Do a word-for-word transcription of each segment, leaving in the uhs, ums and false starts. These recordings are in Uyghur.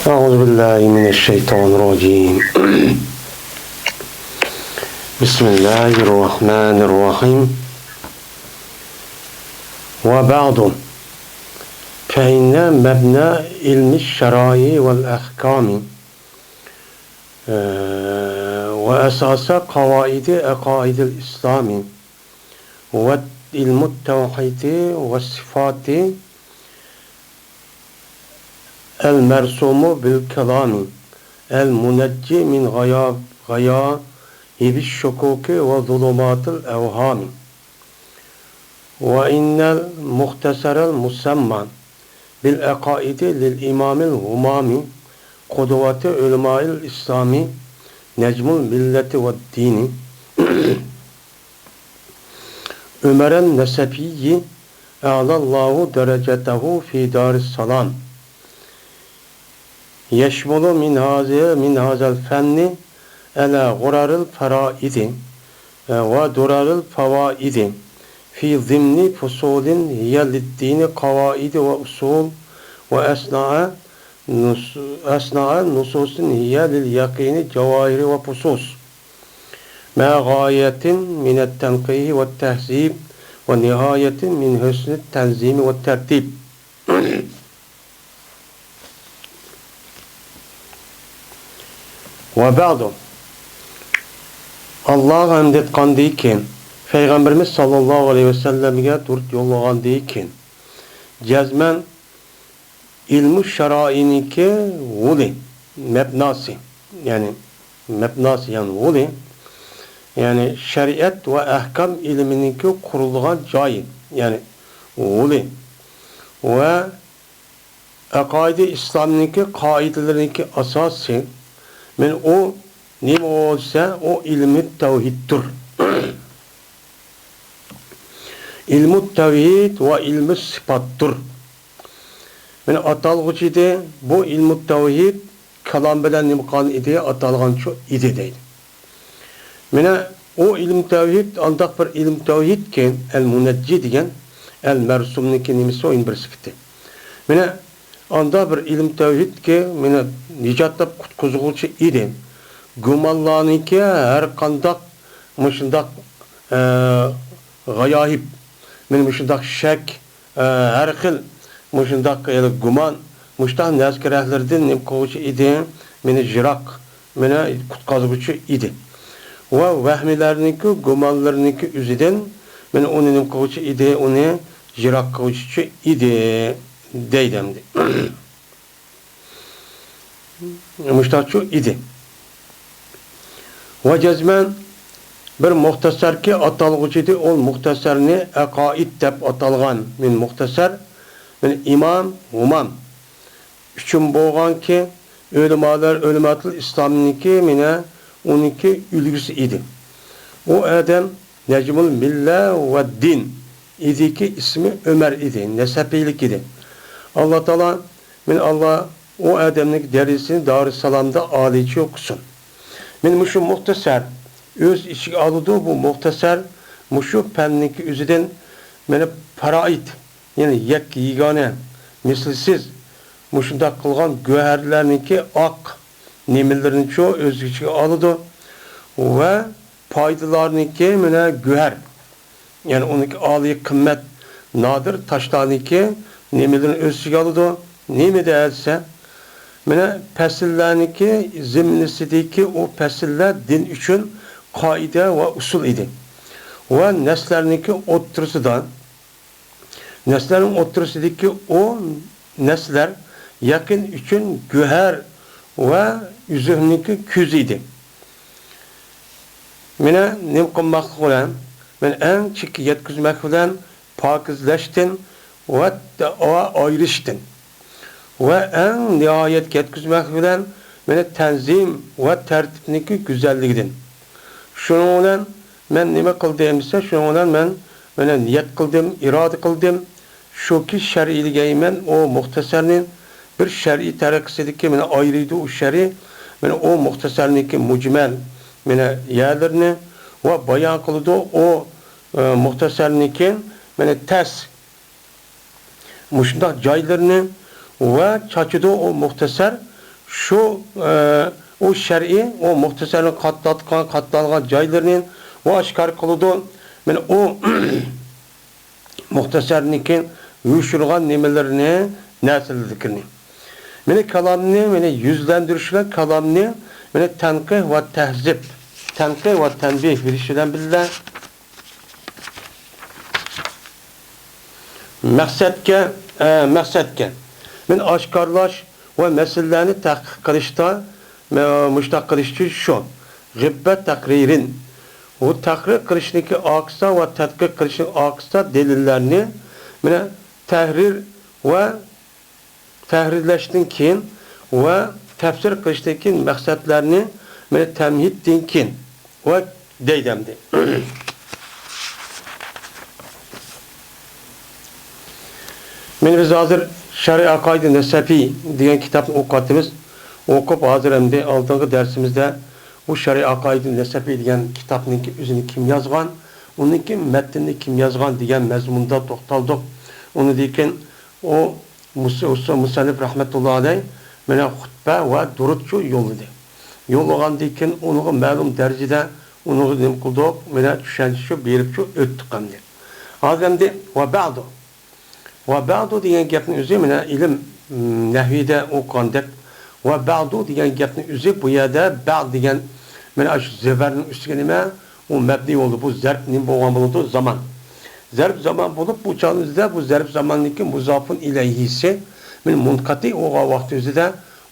أعوذ بالله من الشيطان الرجيم. بسم الله الرحمن الرحيم. وبعد، فإن مبنى علم الشرائع والأحكام، آه، وأساس قواعد عقائد الإسلام، وعلم التوحيد والصفات، المرسوم بالكلام، المنجي من غيا-، غياهب الشكوك وظلمات الأوهام. وإن المختصر المسمى بالعقائد للإمام الهمام، قدوة علماء الإسلام، نجم الملة والدين، عمر النسفي، أعلى الله درجته في دار السلام، يشمل من هذا، من هذا الفن على غرر الفرائد ودرر الفوائد في ضمن فصول هي للدين قواعد وأصول، وأصنع نص-، أصنع نصوص هي لليقين جواهر وفصوص، مع غاية من التنقيح والتهذيب، ونهاية من حسن التنظيم والترتيب. وبعد، ئاللاغا ھەمد ئېيتقاندىن كېيىن، پەيغەمبىرىمىز ساللاللاھۇ ئەلەيھى ۋەسەللەمگە دۇرۇت يوللىغاندىن كېيىن، جەزمەن ئىلمۇ شەرائىنىڭكى غولى، مەبناسى، يەنى مەبناسى، يەنى غولى، يەنى شەرىئەت ۋە ئەھكام ئىلمىنىڭكى قۇرۇلغان جايى، يەنى غولى ۋە ئەقائىدە ئىسلامنىڭكى قائىدىلىرىنىڭكى ئاساسى، مەن ئۇ نېمە بولسا، ئۇ ئىلمى تەۋھىدتۇر. ئىلمۇ تەۋھىد ۋە ئىلمۇ سىپاتتۇر. مانا ئاتالغۇچى ئىدى، بۇ ئىلمۇ تەۋھىد كالام بىلەن نېمە قىلغان ئىدى، ئاتالغانچۇ ئىدى دەيدۇ. مانا ئۇ ئىلمۇ تەۋھىد ئانداق بىر ئىلمۇ تەۋھىدكى، ئەل مۇنەججى دېگەن، ئەل مەرسۇمنىڭكى نېمىسى ئۇ، يەنە بىر سۈپىتى. مانا ئاندا بىر ئىلمۇ تەۋھىدكى، مانا نىجات تاپ قۇتقۇزغۇچى ئىدى. گۇمانلارنىڭكى ھەر قانداق مۇشۇنداق، ئە، غاياھىب، مانا مۇشۇنداق شەك، ئە، ھەر خىل مۇشۇنداق ھېلى گۇمان، مۇشۇنداق نەرسە كېرەكلىرىدىن نېمە قىلغۇچى ئىدى؟ مېنى يىراق، مېنى قۇتقازغۇچى ئىدى. ۋە ۋەھمىلەرنىڭكى، گۇمانلىرىنىڭكى ئۆزىدىن مېنى ئۇنى نېمە قىلغۇچى ئىدى؟ ئۇنى يىراق قىلغۇچى ئىدى، دەيدۇ ئەمدى. مۇشتاقچۇ ئىدى. ۋە جەزمەن بىر مۇختەسەركى ئاتالغۇچىدى، ئۇ مۇختەسەرنى ئەقائىد دەپ ئاتالغان. مەن مۇختەسەر، مەن ئىمام، ھۇمام ئۈچۈن بولغانكى، ئۆلىمالار، ئۆلىماتۇل ئىسلامنىڭكى، مېنە ئۇنىڭكى ئۈلگىسى ئىدى. ئۇ ئادەم نەجمۇل مىللە ۋە دىن ئىدىكى، ئىسمى ئۆمەر ئىدى، نەسەپىيلىك ئىدى. ئاللا تائالا، مەن ئاللا ئۇ ئادەمنىڭ دەرىجىسىنى دارۇسسالامدا ئالىيچە قىلسۇن. مەن مۇشۇ مۇختەسەر ئۆز ئىچىگە ئالىدۇ، بۇ مۇختەسەر مۇشۇ پەننىڭكى ئۆزىدىن مېنى پارايىت، يەنى يەككە يېگانە، مىسلىسىز، مۇشۇنداق قىلغان گۆھەرلەرنىڭكى ئاق نېمىلىرىنىچۇ ئۆز ئىچىگە ئالىدۇ ۋە پايدىلارنىڭكى مانا گۆھەر، يەنى ئۇنىڭكى ئالىي قىممەت نادىر تاشلارنىڭكى نېمىلىرىنى ئۆز ئىچىگە ئالىدۇ. نېمە دېسە، مانا پەسىللەرنىڭكى زىمنىسىدىكى ئۇ پەسىللەر دىن ئۈچۈن قائىدە ۋە ئۇسۇل ئىدى. ۋە نەسلەرنىڭكى ئوتتۇرىسىدا، نەسلەرنىڭ ئوتتۇرىسىدىكى ئۇ نەسلەر يەقىن ئۈچۈن گۆھەر ۋە ئۈزۈمنىڭكى كۆزى ئىدى. مانا نېمە قىلماقلىق بىلەن، مانا ئەڭ چېككە يەتكۈزمەك بىلەن پاكىزلەشتىن ۋە، ۋە ئايرىشتىن ۋە ئەڭ نىھايەتكە يەتكۈزمەك بىلەن مانا تەنزىم ۋە تەرتىپنىڭكى گۈزەللىكىدىن. شۇنىڭ بىلەن مەن نېمە قىلدىم دېسە، شۇنىڭ بىلەن مەن، مەن نىيەت قىلدىم، ئىرادە قىلدىم. شۇكى شەرھلىگەيمەن ئۇ مۇختەسەرنى، بىر شەرھى تەرىقىسىدىكى مانا ئايرىيدۇ ئۇ شەرھى، مانا ئۇ مۇختەسەرنىڭكى مۇجمەل مانا يەرلىرىنى ۋە بايان قىلىدۇ ئۇ، ئە، مۇختەسەرنىڭكى مانا تەس مۇشۇنداق جايلىرىنى ۋە چاچىدۇ ئۇ مۇختەسەر شۇ، ئە، ئۇ شەرئى، ئۇ مۇختەسەرنىڭ قاتلاتقان، قاتلانغان جايلىرىنى ئۇ ئاشكارا قىلىدۇ. مانا ئۇ مۇختەسەرنىڭكى يوشۇرغان نېمىلىرىنى، نەرسىلىرىنى. مانا كالامنى، مانا يۈزلەندۈرۈش بىلەن كالامنى، مانا تەنقىھ ۋە تەھزىب، تەنقىھ ۋە تەنبىھ بېرىش بىلەن بىللە، مەقسەتكە، ئە، مەقسەتكە. مانا ئاشكارىلاش ۋە مەسىلىلەرنى تەھقىق قىلىشتا، مە-، مۇشۇنداق قىلىش ئۈچۈن شۇ. غىببەت تەقرىرىن. بۇ تەقرىر قىلىشنىڭكى ئارقىسىدا ۋە تەتقىق قىلىشنىڭ ئارقىسىدا دەلىللەرنى، مانا، تەھرىر ۋە تەھرىرلەشتىن كېيىن ۋە تەپسىر قىلىشتىن كېيىن مەقسەتلەرنى، مانا، تەمھىدتىن كېيىن ۋە دەيدۇ ئەمدى. مانا بىز ھازىر شەرئى ئەقايىدى نەسەفى دېگەن كىتابنى ئوقۇۋاتىمىز. ئوقۇپ ھازىر ئەمدى ئالدىنقى دەرسىمىزدە بۇ شەرئى ئەقايىدى نەسەفى دېگەن كىتابنىڭكى ئۆزىنى كىم يازغان، ئۇنىڭكى مەتنىنى كىم يازغان دېگەن مەزمۇندا توختالدۇق. ئۇنىڭدىن كېيىن ئۇ مۇس-، مۇس-، مۇسەننىپ رەھمەتۇللا ئەلەي مانا خۇتبە ۋە دۇرۇتچۇ يوللىدى. يوللىغاندىن كېيىن ئۇنىڭغا مەلۇم دەرىجىدە ئۇنىڭغا نېمە قىلدۇق؟ مانا چۈشەنچىچۇ بېرىپچۇ ئۆتتۇق ئەمدى. ھازىر ئەمدى ۋە بەئدۇ. ۋە بەئدۇ دېگەن گەپنىڭ ئۆزى مانا ئىلىم، م، نەھۋىدە ئوقۇغاندەك ۋە بەئدۇ دېگەن گەپنىڭ ئۆزى بۇ يەردە بەئد دېگەن مانا شۇ زەبەرنىڭ ئۈستىگە نېمە؟ ئۇ مەبنىي بولدى. بۇ زەرپ نېمە بولغان بولىدۇ؟ زامان. زەرپ زامان بولۇپ، بۇ چاغنىڭ ئۆزىدە بۇ زەرپ زاماننىڭكى مۇزافۇن ئىلەيھىسى مانا مۇنقەتىئ بولغان ۋاقتى ئۆزىدە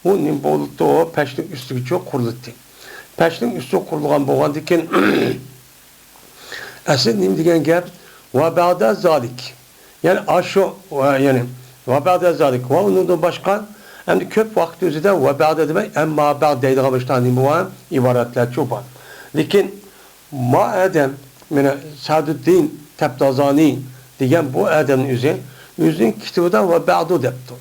ئۇ نېمە بولۇپتۇ؟ پەشنىڭ ئۈستىگىچۇ قۇرۇلۇپتۇ. پەشنىڭ ئۈستى قۇرۇلغان بولغاندىكىن، ئەسلى نېمە دېگەن گەپ؟ ۋە بەئدە زالىك. يەنى ئاشۇ، ۋە يەنى ۋە بەئدە زالىك. ۋە ئۇنىڭدىن باشقا، ئەمدى كۆپ ۋاقىت ئۆزىدە ۋە بەئدە دېمەي، ئەمما بەئد دەيدىغان مۇشۇنداق نېمە بار؟ ئىبارەتلەرچۇ بار. لېكىن ما ئادەم، مانا سەدۇددىن تەبتازانى دېگەن بۇ ئادەمنىڭ ئۆزى ئۆزىنىڭ كىتابىدا ۋە بەئدۇ دەپتۇ.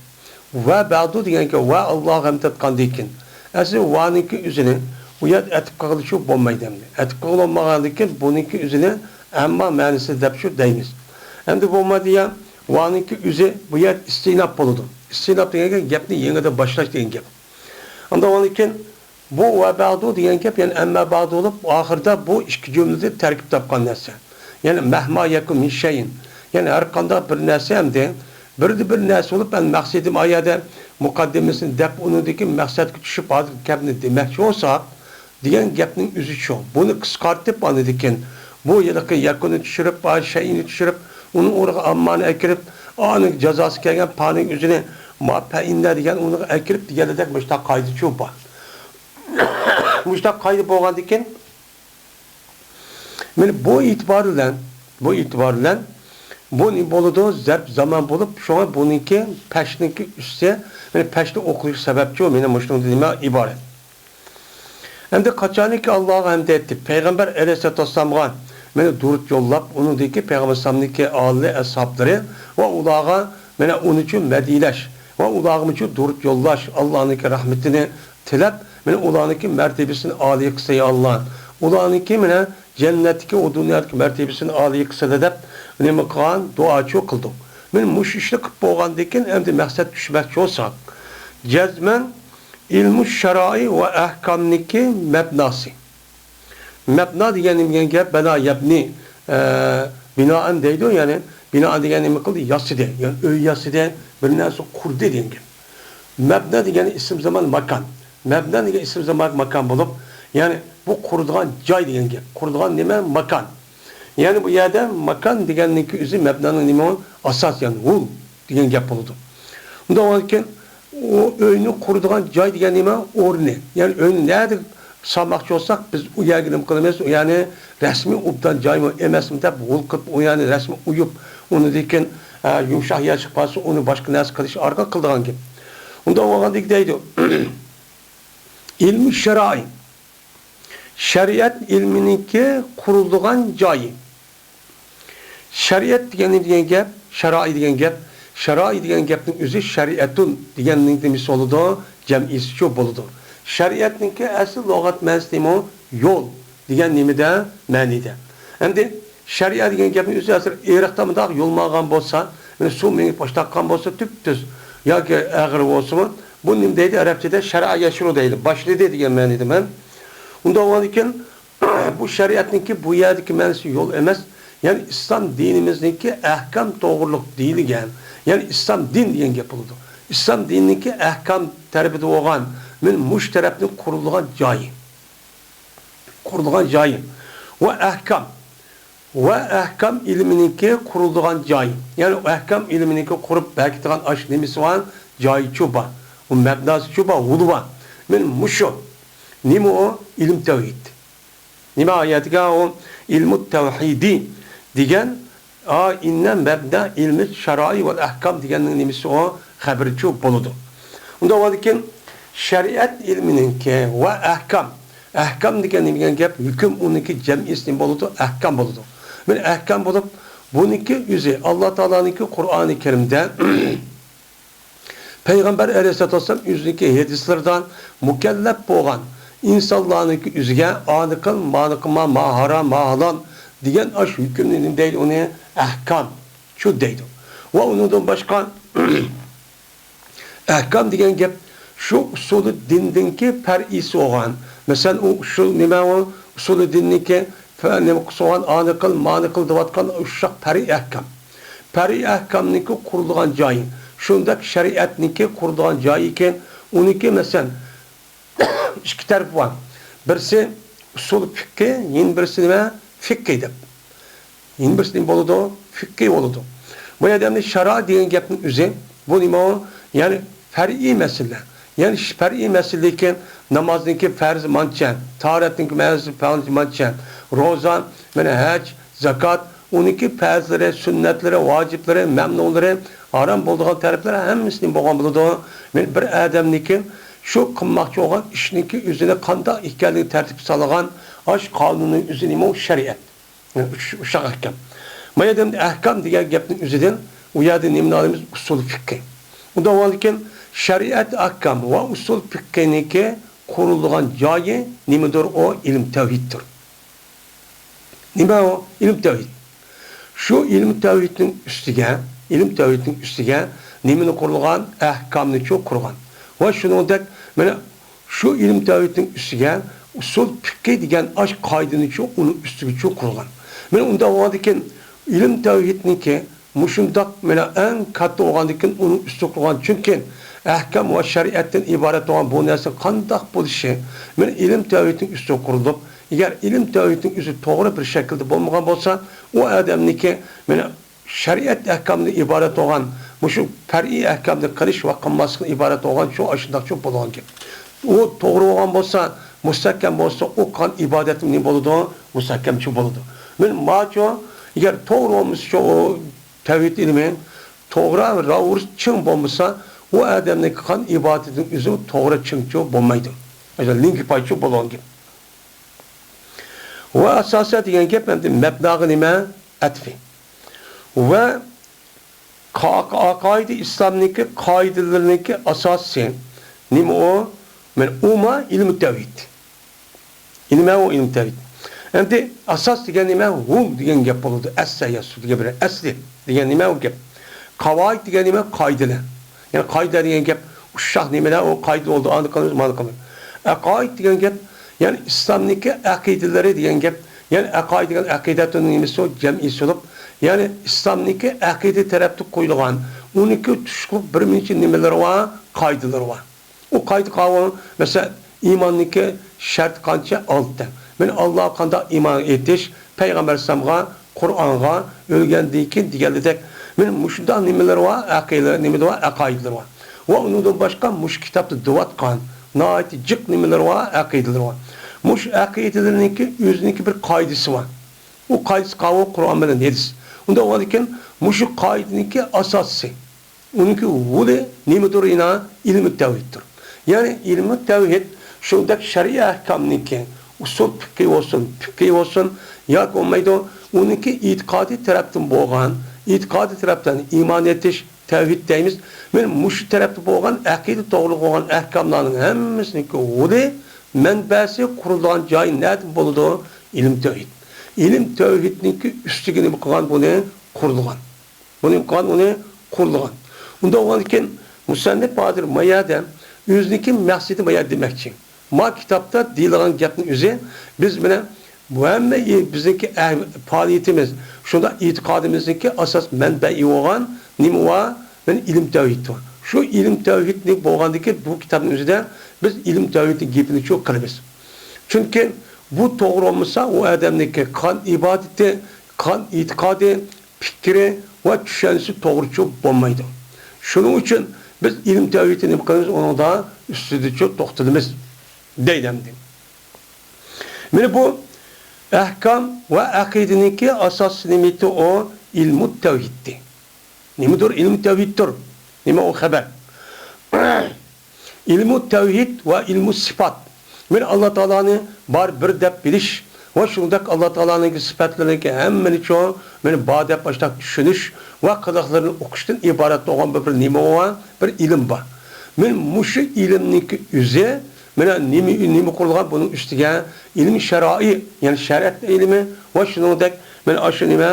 ۋە بەئدۇ دېگەنكى ۋە ئاللاغا ھەمد ئېيتقاندىن كېيىن، ئەسلى ۋانىڭكى ئۆزىنى ئۇ يەردە ئەتىپ قىلغىلى شۇ بولمايدۇ ئەمدى. ئەتىپ قىلغىلى بولمىغاندىن كېيىن بۇنىڭكى ئۆزىنى ئەمما مەنىسى دەپ شۇ دەيمىز. ئەمدى بولمايدۇ يا، ۋانىڭكى ئۆزى بۇ يەردە ئىستىناپ بولىدۇ. ئىستىناپ دېگەن گەپ گەپنى يېڭىدىن باشلاش دېگەن گەپ. ئاندىن ئۇنىڭدىن كېيىن بۇ ۋە بەئدۇ دېگەن گەپ، يەنى ئەمما بەئدۇ بولۇپ، ئاخىرىدا بۇ ئىككى جۈملىدىن تەركىب تاپقان نەرسە. يەنى مەھما يەكۇن مىن شەيئىن. يەنى ھەر قانداق بىر نەرسە ئەمدى، بىردە بىر نەرسە بولۇپ، مەن مەقسىتىم ئايەدە مۇقەددىمىسىنى دەپ، ئۇنىڭدىكى مەقسەتكە چۈشۈپ، ھازىر گەپنى دېمەكچى بولساق، دېگەن گەپنىڭ ئۆزى شۇ. بۇنى قىسقارتىپ، ئاندىن كېيىن بۇ ھېلىقى يەكۇننى چۈشۈرۈپ، ئا، شەيئىنى چۈشۈرۈپ، ئۇنىڭ ئورنىغا ئەممانى ئەكىرىپ، ئانىڭ جازاسى كەلگەن پانىڭ ئۆزىنى ما پەئىننە دېگەن ئورنىغا ئەكىرىپ دېگەندەك مۇشۇنداق قائىدىچۇ بار. مۇشۇنداق قائىدە بولغاندىكىن، مانا بۇ ئېتىبار بىلەن، بۇ ئېتىبار بىلەن بۇ نېمە بولىدۇ؟ زەرپ زامان بولۇپ، شۇڭا بۇنىڭكى پەشنىڭكى ئۈستى، مانا پەشنى ئوقۇلۇشى سەۋەبچۇ، مانا مۇشۇنىڭدىن نېمە ئىبارەت. ئەمدى قاچانكى ئاللاغا ھەمد ئېيتتى، پەيغەمبەر ئەلەيھىسسالاتۇ ۋەسسالامغا مانا دۇرۇت يوللاپ، ئۇنىڭدىن كېيىن پەيغەمبەر ئەلەيھىسسالامنىڭكى ئالىي ئەسھابلىرى ۋە ئۇلارغا مانا ئۇنىچۇ مەدھىيلەش ۋە ئۇلارغىمۇچۇ دۇرۇت يوللاش، ئاللانىڭكى رەھمىتىنى تىلەپ، مانا ئۇلارنىڭكى مەرتىۋىسىنى ئالىي قىلسا، يا ئاللا، ئۇلارنىڭكى مانا جەننەتتىكى، ئۇ دۇنيادىكى مەرتىۋىسىنى ئالىي قىلسىلە دەپ نېمە قىلغان؟ دۇئاچۇ قىلدۇق. مانا مۇشۇ ئىشنى قىلىپ بولغاندىن كېيىن ئەمدى مەقسەت چۈشمەكچى بولساق، جەزمەن ئىلمۇ شارائى ۋە ئەھكامنىڭكى مەبناسى. مەبنا دېگەن نېمە دېگەن گەپ؟ بەنا يەبنى، ئە، بىنائەن دەيدۇ، يەنى بىنائەن دېگەن نېمە قىلدى؟ ياسىدى. يەنى ئۆي ياسىدى، بىر نەرسە قۇردى دېگەن گەپ. مەبنا دېگەن ئىسىم زامان ماكان. مەبنا دېگەن ئىسىم زامان ماكان بولۇپ، يەنى بۇ قۇرىدىغان جاي دېگەن گەپ. قۇرىدىغان نېمە؟ ماكان. يەنى بۇ يەردە ماكان دېگەننىڭكى ئۆزى مەبنانىڭ نېمە ئۇ؟ ئاساس، يەنى ھۇل دېگەن گەپ بولىدۇ. ئۇنداق بولغاندىكىن، ئۇ ئۆينى قۇرىدىغان جاي دېگەن نېمە؟ ئورنى. يەنى ئۆينى نەدە سالماقچى بولساق، بىز ئۇ يەرگە نېمە قىلىمىز؟ ئۇ يەرنى رەسمىي ئوبدان جايمۇ ئەمەسمۇ دەپ ھۇل قىلىپ، ئۇ يەرنى رەسمىي ئويۇپ، ئۇنىڭدىن كېيىن، ئە، يۇمشاق يەر چىقىپ قالسا، ئۇنى باشقا نەرسە قىلىش ئارقىلىق قىلىدىغان گەپ. ئۇنداق بولغاندىكىن دەيدۇ، ئىلمۇ شارائى. شەرىئەت ئىلمىنىڭكى قۇرۇلىدىغان جايى. شەرىئەت دېگەن نېمە دېگەن گەپ؟ شارائى دېگەن گەپ. شارائى دېگەن گەپنىڭ ئۆزى شەرىئەتۇن دېگەننىڭ نېمىسى بولىدۇ؟ جەمئىيسىچۇ بولىدۇ. شەرىئەتنىڭكى ئەسلى لۇغەت مەنىسى نېمە؟ يول دېگەن نېمىدە؟ مەنىدە. ئەمدى شەرىئەت دېگەن گەپنىڭ ئۆزى ھازىر ئېرىقتا مۇنداق يول ماڭغان بولسا، يەنى سۇ مېڭىپ باشلاققان بولسا، تۈپتۈز ياكى ئېغىر بولسىمۇ، بۇ نېمە دەيدۇ ئەرەبچىدە؟ شەرەئە يەشرۇ دەيدۇ. باشلىدى دېگەن مەنىدە مەن. ئۇنداق بولغاندىكىن، بۇ شەرىئەتنىڭكى بۇ يەردىكى مەنىسى يول ئەمەس. يەنى ئىسلام دىنىمىزنىڭكى ئەھكام توغرۇلۇق دېيىلگەن. يەنى ئىسلام دىن دېگەن گەپ بولىدۇ. ئىسلام دىنىنىڭكى ئەھكام تەرىپىدە بولغان، مەن مۇشۇ تەرەپنىڭ قۇرۇلغان جايى. قۇرۇلغان جايى. ۋە ئەھكام. ۋە ئەھكام ئىلمىنىڭكى قۇرۇلىدىغان جايى. يەنى ئەھكام ئىلمىنىڭكى قۇرۇپ بەركىتىدىغان ئاش نېمىسى بار؟ جايىچۇ بار. ئۇ مەبناسىچۇ بار، ھولى بار. مەن مۇشۇ. نېمە ئۇ؟ ئىلىم تەۋھىد. نېمە ئايەتكە ئۇ؟ ئىلمۇ تەۋھىدى دېگەن، ئا، ئىننە مەبنە ئىلمى شارائى ۋەل ئەھكام دېگەننىڭ نېمىسى ئۇ؟ خەبىرىچۇ بولىدۇ. ئۇنداق بولغاندىكىن، شەرىئەت ئىلمىنىڭكى ۋە ئەھكام. ئەھكام دېگەن نېمە دېگەن گەپ؟ ھۆكۈم ئۇنىڭكى جەمئىسى نېمە بولىدۇ؟ ئەھكام بولىدۇ. مانا ئەھكام بولۇپ، بۇنىڭكى ئۆزى ئاللا تائالانىڭكى قۇرئانى كەرىمدە پەيغەمبەر ئەلەيھىسسالاتۇ ۋەسسالام ئۆزىنىڭكى ھەدىسلىرىدە مۇكەللەپ بولغان ئىنسانلارنىڭكى ئۆزىگە ئانى قىل، مانى قىلما، ما ھارام، ما ھالال دېگەن ئاشۇ ھۆكۈمنى نېمە دەيدۇ ئۇنى؟ ئەھكام. شۇ دەيدۇ. ۋە ئۇنىڭدىن باشقا ئەھكام دېگەن گەپ شۇ ئۇسۇلى دىندىنكى پەرئىسى بولغان. مەسىلەن، ئۇ شۇ نېمە ئۇ ئۇسۇلى دىننىڭكى پە-، نېمە قىلسا بولغان، ئانى قىل، مانى قىل دەۋاتقان ئۇششاق پەرئىي ئەھكام. پەرئىي ئەھكامنىڭكى قۇرۇلغان جايى. شۇنداق شەرىئەتنىڭكى قۇرۇلغان جايى ئىكەن. ئۇنىڭكى مەسىلەن، ئىككى تەرىپى بار. بىرسى ئۇسۇل پىققى، يەنە بىرسى نېمە؟ فىققى دەپ. يەنە بىرسى نېمە بولىدۇ؟ فىققى بولىدۇ. بۇ يەردە ئەمدى شەرا دېگەن گەپنىڭ ئۆزى، بۇ نېمە ئۇ؟ يەنى پەرئىي مەسىلە. يەنى ش-، پەرئىي مەسىلىدىكى نامازنىڭكى پەرزى مانچە، تاھارەتنىڭكى پەرزى مانچە، روزا، مانا ھەج، زاكات، ئۇنىڭكى پەرزلىرى، سۈننەتلىرى، ۋاجىپلىرى، مەمنۇلىرى، ھارام بولىدىغان تەرەپلىرى ھەممىسى نېمە بولغان بولىدۇ؟ مانا بىر ئادەمنىڭكى شۇ قىلماقچى بولغان ئىشنىڭكى ئۆزىنى قانداق ئىكەنلىكىنى تەرتىپكە سالىدىغان ئاش قانۇننىڭ ئۆزى نېمە ئۇ؟ شەرىئەت. ئۇش-، ئۇششاق ئەھكام. ما يەردە ئەھكام دېگەن گەپنىڭ ئۆزىدىن ئۇ يەردە نېمىنى ئالىمىز؟ ئۇسۇل فىققى. ئۇنداق بولغاندىكىن شەرىئەت ئەھكام ۋە ئۇسۇل فىققىنىڭكى قۇرۇلىدىغان جايى نېمىدۇر؟ ئۇ ئىلىم تەۋھىدتۇر. نېمە ئۇ؟ ئىلىم تەۋھىد. شۇ ئىلىم تەۋھىدنىڭ ئۈستىگە، ئىلىم تەۋھىدنىڭ ئۈستىگە نېمىنى قۇرۇلغان؟ ئەھكامنىچۇ قۇرغان. ۋە شۇنىڭدەك مانا شۇ ئىلىم تەۋھىدنىڭ ئۈستىگە ئۇسۇل پىققى دېگەن ئاش قائىدىنىچۇ ئۇنىڭ ئۈستىگىچۇ قۇرغان. مانا ئۇنداق بولغاندىكىن ئىلىم تەۋھىدنىڭكى مۇشۇنداق مانا ئەڭ كاتتا بولغاندىكىن ئۇنىڭ ئۈستىگە قۇرغان. چۈنكى ئەھكام ۋە شەرىئەتتىن ئىبارەت بولغان بۇ نەرسە قانداق بولۇشى مانا ئىلىم تەۋھىدنىڭ ئۈستىگە قۇرۇلۇپ، ئەگەر ئىلىم تەۋھىدنىڭ ئۆزى توغرا بىر شەكىلدە بولمىغان بولسا، ئۇ ئادەمنىڭكى مانا شەرىئەت ئەھكامدىن ئىبارەت بولغان، مۇشۇ پەرئىي ئەھكامنى قىلىش ۋە قىلماسلىقتىن ئىبارەت بولغان شۇ ئاشۇنداقچۇ بولغان گەپ. ئۇ توغرا بولغان بولسا، مۇستەھكەم بولسا، ئۇ قىلغان ئىبادەت نېمە بولىدۇ؟ مۇستەھكەمچۇ بولىدۇ. مانا ماچۇ، ئەگەر توغرا بولمىسىچۇ، ئۇ تەۋھىد ئىلمى توغرا، راۋۇرۇس چىڭ بولمىسا، ئۇ ئادەمنىڭ قىلغان ئىبادىتىنىڭ ئۆزى توغرا چىڭچۇ بولمايدۇ. لىڭگىپايچۇ بولغان گەپ. ۋە ئاساسەن دېگەن گەپ ئەمدى مەبناغا نېمە؟ ئەتفى. ۋە قا-، ئەقايىدى ئىسلامنىڭكى قائىدىلىرىنىڭكى ئاساسى نېمە ئۇ؟ مانا ئۇما ئىلمى تەۋھىد. نېمە ئۇ ئىلمى تەۋھىد؟ ئەمدى ئاساس دېگەن نېمە؟ ھۇ دېگەن گەپ بولىدۇ. ئەسسە يەسسۇ دېگەن بىر ئەسلى دېگەن نېمە ئۇ گەپ؟ قاۋائىد دېگەن نېمە؟ قائىدىلەر. يەنى قائىدە دېگەن گەپ ئۇششاق نېمىلەر، ئۇ قائىدە بولدى، ئانى قىلىمىز، مانى قىلىمىز. ئەقايىد دېگەن گەپ، يەنى ئىسلامنىڭكى ئەقىدىلىرى دېگەن گەپ، يەنى ئەقايىد دېگەن ئەقىدەتۇنىڭ نېمىسى ئۇ؟ جەمئىسى بولۇپ، يەنى ئىسلامنىڭكى ئەقىدە تەرەپتە قويۇلغان ئون ئىككى تۇتۇشلۇق بىر نەچچە نېمىلىرى بار، قائىدىلىرى بار. ئۇ قائىدە قاۋۇل، مەسىلەن، ئىماننىڭكى شەرتى قانچە؟ ئالتە. مانا ئاللاغا قانداق ئىمان ئېيتىش، پەيغەمبەر ئەلەيھىسسالامغا، قۇرئانغا، ئۆلگەندىن كېيىن دېگەنلىدەك، مانا مۇشۇنداق نېمىلىرى بار، ئەقىدە، نېمىلىرى بار، ئەقايىدلىرى بار. ۋە ئۇنىڭدىن باشقا مۇشۇ كىتابتا دېۋاتقان ناھايىتى جىق نېمىلىرى بار، ئەقىدىلىرى بار. مۇشۇ ئەقىدىلىرىنىڭكى ئۆزىنىڭكى بىر قائىدىسى بار. ئۇ قائىدىسى قاۋۇل، قۇرئان بىلەن ھەدىس. ئۇنداق بولغاندىكىن مۇشۇ قائىدىنىڭكى ئاساسى، ئۇنىڭكى ھولى نېمىدۇر؟ يەنە ئىلمى تەۋھىدتۇر. يەنى ئىلمى تەۋھىد شۇنداق شەرئىي ئەھكامنىڭكى ئۇسۇل پىقھى بولسۇن، پىقھى بولسۇن ياكى بولمايدۇ، ئۇنىڭكى ئېتىقادىي تەرەپتىن بولغان، ئېتىقادىي تەرەپتىن ئىمان ئېيتىش، تەۋھىد دەيمىز. مانا مۇشۇ تەرەپتە بولغان ئەقىدە توغرىلىق بولغان ئەھكاملارنىڭ ھەممىسىنىڭكى ھولى، مەنبەسى، قۇرۇلىدىغان جايى نەدىن بولىدۇ؟ ئىلىم تەۋھىد. ئىلىم تەۋھىدنىڭكى ئۈستىگە نېمە قىلغان بۇنى؟ قۇرۇلغان. بۇنى قىلغان، ئۇنى قۇرۇلغان. ئۇنداق بولغاندىكىن، مۇسەننىپ ھازىر ما يەردە ئۆزىنىڭكى مەقسىتى بايا دېمەكچى. ما كىتابتا دېيىلغان گەپنىڭ ئۆزى، بىز مانا بۇ ھەممە ئى-، بىزنىڭكى ئە-، پائالىيىتىمىز، شۇنداق ئېتىقادىمىزنىڭكى ئاساس مەنبەئى بولغان نېمە بار؟ مانا ئىلىم تەۋھىد بار. شۇ ئىلىم تەۋھىدنى بولغاندىكى بۇ كىتابنىڭ ئۆزىدە بىز ئىلىم تەۋھىدنىڭ گېپىنى چوق قىلىمىز. چۈنكى بۇ توغرا بولمىسا، ئۇ ئادەمنىڭكى قان ئىبادىتى، قان ئېتىقادى، پىكرى ۋە چۈشەنچىسى توغرىچۇ بولمايدۇ. شۇنىڭ ئۈچۈن بىز ئىلىم تەۋھىدنى نېمە قىلىمىز؟ ئۇنىڭدا ئۈستىدىچۇ توختىلىمىز، دەيدۇ ئەمدى. مانا بۇ ئەھكام ۋە ئەقىدىنىڭكى ئاساسى نېمىتى؟ ئۇ ئىلمۇ تەۋھىدتى. نېمىدۇر ئىلمۇ تەۋھىدتۇر؟ نېمە ئۇ خەۋەر؟ ئىلمۇ تەۋھىد ۋە ئىلمۇ سىپات. مانا ئاللا تائالانى بار بىر دەپ بىلىش ۋە شۇنداق ئاللا تائالانىڭ سىپەتلىرىنىڭكى ھەممىنى چوڭ، مانا بار دەپ باشلاپ چۈشىنىش ۋە قىلىقلىرىنى ئوقۇشتىن ئىبارەت بولغان بىر، بىر نېمە بار؟ بىر ئىلىم بار. مانا مۇشۇ ئىلىمنىڭكى ئۆزى، مانا نېمە، نېمە قۇرۇلغان بۇنىڭ ئۈستىگە؟ ئىلمى شەرائى، يەنى شەرىئەت ئىلمى ۋە شۇنىڭدەك مانا ئاشۇ نېمە،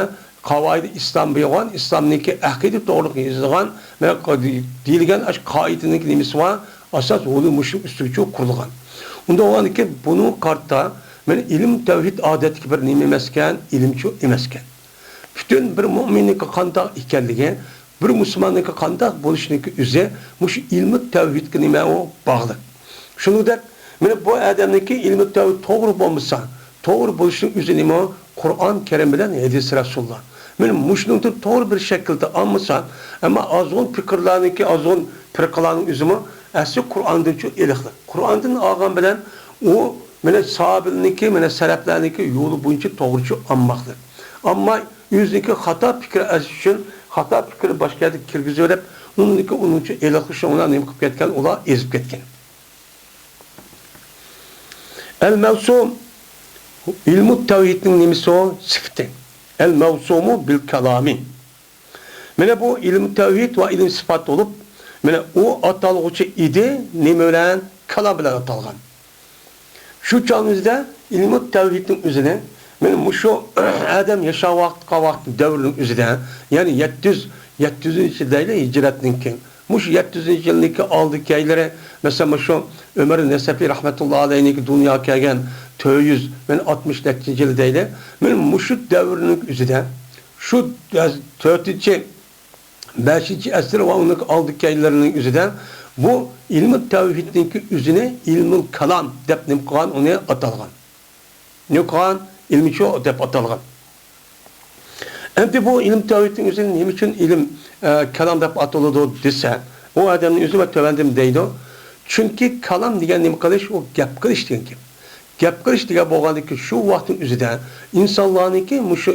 قاۋايىدى ئىسلام بولغان، ئىسلامنىڭكى ئەقىدە توغرىلىق يېزىلغان، مانا دېيىلگەن ئاشۇ قائىدىنىڭكى نېمىسى بار؟ ئاساس ھۇلى مۇشۇ ئۈستىگىچۇ قۇرۇلغان. ئۇنداق بولغاندىكىن بۇنىڭغا قارىتا مانا ئىلىم تەۋھىد ئادەتتىكى بىر نېمە ئەمەسكەن، ئىلىمچۇ ئەمەسكەن. پۈتۈن بىر مۇئمىننىڭكى قانداق ئىكەنلىكى، بىر مۇسۇلماننىڭكى قانداق بولۇشىنىڭكى ئۆزى مۇشۇ ئىلمۇ تەۋھىدكە نېمە ئۇ؟ باغلىق. شۇنىڭدەك مانا بۇ ئادەمنىڭكى ئىلمۇ تەۋھىد توغرا بولمىسا، توغرا بولۇشنىڭ ئۆزى نېمە؟ قۇرئان كەرىم بىلەن ھەدىس رەسۇلۇللا. مانا مۇشۇنىڭدىن توغرا بىر شەكىلدە ئالمىسا، ئەمما ئازغۇن پىكىرلەرنىڭكى، ئازغۇن پىرقىلارنىڭ ئۆزىمۇ ئەسلى قۇرئاندىنچۇ ئېلىقلىق. قۇرئاندىن ئالغان بىلەن ئۇ مانا ساھابىلەرنىڭكى، مانا سەلەپلەرنىڭكى يولى بويىچە توغرىچۇ ئالماقلىق. ئەمما ئۆزىنىڭكى خاتا پىكرى ئەزىش ئۈچۈن خاتا پىكرى باشقا يەردە كىرگۈزۈۋېلىپ، ئۇنىڭدىكى، ئۇنىڭچە ئېلىقلىشى ئۇلار نېمە قىلىپ كەتكەن؟ ئۇلار ئېزىپ كەتكەن. ئەل مەۋسۇم، ئىلمۇ تەۋھىدنىڭ نېمىسى ئۇ؟ سۈپىتى. ئەل مەۋسۇمۇ بىل كالامى. مانا بۇ ئىلمۇ تەۋھىد ۋە ئىلمۇ سىپات بولۇپ، مانا ئۇ ئاتالغۇچى ئىدى، نېمە بىلەن؟ كالام بىلەن ئاتالغان. شۇ چاغنىڭ ئۆزىدە ئىلمۇ تەۋھىدنىڭ ئۆزىنى، مانا مۇشۇ ئادەم ياشاۋاتقان ۋاقىت دەۋرىنىڭ ئۆزىدە، يەنى يەتتە يۈز، يەتتە يۈزىنچى يىل دەيلى ھىجرەتنىڭكى، مۇشۇ يەتتە يۈزىنچى يىلنىڭكى ئالدىكەيلىرى، مەسىلەن، مۇشۇ ئۆمەر نەسەپى رەھمەتۇللا ئەلەيھنىڭكى دۇنياغا كەلگەن تۆت يۈز، مانا ئاتمىش نەچچىنچى يىل دەيلى، مانا مۇشۇ دەۋرنىڭ ئۆزىدە، شۇ تۆتىنچى، بەشىنچى ئەسىر ۋە ئۇنىڭ ئالدىكەيلىرىنىڭ ئۆزىدە بۇ ئىلمۇ تەۋھىدنىڭكى ئۆزىنى ئىلمۇل كالام دەپ نېمە قىلغان، ئۇنى ئاتالغان. نېمە قىلغان؟ ئىلمىچۇ دەپ ئاتالغان. ئەمدى بۇ ئىلىم تەۋھىدنىڭ ئۆزىنى نېمە ئۈچۈن ئىلىم، ئە، كالام دەپ ئاتىلىدۇ دېسە، ئۇ ئادەمنىڭ ئۆزى ۋە تۆۋەندىمۇ دەيدۇ. چۈنكى كالام دېگەن نېمە قىلىش؟ ئۇ گەپ قىلىش دېگەن گەپ. گەپ قىلىش دېگەن بولغاندىكى شۇ ۋاقىتنىڭ ئۆزىدە ئىنسانلارنىڭكى مۇشۇ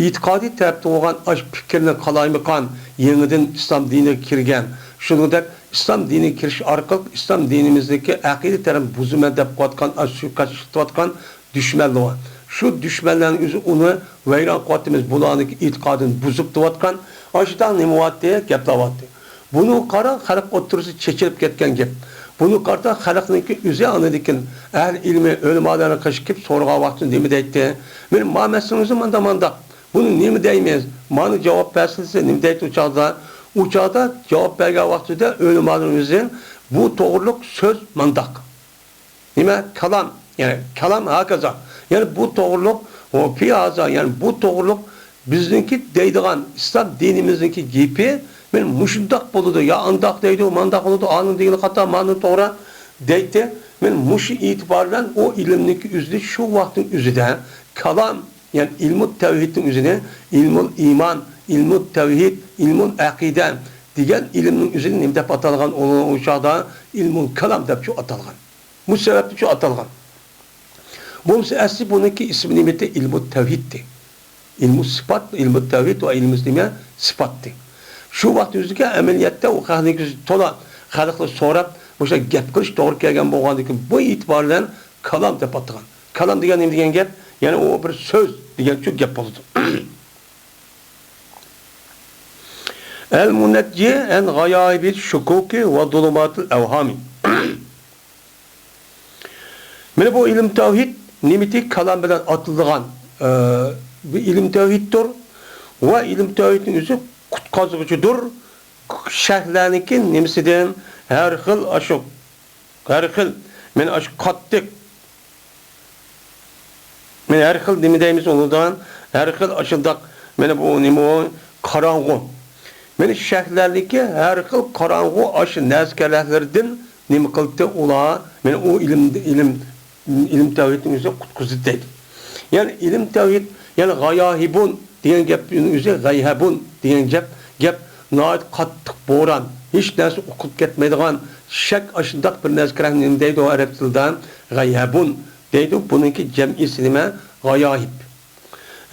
ئېتىقادىي تەرەپتە بولغان ئاشۇ پىكىرنى قالايمىقان يېڭىدىن ئىسلام دىنىگە كىرگەن، شۇنىڭدەك ئىسلام دىنىگە كىرىش ئارقىلىق ئىسلام دىنىمىزدىكى ئەقىدە تەرەپنى بۇزىمەن دەپ قىلىۋاتقان، ئاشۇ سۇيىقەست ئىشلىتىۋاتقان دۈشمەنلىرى بار. شۇ دۈشمەنلەرنىڭ ئۆزى ئۇنى ۋەيران قىلىۋاتىمىز، بۇلارنىڭكى ئېتىقادىنى بۇزۇپ دەۋاتقان، ئاشۇنداق نېمە بارتى، گەپلەر بارتى. بۇنىڭغا قارا، خەلق ئوتتۇرىسىدا چېچىلىپ كەتكەن گەپ. بۇنىڭغا قارىتا خەلقنىڭكى ئۆزى ئاندىن كېيىن ئەھلى ئىلمى ئۆلىمالارنىڭ قېشىغا كېلىپ سورىغان ۋاقتىدا نېمە دەيتتى؟ مانا، ما مەسىلىمىزنى مانداق، مانداق. بۇنى نېمە دەيمىز؟ مانا جاۋاب بەرسىلىسە نېمە دەيتتى ئۇ چاغدا؟ ئۇ چاغدا جاۋاب بەرگەن ۋاقتىدا ئۆلىمالىرىمىز بۇ توغرىلىق سۆز مانداق. نېمە؟ كالام. يەنى كالام ھاكازا. يەنى بۇ توغرۇلۇق، ۋە پى ھازا، يەنى بۇ توغرۇلۇق بىزنىڭكى دەيدىغان ئىسلام دىنىمىزنىڭكى گېپى، مانا مۇشۇنداق بولىدۇ، يا ئانداق دەيدۇ، مانداق بولىدۇ، ئانىڭ دېگىنى خاتا، مانا توغرا دەيتتى. مانا مۇشۇ ئېتىبار بىلەن ئۇ ئىلىمنىڭكى ئۆزىنى شۇ ۋاقىتنىڭ ئۆزىدە كالام، يەنى ئىلمۇ تەۋھىدنىڭ ئۆزىنى ئىلمۇل ئىمان، ئىلمۇ تەۋھىد، ئىلمۇل ئەقىدە دېگەن ئىلىمنىڭ ئۆزىنى نېمە دەپ ئاتالغان؟ ئۇ، ئۇ چاغدا ئىلمۇل كالام دەپ شۇ ئاتالغان. مۇشۇ سەۋەبتىن شۇ ئاتالغان. بولمىسا ئەسلى بۇنىڭكى ئىسمى نېمىتى؟ ئىلمۇ تەۋھىدتى. ئىلمۇ سىپات، ئىلمۇ تەۋھىد ۋە ئىلمۇ نېمە؟ سىپاتتى. شۇ ۋاقىت ئۆزىگە ئەمەلىيەتتە ئۇ خەقنىڭكى تولا خەلقلەر سوراپ، مۇشۇ گەپ قىلىش توغرا كەلگەن بولغاندىكىن بۇ ئېتىبار بىلەن كالام دەپ ئاتىغان. كالام دېگەن نېمە دېگەن گەپ؟ يەنى ئۇ بىر سۆز دېگەن شۇ گەپ بولىدۇ. ئەل مۇنەججى ئەن غايايىبىت شۇكۇكى ۋە زۇلۇماتىل ئەۋھامى. مانا بۇ ئىلىم تەۋھىد نېمىتى؟ كالام بىلەن ئاتىلىدىغان، ئە، بىر ئىلىم تەۋھىدتۇر. ۋە ئىلىم تەۋھىدنىڭ ئۆزى قۇتقازغۇچىدۇر. شەخلەرنىڭكى نېمىسىدىن؟ ھەر خىل ئاشۇ ھەر خىل، مانا ئاشۇ قاتتىق، مانا ھەر خىل نېمە دەيمىز ئۇنىڭدا، ھەر خىل ئاشۇنداق، مانا بۇ نېمە ئۇ؟ قاراڭغۇ. مانا شەھلەرنىڭكى ھەر خىل قاراڭغۇ ئاشۇ نەسكەلەھلىرىدىن نېمە قىلدى ئۇلار؟ مانا ئۇ ئىلىم، ئىلىم، ئىلىم تەۋھىدنىڭ ئۆزى قۇتقۇزدى دەيدۇ. يەنى ئىلىم تەۋھىد، يەنى غاياھىبۇن دېگەن گەپنىڭ ئۆزى، غەيھەبۇن دېگەن گەپ، گەپ ناھايىتى قاتتىق بوران، ھېچ نەرسە ئۇقۇپ كەتمەيدىغان، شەك ئاشۇنداق بىر نەرسىگە نېمە دەيدۇ ئەرەب تىلىدا؟ غەيھەبۇن دەيدۇ. بۇنىڭكى جەمئىيسى نېمە؟ غاياھىب.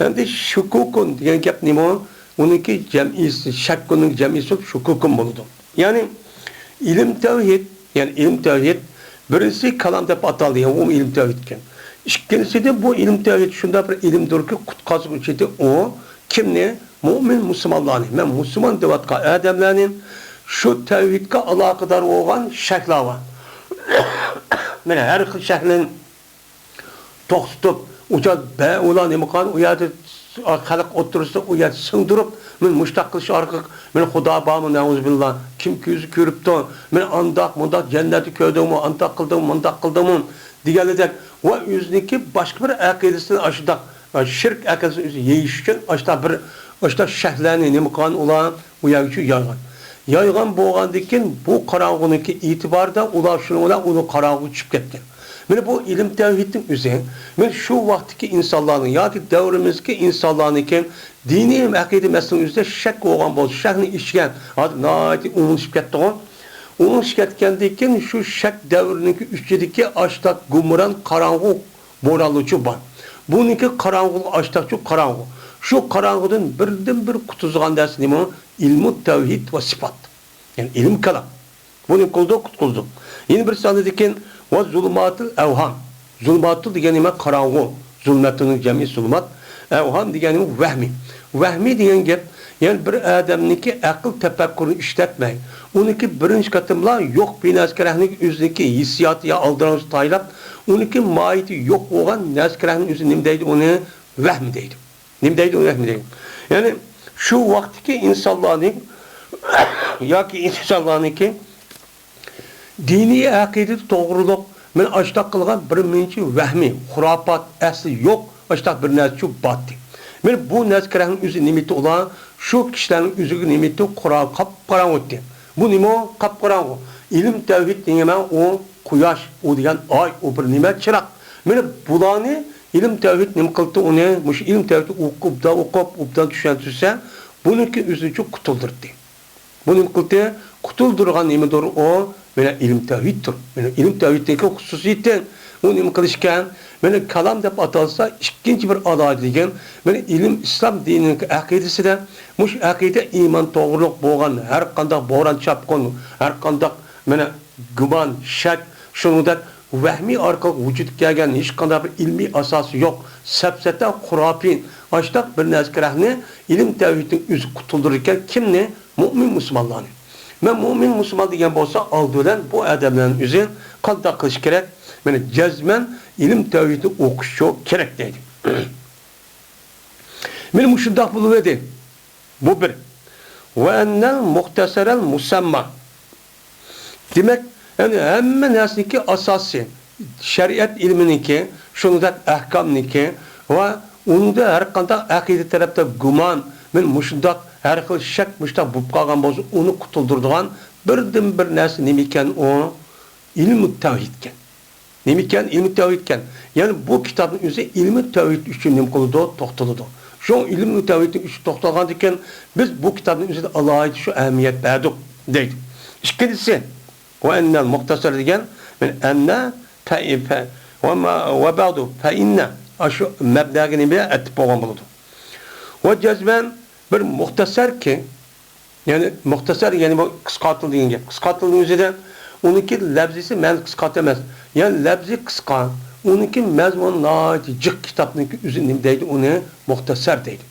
ئەمدى شۇكۇكۇن دېگەن گەپ نېمە؟ ئۇنىڭكى جەمئىيسى، شەككۇننىڭ جەمئىيسى بولۇپ شۇكۇكۇن بولىدۇ. يەنى ئىلىم تەۋھىد، يەنى ئىلىم تەۋھىد، بىرىنچىسى كالام دەپ ئاتالدى، يەنى ئۇمۇ ئىلىم تەۋھىد ئىكەن. ئىككىنچىسىدە بۇ ئىلىم تەۋھىد شۇنداق بىر ئىلىمدۇركى، قۇتقازغۇچىدى ئۇ. كىمنى؟ مۆمىن مۇسۇلمانلارنى، مەن مۇسۇلمان دەۋاتقان ئادەملەرنى شۇ تەۋھىدكە ئالاقىدار بولغان شەكلەر بار. مانا ھەر خىل شەكلىنى توختىتىپ، ئۇ چاغ بە-، ئۇلار نېمە قىلغان، ئۇ يەردە خەلق ئوتتۇرىسىدا ئۇ يەردە سىڭدۈرۈپ، مەن مۇشتاق قىلىش ئارقىلىق، مەن خۇدا بارمۇ، نەئۇزۇبىللا، كىم كۆزى كۆرۈپتۇ، مەن ئانداق، مۇنداق، جەننەتنى كۆردۈڭمۇ، ئانداق قىلدىڭمۇ، مۇنداق قىلدىڭمۇ، دېگەنلىدەك، ۋە ئۆزىنىڭكى باشقا بىر ئەقىدىسىنى ئاشۇنداق، شىرك ئەقىدىسىنى ئۆزى يېيىش ئۈچۈن ئاشۇنداق بىر، ئاشۇنداق شەھلەرنى نېمە قىلغان ئۇلار؟ ئۇ يەرگىچە يايغان. يايغان بولغاندىن كېيىن بۇ قاراڭغۇنىڭكى ئېتىبارىدا ئۇلار شۇنىڭ بىلەن ئۇنىڭ قاراڭغۇغا چۈشۈپ كەتكەن. مانا بۇ ئىلىم تەۋھىدنىڭ ئۆزى، مانا شۇ ۋاقىتتىكى ئىنسانلارنىڭ ياكى دەۋرىمىزدىكى ئىنسانلارنىڭكى دىنىي ئەقىدە مەسىلىنىڭ ئۆزىدە شەك بولغان بولسا، شەكنىڭ ئىچىگە ھازىر ناھايىتى ئۇمىلىشىپ كەتتىغۇ. ئۇمىلىشىپ كەتكەندىن كېيىن شۇ شەك دەۋرىنىڭكى ئىچىدىكى ئاشۇنداق گۇمران قاراڭغۇ بورانلىرىچۇ بار. بۇنىڭكى قاراڭغۇلۇقى ئاشتاقچۇ قاراڭغۇ. شۇ قاراڭغۇدىن بىردىنبىر قۇتۇلىدىغان نەرسە نېمە؟ ئىلمۇ تەۋھىد ۋە سىپات. يەنى ئىلمى كالام. بۇنى قىلىدۇ، قۇتقۇزىدۇ. يەنە بىرسى ئاندىن كېيىن، ۋە زۇلۇماتىل ئەۋھام. زۇلۇماتىل دېگەن نېمە؟ قاراڭغۇ. زۇلمەتنىڭ جەمئى زۇلۇمات. ئەۋھام دېگەن نېمە؟ ۋەھمى. ۋەھمى دېگەن گەپ، يەنى بىر ئادەمنىڭكى ئەقىل تەپەككۇرىنى ئىشلەتمەي، ئۇنىڭكى بىرىنچى قېتىملا يوق بىر نەرسە كەرەكنىڭ ئۆزىنىڭكى ھېسسىياتى يا ئالدىراڭغۇسى تايلاپ، ئۇنىڭكى ماھىيىتى يوق بولغان نەرسە كەرەكنىڭ ئۆزى نېمە دەيدۇ ئۇنى؟ ۋەھمى دەيدۇ. نېمە دەيدۇ ئۇنى؟ ۋەھمى دەيدۇ. يەنى شۇ ۋاقىتتىكى ئىنسانلارنىڭ ياكى ئىنسانلارنىڭكى دىنىي ئەقىدىدە توغرۇلۇق، مانا ئاشتاق قىلغان بىر مۇنچە ۋەھمى، خۇراپات، ئەسلى يوق، ئاشتاق بىر نەرسىچۇ باتتى. مانا بۇ نەرسە كېرەكنىڭ ئۆزى نېمىتى ئۇلار؟ شۇ كىشىلەرنىڭ ئۆزىگە نېمىتى؟ قارا-، قاپقاراڭغۇتتى. بۇ نېمە ئۇ؟ قاپقاراڭغۇ. ئىلىم تەۋھىد دېگەن ئۇ قۇياش، ئۇ دېگەن ئاي، ئۇ بىر نېمە؟ چىراغ. مانا بۇلارنى ئىلىم تەۋھىد نېمە قىلدى ئۇنى؟ مۇشۇ ئىلىم تەۋھىدنى ئوقۇپ، ئوبدان ئوقۇپ، ئوبدان چۈشەندۈرسە، بۇنىڭكى ئۆزىنىچۇ قۇتۇلدۇردى. بۇ نېمە قىلدى؟ قۇتۇلدۇرغان نېمىدۇر ئۇ؟ مانا ئىلىم تەۋھىدتۇر. مانا ئىلىم تەۋھىدنىڭكى خۇسۇسىيىتى ئۇ نېمە قىلىشكەن؟ مانا كالام دەپ ئاتالسا، ئىككىنچى بىر ئالاھىدىلىكى، مانا ئىلىم ئىسلام دىنىنىڭكى ئەقىدىسىدە، مۇشۇ ئەقىدە ئىمان توغرۇلۇق بولغان ھەر قانداق بوران چاپقۇن، ھەر قانداق مانا گۇمان، شەك، شۇنىڭدەك ۋەھمىي ئارقىلىق ۋۇجۇدقا كەلگەن ھېچقانداق بىر ئىلمىي ئاساسى يوق، سەپسەتە، خۇراپىي، ئاشتاق بىر نەرسە كېرەكنى ئىلىم تەۋھىدنىڭ ئۆزى قۇتۇلدۇرىدىكەن. كىمنى؟ مۆمىن مۇسۇلمانلارنى. مەن مۆمىن مۇسۇلمان دېگەن بولسا، ئالدى بىلەن بۇ ئادەملەرنىڭ ئۆزى قانداق قىلىش كېرەك؟ مانا جەزمەن ئىلىم تەۋھىدنى ئوقۇشچۇ كېرەك دەيدۇ. مانا مۇشۇنداق بولۇۋىدى. بۇ بىر. ۋە ئەننەل مۇختەسەرەل مۇسەمما. دېمەك، يەنى ھەممە نەرسىنىڭكى ئاساسى، شەرىئەت ئىلمىنىڭكى، شۇنىڭدەك ئەھكامنىڭكى ۋە ئۇنىڭدا ھەر قانداق ئەقىدە تەرەپتە گۇمان، مەن مۇشۇنداق ھەر خىل شەك مۇشۇنداق بولۇپ قالغان بولسا، ئۇنى قۇتۇلدۇرىدىغان بىردىنبىر نەرسە نېمىكەن ئۇ؟ ئىلمۇ تەۋھىدكەن. نېمىكەن؟ ئىلمى تەۋھىدكەن. يەنى بۇ كىتابنىڭ ئۆزى ئىلمى تەۋھىد ئۈچۈن نېمە قىلىدۇ؟ توختىلىدۇ. شۇ ئىلمى تەۋھىدنىڭ ئۈچۈن توختالغاندىكىن، بىز بۇ كىتابنىڭ ئۆزىدە ئالاھىدە شۇ ئەھمىيەت بەردۇق، دەيدۇ. ئىككىنچىسى، ۋە ئەننەل مۇختەسەر دېگەن، مەن ئەننە، پە-، پە-، ۋە ما-، ۋە بەئدۇ، فەئىننە. ئاشۇ مەبنەگە نېمە ئەتىپ بولغان بولىدۇ. ۋە جەزمەن بىر مۇختەسەركى، يەنى مۇختەسەر، يەنى بۇ قىسقارتىلدى دېگەن گەپ. قىسقارتىلدىنىڭ ئۆزىدە ئۇنىڭكى لەپزىسى، مەنىسى قىسقارتىلدى ئەمەس. يەنى لەپزى قىسقا، ئۇنىڭكى مەزمۇنى ناھايىتى جىق كىتابنىڭكى ئۆزى نېمە دەيدۇ ئۇنى؟ مۇختەسەر دەيدۇ.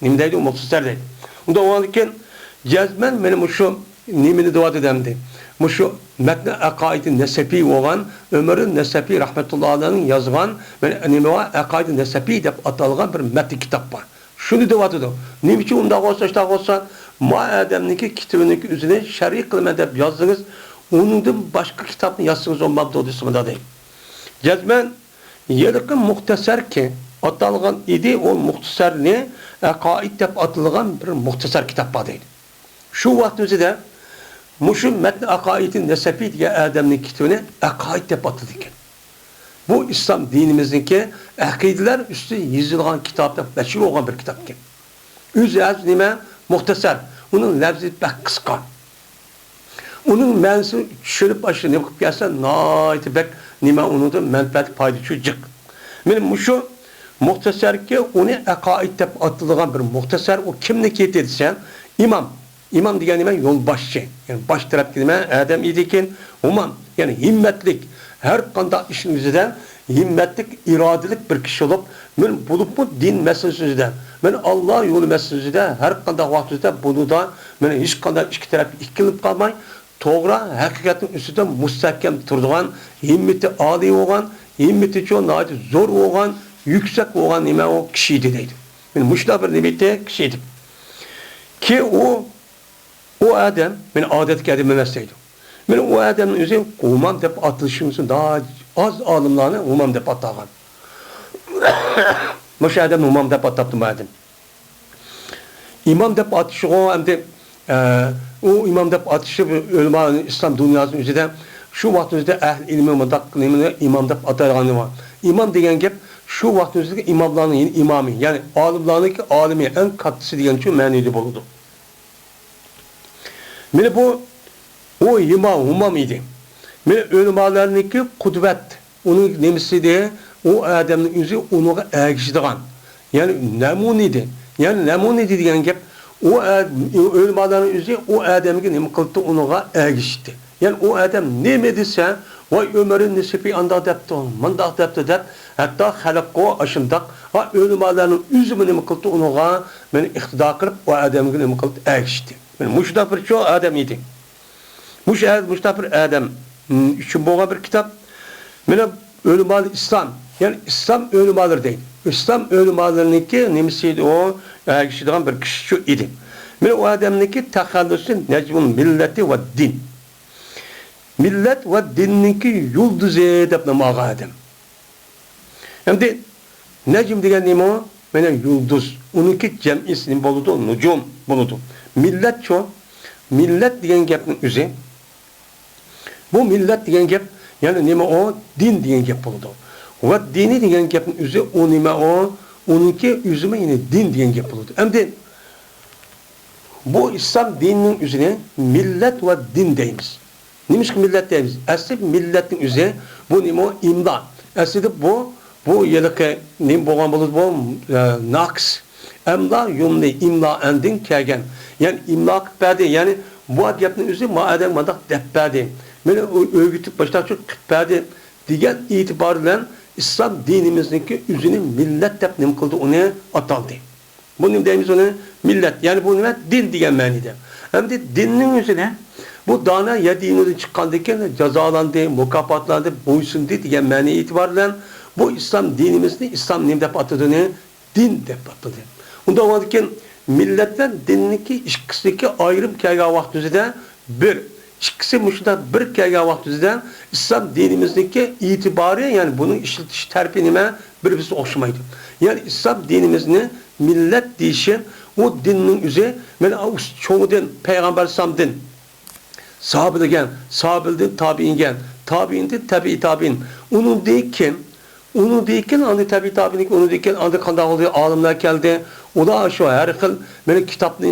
نېمە دەيدۇ؟ مۇختەسەر دەيدۇ. ئۇنداق بولغاندىكىن جەزمەن مانا مۇشۇ نېمىنى دەۋاتىدۇ ئەمدى؟ مۇشۇ مەتنى ئەقائىدى نەسەپىي بولغان ئۆمەر نەسەپىي رەھمەتۇللا ئەلەيھنىڭ يازغان مانا نېمە بار؟ ئەقائىدى نەسەپىي دەپ ئاتالغان بىر مەتن كىتاب بار. شۇنى دەۋاتىدۇ. نېمە ئۈچۈن ئۇنداق بولسا، شۇنداق بولسا، ما ئادەمنىڭكى كىتابىنىڭكى ئۆزىنى شەرھى قىلىمەن دەپ يازدىڭىز، ئۇنىڭدىن باشقا كىتابنى يازسىڭىز بولمامدۇ دېسە مۇنداق دەيدۇ. جەزمەن ھېلىقى مۇختەسەركى ئاتالغان ئىدى، ئۇ مۇختەسەرنى ئەقائىد دەپ ئاتىلىدىغان بىر مۇختەسەر كىتاب بار دەيدۇ. شۇ ۋاقىتنىڭ ئۆزىدە مۇشۇ مەتن ئەقائىدى نەسەفى دېگەن ئادەمنىڭ كىتابىنى ئەقائىد دەپ ئاتىدىكەن. بۇ ئىسلام دىنىمىزنىڭكى ئەقىدىلەر ئۈستىدە يېزىلغان كىتاب دەپ مەشھۇر بولغان بىر كىتاب ئىكەن. ئۆزى ئەز نېمە؟ مۇختەسەر. ئۇنىڭ لەپزى بەك قىسقا. ئۇنىڭ مەنىسىنى چۈشىنىپ، ئاشۇ نېمە قىلىپ كەلسە، ناھايىتى بەك نېمە ئۇنىڭدىن مەنپەئەت، پايدا شۇ جىق. مانا مۇشۇ مۇختەسەركى ئۇنى ئەقائىد دەپ ئاتىلىدىغان بىر مۇختەسەر. ئۇ كىمنىڭكى دېسە، ئىمام. ئىمام دېگەن نېمە؟ يولباشچى. يەنى باش تەرەپكە نېمە؟ ئادەم ئىدىكەن. ھۇمام، يەنى ھىممەتلىك، ھەر قانداق ئىشنىڭ ئۆزىدە ھىممەتلىك، ئىرادىلىك بىر كىشى بولۇپ، مانا بولۇپمۇ دىن مەسىلىسى ئۆزىدە، مانا ئاللا يولى مەسىلىسى ئۆزىدە ھەر قانداق ۋاقىت ئۆزىدە بۇنىدا مانا ھېچقانداق ئىككى تەرەپكە ئىككىلىنىپ قالماي، توغرا ھەقىقەتنىڭ ئۈستىدە مۇستەھكەم تۇرىدىغان، ھىممىتى ئالىي بولغان، ھىممىتىچۇ ناھايىتى زور بولغان، يۈكسەك بولغان نېمە ئۇ كىشى ئىدى دەيدۇ. مانا مۇشۇنداق بىر نېمە ئىدى، كىشى ئىدى. كېيىن ئۇ، ئۇ ئادەم، مانا ئادەتتىكى ئادەم ئەمەس دەيدۇ. مانا ئۇ ئادەمنىڭ ئۆزى ھۇمام دەپ ئاتىلىشى مۇشۇنداق ئاز ئالىملارنى ھۇمام دەپ ئاتىغان. مۇشۇ ئادەم ھۇمام دەپ ئاتاپتۇ بۇ ئادەم. ئىمام دەپ ئاتىشىغۇ ئەمدى، ئە، ئۇ ئىمام دەپ ئاتىشى ئۆلىما ئىسلام دۇنياسىنىڭ ئۆزىدە شۇ ۋاقىتنىڭ ئۆزىدە ئەھلى ئىلمى مۇنداق نېمىنى ئىمام دەپ ئاتايدىغان بار. ئىمام دېگەن گەپ شۇ ۋاقىتنىڭ ئۆزىدىكى ئىماملارنىڭ ئىمامى، يەنى ئالىملارنىڭكى ئالىمى، ئەڭ كاتتىسى دېگەن شۇ مەنىدە بولىدۇ. مانا بۇ، ئۇ ھىما، ھۇمام ئىدى. مانا ئۆلىمالارنىڭكى قۇدۋەت، ئۇنىڭ نېمىسى ئىدى؟ ئۇ ئادەمنىڭ ئۆزى ئۇنىڭغا ئەگىشىدىغان. يەنى نەمۇنە ئىدى. يەنى نەمۇنە ئىدى دېگەن گەپ، ئۇ ئە-، ئۆلىمالارنىڭ ئۆزى ئۇ ئادەمگە نېمە قىلدى؟ ئۇنىڭغا ئەگىشتى. يەنى ئۇ ئادەم نېمە دېسە، ۋاي ئۆمەر نەسەفى ئانداق دەپتۇ، مۇنداق دەپتۇ دەپ، ھەتتا خەلققۇ ئاشۇنداق، ۋە ئۆلىمالارنىڭ ئۆزىمۇ نېمە قىلدى؟ ئۇنىڭغا مانا ئىقتىدا قىلىپ، ئۇ ئادەمگە نېمە قىلدى؟ ئەگىشتى. مانا مۇشۇنداق بىر چوڭ ئادەم ئىدى. مۇشۇ ئە-، مۇشۇنداق بىر ئادەم، م، ئۈچۈن بولغان بىر كىتاب. مانا ئۆلىمائى ئىسلام، يەنى ئىسلام ئۆلىمالىرى دەيدۇ. ئىسلام ئۆلىمالىرىنىڭكى نېمىسى ئىدى ئۇ؟ ئەگىشىدىغان بىر كىشى شۇ ئىدى. مانا ئۇ ئادەمنىڭكى تەخەللۇسى نەجمۇل مىللەتى ۋە دىن. مىللەت ۋە دىننىڭكى يۇلدۇزى دەپ نام ئالغان ئادەم. ئەمدى نەجم دېگەن نېمە ئۇ؟ مانا يۇلدۇز. ئۇنىڭكى جەمئىسى نېمە بولىدۇ؟ نۇجۇم بولىدۇ. مىللەتچۇ؟ مىللەت دېگەن گەپنىڭ ئۆزى، بۇ مىللەت دېگەن گەپ، يەنى نېمە ئۇ؟ دىن دېگەن گەپ بولىدۇ. ۋە دىنى دېگەن گەپنىڭ ئۆزى ئۇ نېمە ئۇ؟ ئۇنىڭكى ئۆزىمۇ يەنى دىن دېگەن گەپ بولىدۇ. ئەمدى بۇ ئىسلام دىنىنىڭ ئۆزىنى مىللەت ۋە دىن دەيمىز. نېمىشقا مىللەت دەيمىز؟ ئەسلى مىللەتنىڭ ئۆزى، بۇ نېمە ئۇ؟ ئىملا. ئەسلىدە بۇ، بۇ ھېلىقى نېمە بولغان بولىدۇ بۇ؟ ئە، ناقىس. ئەملا يۇمنى ئىملا ئەندىن كەلگەن. يەنى ئىملا قىلىپ بەردى. يەنى بۇ گەپنىڭ ئۆزى ما ئادەم مانداق دەپ بەردى. مېنى ئۆ-، ئۆگىتىپ باشلاقچى قىلىپ بەردى دېگەن ئېتىبار بىلەن ئىسلام دىنىمىزنىڭكى ئۆزىنى مىللەت دەپ نېمە قىلدى، ئۇنى ئاتالدى. بۇ نېمە دەيمىز ئۇنى؟ مىللەت. يەنى بۇ نېمە؟ دىن دېگەن مەنىدە. ئەمدى دىننىڭ ئۆزىنى بۇ دانا يەر دىنىدىن چىققاندىن كېيىن جازالاندى، مۇكاپاتلاندى، بويسۇندى دېگەن مەنە ئېتىبار بىلەن بۇ ئىسلام دىنىمىزنى ئىسلام نېمە دەپ ئاتىدۇ ئۇنى؟ دىن دەپ ئاتىدى. ئۇنداق بولغاندىكىن مىللەت بىلەن دىننىڭكى ئىككىسىدىكى ئايرىم كەلگەن ۋاقتىمىزدا بىر، ئىككىسى مۇشۇنداق بىر كەلگەن ۋاقتىمىزدا ئىسلام دىنىمىزنىڭكى ئېتىبارى، يەنى بۇنىڭ ئىشلىتىش تەرىپى نېمە؟ بىر-بىرسىگە ئوخشىمايدۇ. يەنى ئىسلام دىنىمىزنى مىللەت دېيىشى، ئۇ دىننىڭ ئۆزى، مانا ئۇ چوڭىدىن پەيغەمبەر ئەلەيھىسسالامدىن ساھابىلەرگە، ساھابىلەردىن تابىئىنگە، تابىئىندىن تەبىئىي تابىئىن. ئۇنىڭدىن كېيىن، ئۇنىڭدىن كېيىن ئاندىن تەبىئىي تابىئىن، ئۇنىڭدىن كېيىن ئاندىن قانداق بولدى؟ ئالىملار كەلدى. ئۇلار شۇ ھەر خىل مانا كىتابنى،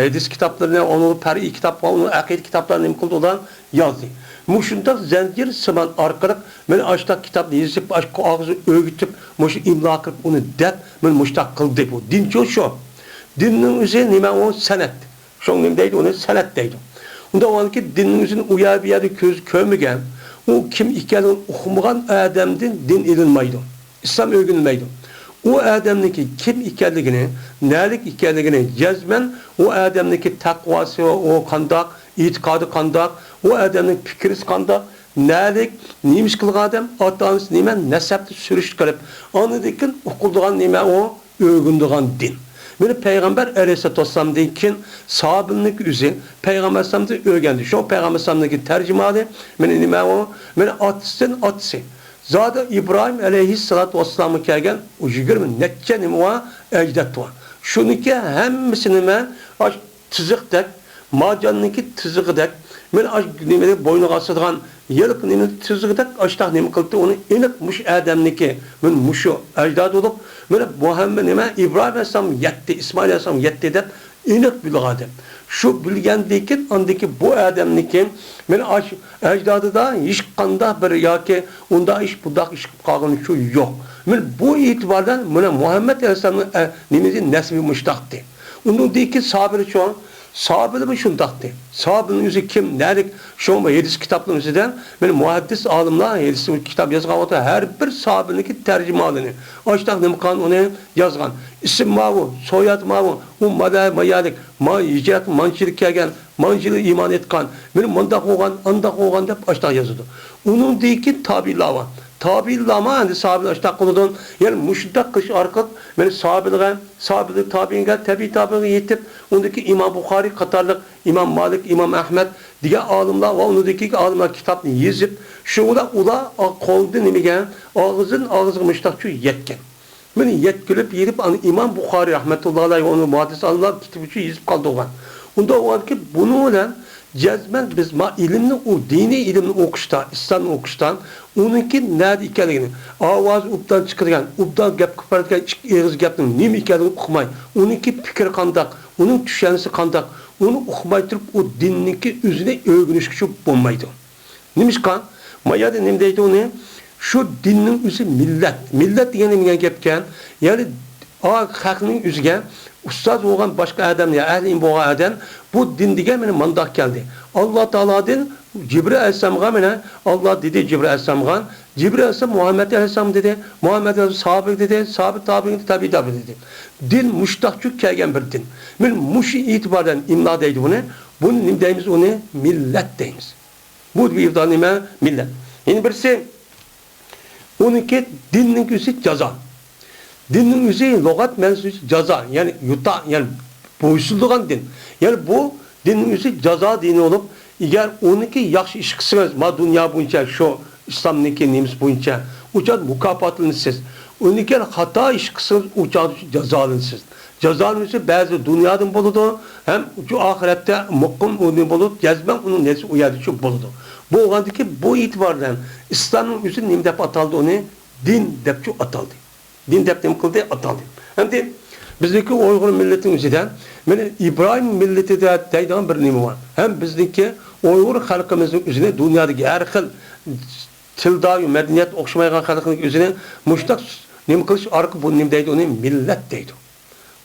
ھەدىس كىتابلىرىنى، ئۇنىڭ پەرئىي كىتاب، ئۇنىڭ ئەقىدە كىتابلىرىنى نېمە قىلدى ئۇلار؟ يازدى. مۇشۇنداق زەنجىر سىمان ئارقىلىق مانا ئاشۇنداق كىتابنى يېزىپ، ئاشۇ ئاغزىنى ئۆگىتىپ، مۇشۇ ئىملا قىلىپ ئۇنى دەپ، مانا مۇشۇنداق قىلدى. بۇ دىنچۇ شۇ. دىننىڭ ئۆزى نېمە ئۇ؟ سەنەت. شۇڭا نېمە دەيدۇ ئۇنى؟ سەنەت دەيدۇ. ئۇنداق بولغاندىكىن دىننىڭ ئۆزىنى ئۇ يەر بۇ يەردە كۆز كۆرمىگەن، ئۇ كىم ئىكەنلىكىنى ئۇقمىغان ئادەمدىن دىن ئېلىنمايدۇ. ئىسلام ئۆگىنىلمەيدۇ. ئۇ ئادەمنىڭكى كىم ئىكەنلىكىنى، نەلىك ئىكەنلىكىنى جەزمەن ئۇ ئادەمنىڭكى تەقۋاسى، ئۇ قانداق، ئېتىقادى قانداق، ئۇ ئادەمنىڭ پىكرىسى قانداق، نەلىك، نېمە ئىش قىلغان ئادەم، ئاتا-ئانىسى نېمە، نەسەبتە سۈرۈشتە قىلىپ، ئاندىن كېيىن ئۇقۇلىدىغان نېمە ئۇ؟ ئۆگىنىدىغان دىن. مانا پەيغەمبەر ئەلەيھىسسالاتۇ ۋەسسالامدىن كېيىن سابىلنىڭكى ئۆزى پەيغەمبەر ئەلەيھىسسالامدىن ئۆگەندى. شۇڭا پەيغەمبەر ئەلەيھىسسالامنىڭكى تەرجىمانى، مانا نېمە ئۇ؟ مانا ئاتىسىدىن ئاتىسى. زادى ئىبراھىم ئەلەيھىسسالاتۇ ۋەسسالامغا كەلگەن ئۇ يىگىرمە نەچچە نېمە بار؟ ئەجداد بار. شۇنىڭكى ھەممىسىنى مەن ئاش تىزىقتەك، مارجاننىڭكى تىزىقىدەك، مانا ئاش نېمىنى بوينىغا ئاسىدىغان يىلقا نېمىنى تىزىقىدەك ئاشتاق نېمە قىلدى ئۇنى ئېنىق مۇشۇ ئادەمنىڭكى، مانا مۇشۇ ئەجدادى بولۇپ، مانا مۇھەممەد نېمە ئىبراھىم ئەلەيھىسسالام يەتتى، ئىسمائىل ئەلەيھىسسالام يەتتى دەپ ئېنىق بىلىدۇ ئادەم. شۇ بىلگەندىن كېيىن ئاندىكى بۇ ئادەمنىڭكى مانا ئاش ئەجدادىدا ھېچقانداق بىر ياكى ئۇنداق ئىش، بۇنداق ئىش قىلىپ قالغىنى شۇ يوق. مانا بۇ ئېتىباردا مانا مۇھەممەد ئەلەيھىسسالامنىڭ، ئە، نېمىسى، نەسىبى مۇشتاقتى. ئۇنىڭدىن كېيىن سابىر چوڭ، سابىرمۇ شۇنداقتى. سابىرنىڭ ئۆزى كىم، نەلىك، شۇ ھەدىس كىتابنىڭ ئۆزىدە مانا مۇھەددىس ئالىملار ھەدىس كىتاب يازغان ۋاقىتتا ھەر بىر سابىرنىڭكى تەرجىمىھالىنى، ئاشتاق نېمە قىلغان ئۇنى يازغان. ئىسىم ماۋۇ، سوياد ماۋۇ، ئۇ مادا مايالىك، ما ھىجرەت مانچىلىك كەلگەن، مانچىلىك ئىمان ئېيتقان، مانا مۇنداق بولغان، ئانداق بولغان دەپ ئاشتاق يازىدۇ. ئۇنىڭدىن كېيىن تابىئىنلار بار. تابىئىنلارمۇ ئەمدى سابىر ئاشتاق قىلىدۇ. يەنى مۇشۇنداق قىلىش ئارقىلىق مانا سابىرغا، سابىر تابىئىنگە، تەبىئىي تابىئىنگە يېتىپ، ئۇندىكى ئىمام بۇخارىي قاتارلىق، ئىمام مالىك، ئىمام ئەھمەد دېگەن ئالىملار ۋە ئۇنىڭدىكى ئالىملار كىتابنى يېزىپ، شۇ بىلەن ئۇلار قولىدىن نېمىگە، ئاغزىدىن ئاغزىغا مۇشتاقچە يەتكەن. مانا يەتكۈلۈپ يېرىپ، ئانا ئىمام بۇخارىي رەھمەتۇللا ئەلەيھى ۋە ئۇنىڭ مۇھەددىس ئالىملار كىتابىچە يېزىپ قالدۇرغان. ئۇنداق بولغاندىكىن، بۇنىڭ بىلەن جەزمەن بىز ما ئىلىمنى، ئۇ دىنىي ئىلىمنى ئوقۇشتا، ئىسلامنى ئوقۇشتا، ئۇنىڭكى نەدە ئىكەنلىكىنى، ئاۋازى ئوبدان چىقىدىغان، ئوبدان گەپ قىلىپ بېرىدىغان ئىككى ئېغىز گەپنىڭ نېمە ئىكەنلىكىنى ئۇقماي، ئۇنىڭكى پىكرى قانداق، ئۇنىڭ چۈشەنچىسى قانداق، ئۇنى ئۇقماي تۇرۇپ، ئۇ دىننىڭكى ئۆزىنى ئۆگىنىشكە شۇ بولمايدۇ. نېمىشقا؟ ما يەردە نېمە دەيدۇ ئۇنى؟ شۇ دىننىڭ ئۆزى مىللەت. مىللەت دېگەن نېمە دېگەن گەپكەن؟ يەنى، ئا، خەقنىڭ ئۆزىگە ئۇستاز بولغان باشقا ئادەم يا ئەھلى ئىلىم بولغان ئادەم، بۇ دىن دېگەن مانا مانداق كەلدى. ئاللا تائالادىن جىبرىل ئەلەيھىسسالامغا مانا، ئاللا دېدى جىبرىل ئەلەيھىسسالامغا، جىبرىل ئەلەيھىسسالام مۇھەممەد ئەلەيھىسسالامغا دېدى، مۇھەممەد ئەلەيھىسسالام ساھابىغا دېدى، ساھابە تابىئىنگە، تەبىئىي تابىئىن دېدى. دىن مۇشتاقچۇ كەلگەن بىر دىن. مانا مۇشۇ ئېتىباردىن ئىملا دەيدۇ بۇنى. بۇنى نېمە دەيمىز ئۇنى؟ مىللەت دەيمىز. بۇ بىر نېمە؟ مىللەت. يەنە بىرسى، ئۇنىڭكى دىننىڭ ئۆزى جازا. دىننىڭ ئۆزى لۇغەت مەنىسى جازا، يەنى يۇتا، يەنى بويسۇنىدىغان دىن. يەنى بۇ دىننىڭ ئۆزى جازا دىنى بولۇپ، ئەگەر ئۇنىڭكى ياخشى ئىش قىلسىڭىز، ما دۇنيا بويىچە شۇ ئىسلامنىڭكى نېمىسى بويىچە، ئۇ چاغدا مۇكاپاتلىنىسىز. ئۇنىڭكى خاتا ئىش قىلسىڭىز، ئۇ چاغدا جازالىنىسىز. جازانىڭ ئۆزى بەزى دۇنيادىن بولىدۇ، ھەم شۇ ئاخىرەتتە مۇقىم ئۇنى بولۇپ، جەزمەن ئۇنىڭ نەتىجىسى ئۇ يەردە شۇ بولىدۇ. بولغاندىكىن بۇ ئېتىبار بىلەن ئىسلامنىڭ ئۆزى نېمە دەپ ئاتالدى ئۇنى؟ دىن دەپ شۇ ئاتالدى. دىن دەپ نېمە قىلدى؟ ئاتالدى. ئەمدى بىزنىڭكى ئۇيغۇر مىللىتىنىڭ ئۆزىدە مانا ئىبراھىم مىللىتى دە-، دەيدىغان بىر نېمە بار. ھەم بىزنىڭكى ئۇيغۇر خەلقىمىزنىڭ ئۆزىنى دۇنيادىكى ھەر خىل تىلدا، مەدەنىيەت ئوخشىمايدىغان خەلقنىڭ ئۆزىنى مۇشۇنداق نېمە قىلىش ئارقىلىق بۇ نېمە دەيدۇ؟ ئۇنى مىللەت دەيدۇ.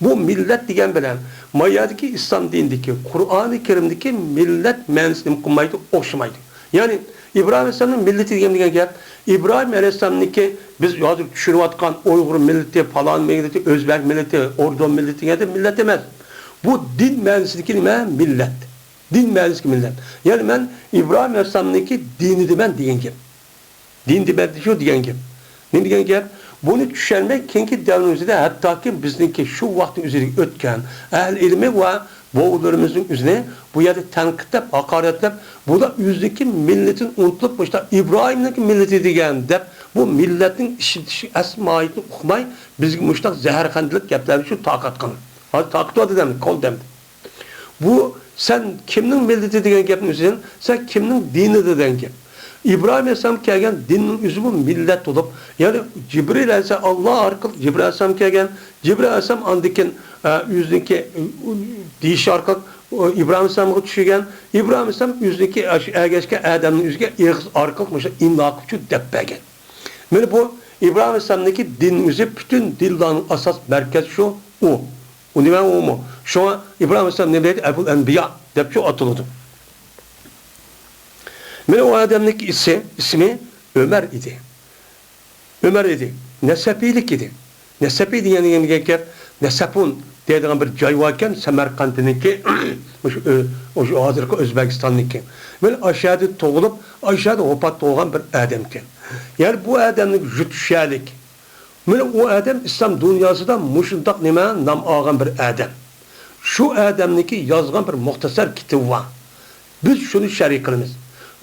بۇ مىللەت دېگەن بىلەن ما يەردىكى ئىسلام دىنىدىكى، قۇرئانى كەرىمدىكى مىللەت مەنىسى نېمە قىلمايدۇ؟ ئوخشىمايدۇ. يەنى ئىبراھىم ئەلەيھىسسالامنىڭ مىللىتى دېگەن، دېگەن گەپ، ئىبراھىم ئەلەيھىسسالامنىڭكى بىز ھازىر چۈشىنىۋاتقان ئۇيغۇر مىللىتى، پالان مىللىتى، ئۆزبەك مىللىتى، ئوردۇن مىللىتى دېگەندە مىللەت ئەمەس. بۇ دىن مەنىسىدىكى نېمە؟ مىللەت. دىن مەنىسىدىكى مىللەت. يەنى مەن ئىبراھىم ئەلەيھىسسالامنىڭكى دىنىدىمەن دېگەن گەپ. دىن دېمەكتە شۇ دېگەن گەپ. نېمە دېگەن گەپ؟ بۇنى چۈشەنمەي، كېيىنكى دەۋرنىڭ ئۆزىدە ھەتتاكى بىزنىڭكى شۇ ۋاقىتنىڭ ئۆزىدە ئۆتكەن ئەھلى ئىلمى ۋە بوۋىلىرىمىزنىڭ ئۆزىنى بۇ يەردە تەنقىدلەپ، ھاقارەتلەپ، بۇلار ئۆزىنىڭكى مىللىتىنى ئۇنتۇلۇپ، مۇشۇنداق ئىبراھىمنىڭكى مىللىتى دېگەن دەپ، بۇ مىللەتنىڭ ئىشلىتىش ئەسلى ماھىيىتىنى ئۇقماي، بىزگە مۇشۇنداق زەھەرخەندىلىك گەپلەرنى شۇ تارقاتقان. ھازىر تارقىتىۋاتىدۇ ئەمدى، كولدەم. بۇ سەن كىمنىڭ مىللىتى دېگەن گەپنى ئۆزىدىن، سەن كىمنىڭ دىنىدا دېگەن گەپ. ئىبراھىم ئەلەيھىسسالام كەلگەن دىننىڭ ئۆزىمۇ مىللەت بولۇپ، يەنى جىبرىل ئەلەيھىسسالام، ئاللا ئارقىلىق جىبرىل ئەلەيھىسسالام كەلگەن. جىبرىل ئەلەيھىسسالام ئاندىن كېيىن، ئە، ئۆزىنىڭكى، ئە، دېيىشى ئارقىلىق، ئۇ، ئىبراھىم ئەلەيھىسسالامغا چۈشۈرگەن. ئىبراھىم ئەلەيھىسسالام ئۆزىنىڭكى، ئە، شۇ ئەگەشكەن ئادەمنىڭ ئۆزىگە ئېغىز ئارقىلىق مۇشۇ ئىملا قىلىپ شۇ دەپ بەرگەن. مانا بۇ ئىبراھىم ئەلەيھىسسالامنىڭكى دىننىڭ ئۆزى، پۈتۈن دىنلارنىڭ ئاساس مەركەزى شۇ، ئۇ. ئۇ نېمە ئۇمۇ؟ شۇڭا ئىبراھىم ئەلەيھىسسالام نېمە دەيدۇ؟ ئەبۇل ئەنبىيا دەپ شۇ ئاتىلىدۇ. مانا ئۇ ئادەمنىڭكى ئىسى-، ئىسمى ئۆمەر ئىدى. ئۆمەر ئىدى. نەسەپىيلىك ئىدى. نەسەپىي دېگەن، دېگەن گەپ، نەسەپۇن دەيدىغان بىر جاي باركەن، سەمەرقەنتنىڭكى، مۇشۇ ئۆ-، مۇشۇ ھازىرقى ئۆزبېكىستاننىڭكى. مانا ئاشۇ يەردە تۇغۇلۇپ، ئاشۇ يەردە ۋاپات بولغان بىر ئادەمكەن. يەنى بۇ ئادەمنىڭ يۇرتى شۇ يەرلىك. مانا ئۇ ئادەم ئىسلام دۇنياسىدا مۇشۇنداق نېمە نام ئالغان بىر ئادەم. شۇ ئادەمنىڭكى يازغان بىر مۇختەسەر كىتابى بار. بىز شۇنى شەرھ قىلىمىز.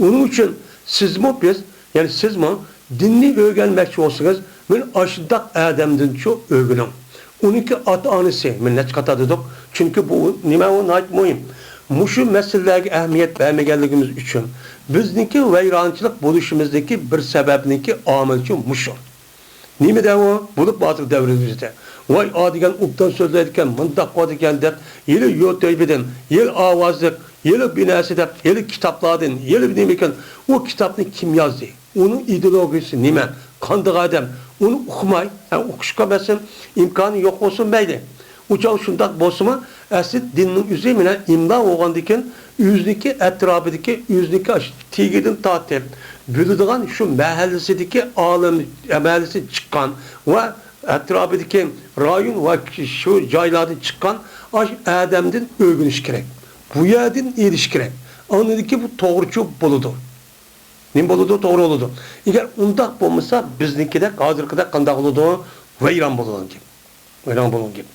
ئۇنىڭ ئۈچۈن سىزمۇ بىز، يەنى سىزمۇ دىننى ئۆگەنمەكچى بولسىڭىز، مانا ئاشۇنداق ئادەمدىنچۇ ئۆگىنىڭ. ئۇنىڭكى ئاتا-ئانىسى، مانا نەچچە قېتىم دېدۇق. چۈنكى بۇ نېمە، ئۇ ناھايىتى مۇھىم. مۇشۇ مەسىلىلەرگە ئەھمىيەت بەرمىگەنلىكىمىز ئۈچۈن بىزنىڭكى ۋەيرانچىلىق بولۇشىمىزدىكى بىر سەۋەبنىڭكى ئامىلىچۇ مۇشۇ. نېمىدە ئۇ؟ بولۇپ ھازىرقى دەۋرىمىزدە. ۋاي، ئا دېگەن ئوبدان سۆزلەيدىكەن، مۇنداق قىلىدىكەن دەپ، ھېلى يۇتۇبىدىن، ھېلى ئاۋازلىق، ھېلى بىنەرسە دەپ، ھېلى كىتابلاردىن، ھېلى نېمىكەن، ئۇ كىتابنى كىم يازدى؟ ئۇنىڭ ئىدېئولوگىيىسى نېمە؟ قانداق ئادەم؟ ئۇنى ئۇقماي، ھە، ئۇقۇشقا مەسىلەن ئىمكانى يوق بولسۇن مەيلى. ئۇ چاغ شۇنداق بولسىمۇ، ئەسلى دىننىڭ ئۆزى مانا ئىملا بولغاندىكىن، ئۆزىنىڭكى ئەتراپىدىكى، ئۆزىنىڭكى ئاشۇ تېگىدىن تارتىپ بىلىدىغان شۇ مەھەللىسىدىكى ئالىم، مەھەللىسىدىن چىققان ۋە ئەتراپىدىكى رايون ۋە شۇ جايلاردىن چىققان ئاشۇ ئادەمدىن ئۆگىنىش كېرەك. بۇ يەردىن ئېلىش كېرەك. ئاندىن كېيىن بۇ توغرىچۇ بولىدۇ. نېمە بولىدۇ؟ توغرا بولىدۇ. ئەگەر ئۇنداق بولمىسا، بىزنىڭكىدەك، ھازىرقىدەك قانداق بولىدۇ؟ ۋەيران بولىدىغان گەپ. ۋەيران بولغان گەپ.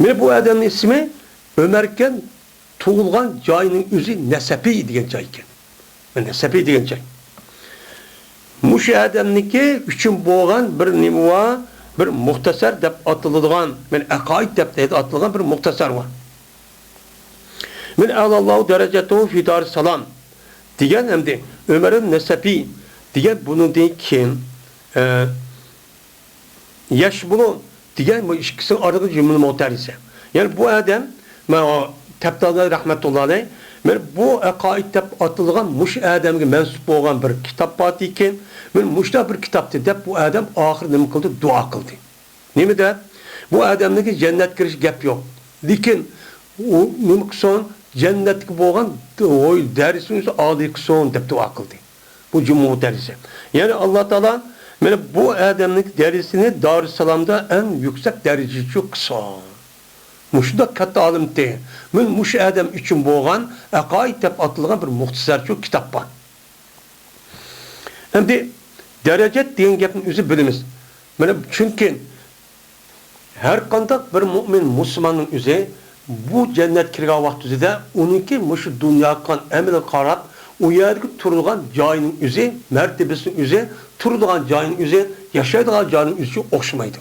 مانا بۇ ئادەمنىڭ ئىسمى ئۆمەركەن، تۇغۇلغان جايىنىڭ ئۆزى نەسەپى دېگەن جاي ئىكەن. نەسەپى دېگەن جاي. مۇشۇ ئادەمنىڭكى ئۈچۈن بولغان بىر نېمە بار، بىر مۇختەسەر دەپ ئاتىلىدىغان، مانا ئەقايىد دەپ ئاتىلىدىغان بىر مۇختەسەر بار. مانا ئەلاللاھۇ دەرەجەتۇھۇ فى دارىسسالام دېگەن ھەمدە ئۆمەر نەسەپى دېگەن بۇنىڭدىن كېيىن، ئە، يەشمۇلۇ دېگەن بۇ ئىككىسىنىڭ ئارىلىقىدا جۈملە مۇتەررىسى. يەنى بۇ ئادەم، مانا تەپتالى رەھمەتۇللا ئەلەيھ، مانا بۇ ئەقايىد دەپ ئاتىلىدىغان مۇشۇ ئادەمگە مەنسۇپ بولغان بىر كىتاب باركەن، مانا مۇشۇنداق بىر كىتابتى دەپ بۇ ئادەم ئاخىر نېمە قىلدى؟ دۇئا قىلدى. نېمە دەپ؟ بۇ ئادەمنىڭكى جەننەتكە كىرىش گەپ يوق. لېكىن ئۇ نېمە قىلسۇن؟ جەننەتكە بولغان ھوي دەرىجىسىنى ئالىي قىلسۇن دەپ دۇئا قىلدى. بۇ جۈمھۇر دەرىجىسى. يەنى ئاللا تائالا مانا بۇ ئادەمنىڭ دەرىجىسىنى دارىسسالامدا ئەڭ يۈكسەك دەرىجىچۇ قىلسۇن. مۇشۇنداق كاتتا ئالىمتى. مانا مۇشۇ ئادەم ئۈچۈن بولغان ئەقايىد دەپ ئاتىلىدىغان بىر مۇختەسەرچۇ كىتاب بار. ئەمدى دەرىجەت دېگەن گەپنى ئۆزى بىلىمىز. مانا چۈنكى ھەر قانداق بىر مۇئمىن مۇسۇلماننىڭ ئۆزى بۇ جەننەت كىرگەن ۋاقتىدا ئۇنىڭكى مۇشۇ دۇنياغا قىلغان ئەمىلىگە قاراپ، ئۇ يەردىكى تۇرىدىغان جايىنىڭ ئۆزى، مەرتىبىسىنىڭ ئۆزى، تۇرىدىغان جايىنىڭ ئۆزى، ياشايدىغان جايىنىڭ ئۆزى ئوخشىمايدۇ.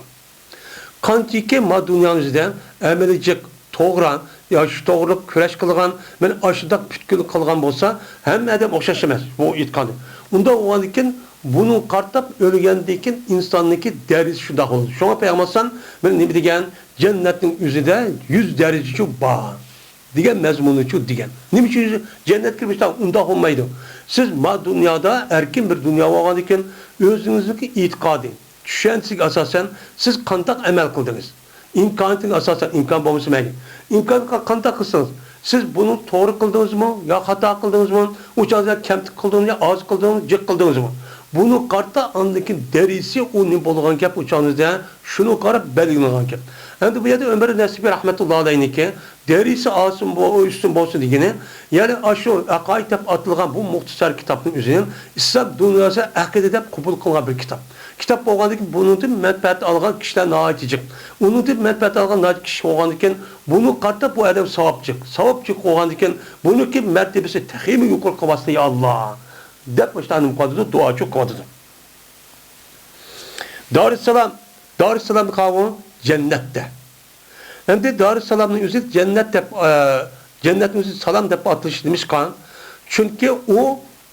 قانچىكى ما دۇنيانىڭ ئۆزىدە ئەمىلى جىق، توغرا، يا شۇ توغرىلىق كۈرەش قىلغان، مانا ئاشۇنداق پۈتكۈل قىلغان بولسا، ھەممە ئادەم ئوخشاش ئەمەس بۇ ئېيتقاندا. ئۇنداق بولغاندىكىن، بۇنىڭغا قارىتاپ ئۆلگەندىن كېيىن ئىنساننىڭكى دەرىجىسى شۇنداق بولىدۇ. شۇڭا پەيغەمبەر ئەلەيھىسسالام مانا نېمە دېگەن؟ جەننەتنىڭ ئۆزىدە يۈز دەرىجىچۇ بار دېگەن مەزمۇننىچۇ دېگەن. نېمە ئۈچۈن؟ جەننەتكە كىرمەكتە ئۇنداق بولمايدۇ. سىز ما دۇنيادا ئەركىن بىر دۇنيا بولغاندىكىن، ئۆزىڭىزنىڭكى ئېتىقادى، چۈشەنچىسىگە ئاساسەن سىز قانداق ئەمەل قىلدىڭىز؟ ئىمكانىيىتىگە ئاساسەن، ئىمكان بولمىسا مەيلى. ئىمكانىيەتكە قانداق قىلسىڭىز، سىز بۇنى توغرا قىلدىڭىزمۇ يا خاتا قىلدىڭىزمۇ؟ ئۇ چاغدا كەمتۈك قىلدىڭىزمۇ يا ئاز قىلدىڭىزمۇ، جىق قىلدىڭىزمۇ؟ بۇنى قارىتا ئاندىن كېيىن دەرىجىسى ئۇ نېمە بولىدىغان گەپ ئۇ چاغدا شۇنى قاراپ بەلگىلىنىدىغان گەپ. ئەمدى بۇ يەردە ئۆمەر نەسىپى رەھمەتۇللا ئەلەيھنىڭكى دەرىجىسى ئالسۇن بو-، ئۆسسۇن بولسۇن دېگىنى، يەنى ئاشۇ ئەقايىد دەپ ئاتىلغان بۇ مۇختەسەر كىتابنىڭ ئۆزىنى ئىسلام دۇنياسى ئەقىدە دەپ قوبۇل قىلغان بىر كىتاب. كىتاب بولغاندىكىن بۇنىڭدىن مەنپەئەت ئالغان كىشىلەر ناھايىتى جىق. ئۇنىڭدىن مەنپەئەت ئالغان ناھايىتى كىشى بولغاندىكىن بۇنى قارىتا بۇ ئادەم ساۋابچىق. ساۋابچىق بولغاندىكىن بۇنىڭكى مەرتىبىسى تېخىمۇ يۇقىرى قىلىۋاتسۇن يا ئاللا دەپ مۇشۇنداق نېمە قىلىۋاتىدۇ، دۇئاچۇ قىلىۋاتىدۇ. دارىسسالام، دارىسسالام قاۋۇ جەننەتتە. ئەمدى دارىسسالامنىڭ ئۆزى جەننەت دەپ، ئە، جەننەتنىڭ ئۆزى سالام دەپ ئاتىلىشى نېمىشقا؟ چۈنكى ئۇ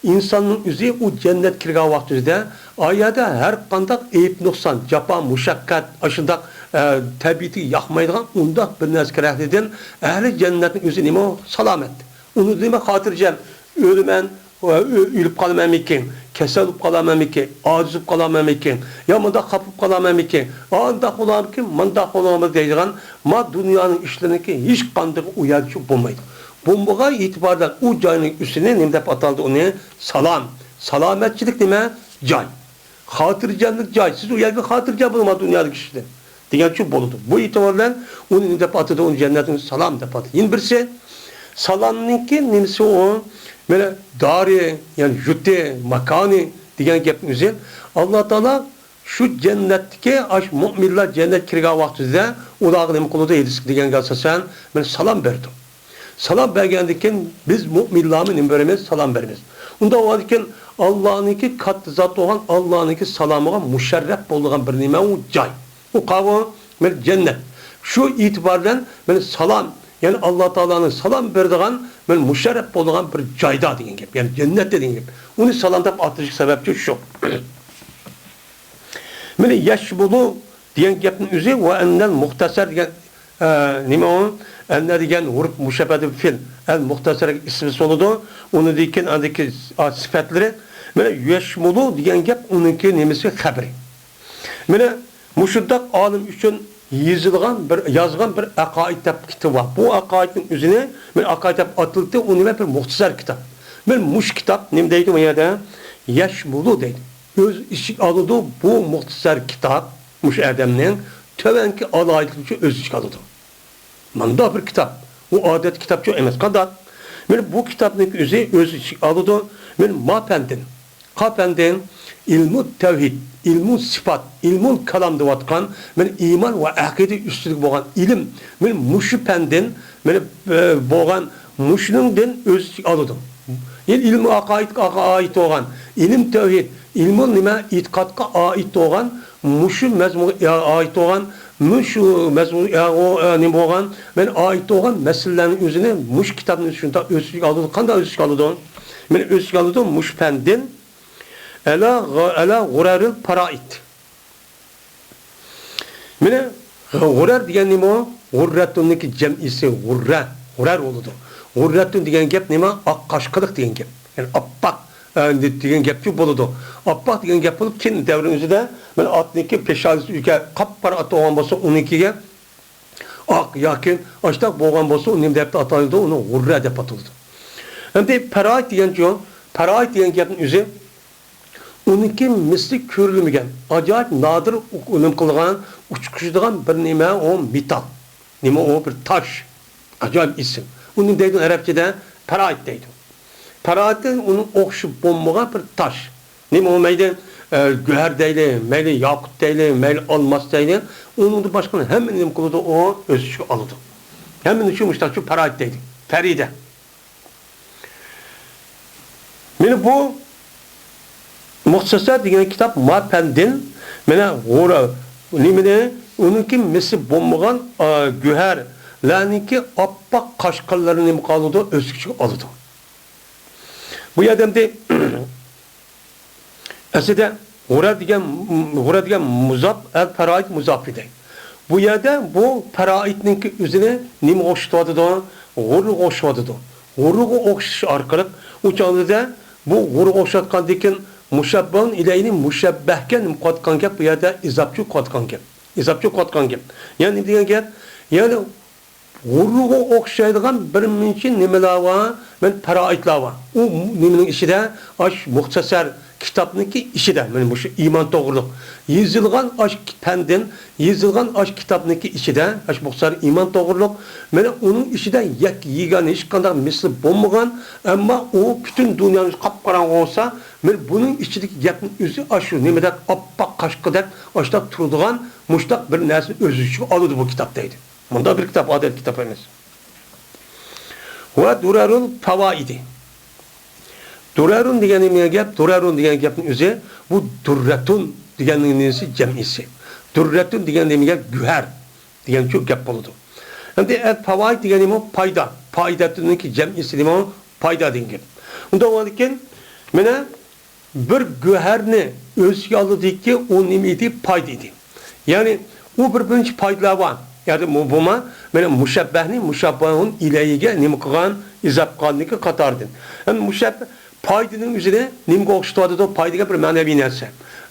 ئىنساننىڭ ئۆزى ئۇ جەننەت كىرگەن ۋاقتىدا ئا يەردە ھەر قانداق ئەيىب نۇقسان، جاپا مۇشەققەت، ئاشۇنداق، ئە، تەبىئىتىگە ياقمايدىغان ئۇنداق بىر نەرسە كېرەكلىكىدىن ئەھلى جەننەتنىڭ ئۆزى نېمە؟ سالامەت. ئۇنى نېمە خاتىرجەم، ئۆلىمەن، ئۆ-، ئۆ-، ئۆلۈپ قالىمەنمىكىن، كېسەل بولۇپ قالامەنمىكىن، ئاجىز بولۇپ قالامەنمىكىن، يا مۇنداق خاپا بولۇپ قالامەنمىكىن، ئانداق بولامىكىن، مۇنداق بولامىكىن دەيدىغان ما دۇنيانىڭ ئىشلىرىنىڭكى ھېچقاندىقى ئۇ يەردە شۇ بولمايدۇ. بولمىغان ئېتىباردا ئۇ جاينىڭ ئۈستىنى نېمە دەپ ئاتالدى ئۇنى؟ سالام. سالامەتچىلىك نېمە؟ جاي. خاتىرجەملىك جاي. سىز ئۇ يەرگە خاتىرجەم بولۇڭ، ما دۇنيادىكى كىشىدىن. دېگەنچۇ بولىدۇ. بۇ ئېتىبار بىلەن ئۇنى نېمە دەپ ئاتىدۇ؟ ئۇنى جەننەتنىڭ سالام دەپ ئاتىدۇ. يەنە بىرسى، سالامنىڭكى نېمىسى ئۇ؟ مانا دارى، يەنى يۇرتى، ماكانى دېگەن گەپنىڭ ئۆزى. ئاللا تائالا شۇ جەننەتتىكى ئاش مۆمىنلەر جەننەتكە كىرگەن ۋاقتىدا ئۇلارغا نېمە قىلىدۇ؟ ھەدىسكە دېگەن گەپ ئاساسەن، مانا سالام بېرىدۇ. سالام بەرگەندىن كېيىن بىز مۆمىنلارمۇ نېمە بېرىمىز؟ سالام بېرىمىز. ئۇنداق بولغاندىن كېيىن ئاللانىڭكى كاتتا زات بولغان ئاللانىڭكى سالامىغا مۇشەررەپ بولىدىغان بىر نېمە ئۇ جاي. ئۇ قاۋۇ، مانا جەننەت. شۇ ئېتىبار بىلەن مانا سالام، يەنى ئاللا تائالانىڭ سالام بېرىدىغان، مانا مۇشەررەپ بولىدىغان بىر جايدا دېگەن گەپ. يەنى جەننەتتە دېگەن گەپ. ئۇنى سالام دەپ ئاتىلىشى سەۋەبچى شۇ. مانا يەشمۇلۇ دېگەن گەپنىڭ ئۆزى ۋە ئەننەل مۇختەسەر دېگەن، ئە، نېمە ئۇ؟ ئەننە دېگەن ھۇرۇپ مۇشەببەدە فىل. ئەل مۇختەسەر ئىسمى بولىدۇ. ئۇنىڭدىن كېيىن ئاندىكى، ئا، سۈپەتلىرى. مانا يەشمۇلۇ دېگەن گەپ ئۇنىڭكى نېمىسى، خەبىرى. مانا مۇشۇنداق ئالىم ئۈچۈن يېزىلغان بىر، يازغان بىر ئەقائىد دەپ كىتاب بار. بۇ ئەقائىدنىڭ ئۆزىنى مانا ئەقائىد دەپ ئاتىلىدۇ، ئۇنى مەن بىر مۇختەسەر كىتاب. مانا مۇشۇ كىتاب نېمە دەيدۇ بۇ يەردە؟ يەشمۇلۇ دەيدۇ. ئۆز ئىچىگە ئالىدۇ بۇ مۇختەسەر كىتاب، مۇشۇ ئادەمنىڭ تۆۋەنكى ئالاھىدىلىكلىرىنى ئۆز ئىچىگە ئالىدۇ. مانداق بىر كىتاب. ئۇ ئادەتتىكى كىتابچۇ ئەمەس. قانداق؟ مانا بۇ كىتابنىڭ ئۆزى ئۆز ئىچىگە ئالىدۇ. مانا ما پەندىن، قا پەندىن، ئىلمۇ تەۋھىد، ئىلمۇ سىپات، ئىلمۇل كالام دەۋاتقان، مانا ئىمان ۋە ئەقىدە ئۈستىدە بولغان ئىلىم، مانا مۇشۇ پەندىن، مانا، ئە، بولغان مۇشۇنىڭدىن ئۆز ئىچىگە ئالىدۇ. يەنى ئىلمۇ ئەقائىدقا ئائىت بولغان، ئىلىم تەۋھىد، ئىلمۇ نېمە، ئېتىقادقا ئائىت بولغان، مۇشۇ مەزمۇنغا ئائىت بولغان، مۇشۇ مەزمۇن، ئە، ئۇ، ئە، نېمە بولغان، مەن ئائىت بولغان مەسىلىلەرنىڭ ئۆزىنى مۇشۇ كىتابنى شۇنداق ئۆز ئىچىگە ئالىدۇ. قانداق ئۆز ئىچىگە ئالىدۇ؟ مانا ئۆز ئىچىگە ئالىدۇ مۇشۇ پەندىن. ئەلا غ-، ئەلا غۇرەرىل پارائىت. مانا غۇرەر دېگەن نېمە ئۇ؟ غۇررەتۇننىڭكى جەمئىسى غۇررە، غۇرەر بولىدۇ. غۇررەتۇن دېگەن گەپ نېمە؟ ئاق قاشقىلىق دېگەن گەپ. يەنى ئاپئاق، ئە، دېگەن گەپچۇ بولىدۇ. ئاپئاق دېگەن گەپ بولۇپ، كېيىن دەۋرنىڭ ئۆزىدە مانا ئاتنىڭكى پېشانىسى ئۆزگە قاپقارا ئات بولغان بولسا، ئۇنىڭكىگە ئاق ياكى ئاشتاق بولغان بولسا، ئۇ نېمە دەپ ئاتىلىدۇ؟ ئۇنى غۇررە دەپ ئاتىلىدۇ. ئەمدى پەرائىت دېگەنچۇ؟ پەرائىت دېگەن گەپنىڭ ئۆزى ئۇنىڭكى مىسلى كۆرۈلمىگەن، ئاجايىپ نادىر ئۇ-، نېمە قىلىدىغان، ئۇچقۇچىدىغان بىر نېمە ئۇ مېتال. نېمە ئۇ بىر تاش. ئاجايىپ ئىسىم. ئۇنى دەيدۇ ئەرەبچىدە پەرائىت دەيدۇ. پەرائىت دېگەن ئۇنىڭ ئوخشىشى بولمىغان بىر تاش. نېمە ئۇ مەيلى، ئە، گۆھەر دەيلى، مەيلى ياقۇت دەيلى، مەيلى ئالماس دەيلى. ئۇنىڭدىن باشقىنى ھەممىنى نېمە قىلىدۇ؟ ئۇ ئۆز ئىچىگە ئالىدۇ. ھەممىنى شۇ مۇشتاقچۇ پەرائىت دەيدۇ. پەرىدە. مانا بۇ مۇختەسەر دېگەن كىتاب ما پەندىن، مانا غۇرا، نېمىنى، ئۇنىڭكى مىسلى بولمىغان، ئا، گۆھەرلەرنىڭكى ئاپئاق قاشقىلىرىنى نېمە قىلىدۇ؟ ئۆز ئىچىگە ئالىدۇ. بۇ يەردە ئەمدى ئەسلىدە غۇرا دېگەن، غۇرا دېگەن مۇزاپ، ئەل پەرائىت مۇزاپ ئىدى. بۇ يەردە بۇ پەرائىتنىڭكى ئۆزىنى نېمىگە ئوخشىتىۋاتىدۇ؟ غۇررىغا ئوخشىتىۋاتىدۇ. غۇررىغا ئوخشىتىش ئارقىلىق ئۇ چاغدا بۇ غۇررىغا ئوخشاتقاندىن كېيىن مۇشەببەھۇن ئىلەينى مۇشەببەھكە نېمە قىلىۋاتقان گەپ؟ بۇ يەردە ئىزاپچۇ قىلىۋاتقان گەپ. ئىزاپچۇ قىلىۋاتقان گەپ. يەنى نېمە دېگەن گەپ؟ يەنى غۇررىغا ئوخشايدىغان بىر مۇنچە نېمىلەر بار، مەن پەرائىتلار بار. ئۇ نېمىنىڭ ئىچىدە، ئاش مۇختەسەر كىتابنىڭكى ئىچىدە، مانا مۇشۇ ئىمان توغرۇلۇق يېزىلغان ئاش پەندىن، يېزىلغان ئاش كىتابنىڭكى ئىچىدە، ئاش مۇختەسەر ئىمان توغرۇلۇق، مانا ئۇنىڭ ئىچىدە يەك يېگانە ھېچقانداق مىسلى بولمىغان، ئەمما ئۇ پۈتۈن دۇنيانى قاپقاراڭغۇ بولسا، مانا بۇنىڭ ئىچىدىكى گەپنىڭ ئۆزى ئاشۇ نېمىدەك ئاپئاق قاشقىدەك ئاشتاق تۇرىدىغان مۇشتاق بىر نەرسىنى ئۆز ئىچىگە ئالىدۇ بۇ كىتاب دەيدۇ. مۇنداق بىر كىتاب، ئادەتتىكى كىتاب ئەمەس. ۋە دۇرەرۇل پەۋائىدى. دۇرەرۇن دېگەن نېمە گەپ؟ دۇرەرۇن دېگەن گەپنىڭ ئۆزى بۇ دۇررەتۇن دېگەننىڭ نېمىسى؟ جەمئىسى. دۇررەتۇن دېگەن نېمە گەپ؟ گۆھەر دېگەن شۇ گەپ بولىدۇ. ئەمدى ئەل پەۋائىد دېگەن نېمە؟ پايدا. پائىدەتۇننىڭكى جەمئىسى نېمە؟ پايدا دېگەن گەپ. ئۇنداق بولغاندىكىن، مانا بىر گۆھەرنى ئۆز ئىچىگە ئالىدىكى، ئۇ نېمە ئىدى؟ پايدا ئىدى. يەنى ئۇ بىر بىرىنچى پايدىلار بار. يەنى بۇ، بۇما، مانا مۇشەببەھنى مۇشەببەھۇن ئىلەيھىگە نېمە قىلغان؟ ئىزاپ قىلغاندىكى قاتاردىن. ئەمدى مۇشەببە پايدىنىڭ ئۆزىنى نېمىگە ئوخشىتىۋاتىدۇ؟ پايدا دېگەن بىر مەنىۋى نەرسە.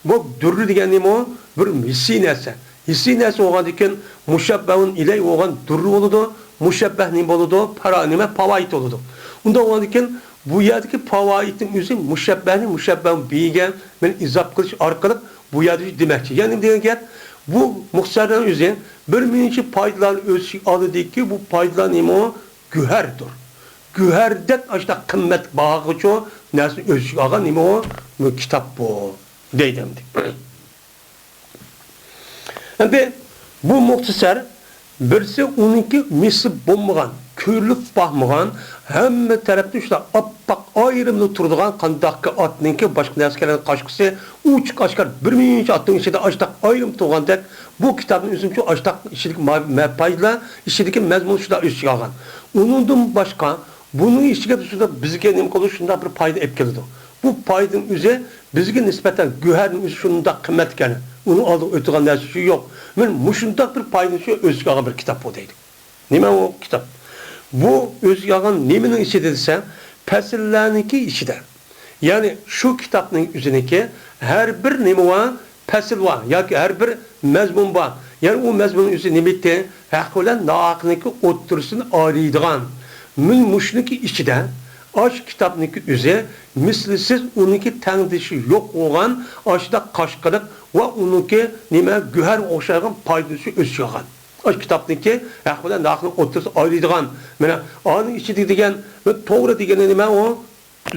بۇ دۇررە دېگەن نېمە ئۇ؟ بىر ھېسسىي نەرسە. ھېسسىي نەرسە بولغاندىكىن، مۇشەببەھۇن ئىلەي بولغان دۇررە بولىدۇ، مۇشەببەھ نېمە بولىدۇ؟ پارا-، نېمە؟ پاۋائىت بولىدۇ. ئۇنداق بولغاندىكىن، بۇ يەردىكى پاۋائىتنىڭ ئۆزى مۇشەببەھنى مۇشەببەھۇن بىگە مەن ئىزاپ قىلىش ئارقىلىق بۇ يەردە دېمەكچى. يەنى دېگەن گەپ، بۇ مۇختەسەرنىڭ ئۆزى بىر مۇنچە پايدىلارنى ئۆز ئىچىگە ئالىدىكى، بۇ پايدىلار نېمە ئۇ؟ گۆھەردۇر. گۆھەردەك ئاشۇنداق قىممەت باھاغىچۇ نەرسىنى ئۆز ئىچىگە ئالغان نېمە ئۇ؟ بۇ كىتاب بۇ. دەيدۇ ئەمدى. ئەمدى بۇ مۇختەسەر بىرسى ئۇنىڭكى مىسلى بولمىغان، كۆرۈلۈپ باقمىغان، ھەممە تەرەپتە شۇنداق ئاپئاق ئايرىملا تۇرىدىغان، قانداقكى ئاتنىڭكى باشقا نەرسىگە قارىغاندا قاشقىسى ئوچۇق ئاشكارا بىر مۇنچە ئاتنىڭ ئىچىدە ئاشتاق ئايرىم تۇرغاندەك، بۇ كىتابنىڭ ئۆزىمۇ شۇ ئاشتاق ئىچىدىكى ما-، ما-، پايدىلار ئىچىدىكى مەزمۇننى شۇنداق ئۆز ئىچىگە ئالغان. ئۇنىڭدىن باشقا بۇنىڭ ئىچىگە شۇنداق بىزگە نېمە قىلىدۇ، شۇنداق بىر پايدا ئېلىپ كېلىدۇ. بۇ پايدىنىڭ ئۆزى بىزگە نىسبەتەن گۆھەرنىڭ ئۆزى شۇنداق قىممەت ئىكەن. ئۇنىڭ ئالدىغا ئۆتىدىغان نەرسە شۇ يوق. مانا مۇشۇنداق بىر پايدىنى شۇ ئۆز ئىچىگە ئالغان بىر كىتاب بۇ دەيدۇ. نېمە ئۇ كىتاب؟ بۇ ئۆز ئىچىگە ئالغان نېمىنىڭ ئىچىدە دېسە، پەسىللەرنىڭكى ئىچىدە. يەنى شۇ كىتابنىڭ ئۆزىنىڭكى ھەر بىر نېمە بار، پەسىل بار ياكى ھەر بىر مەزمۇن بار. يەنى ئۇ مەزمۇننىڭ ئۆزى نېمە ئىدى؟ ھەق بىلەن ناھەقنىڭكى ئوتتۇرىسىنى ئايرىيدىغان. مانا مۇشۇنىڭكى ئىچىدە، ئاشۇ كىتابنىڭكى ئۆزى مىسلىسىز، ئۇنىڭكى تەڭدىشى يوق بولغان ئاشۇنداق قاشقىلىق ۋە ئۇنىڭكى نېمە، گۆھەرگە ئوخشايدىغان پايدىنى ئۆز ئىچىگە ئالغان. ئاشۇ كىتابنىڭكى ھەق بىلەن ناھەقنىڭ ئوتتۇرىسىنى ئايرىيدىغان. مانا ئانىڭ ئىچىدە دېگەن، توغرا دېگىنى نېمە ئۇ؟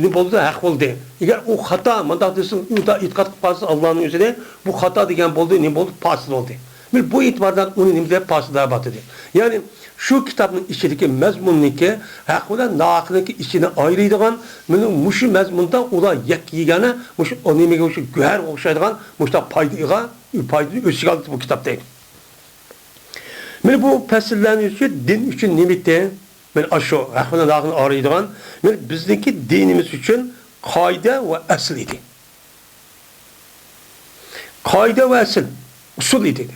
نېمە بولدى؟ ھەق بولدى. ئەگەر ئۇ خاتا، مۇنداق دېسىڭ، ئۇنداق ئېتىقاد قىلىپ قالسا ئاللانىڭ ئۆزىنى، بۇ خاتا دېگەن بولدى، نېمە بولدى؟ پاسىل بولدى. مانا بۇ ئېتىباردىن ئۇنى نېمە دەپ پاسىللار باتىدى. يەنى شۇ كىتابنىڭ ئىچىدىكى مەزمۇننىڭكى ھەق بىلەن ناھەقنىڭكى ئىچىنى ئايرىيدىغان، مانا مۇشۇ مەزمۇندا ئۇلار يەككە يېگانە، مۇشۇ نېمىگە، مۇشۇ گۆھەرگە ئوخشايدىغان مۇشۇنداق پايدىغا، پايدىنى ئۆز ئىچىگە ئالدى بۇ كىتاب دەيدۇ. مانا بۇ پەسىللەرنىڭ ئۆزى دىن ئۈچۈن نېمە ئىدى؟ مانا ئاشۇ ھەق بىلەن ناھەقنى ئايرىيدىغان، مانا بىزنىڭكى دىنىمىز ئۈچۈن قائىدە ۋە ئەسىل ئىدى. قائىدە ۋە ئەسىل، ئۇسۇل ئىدى.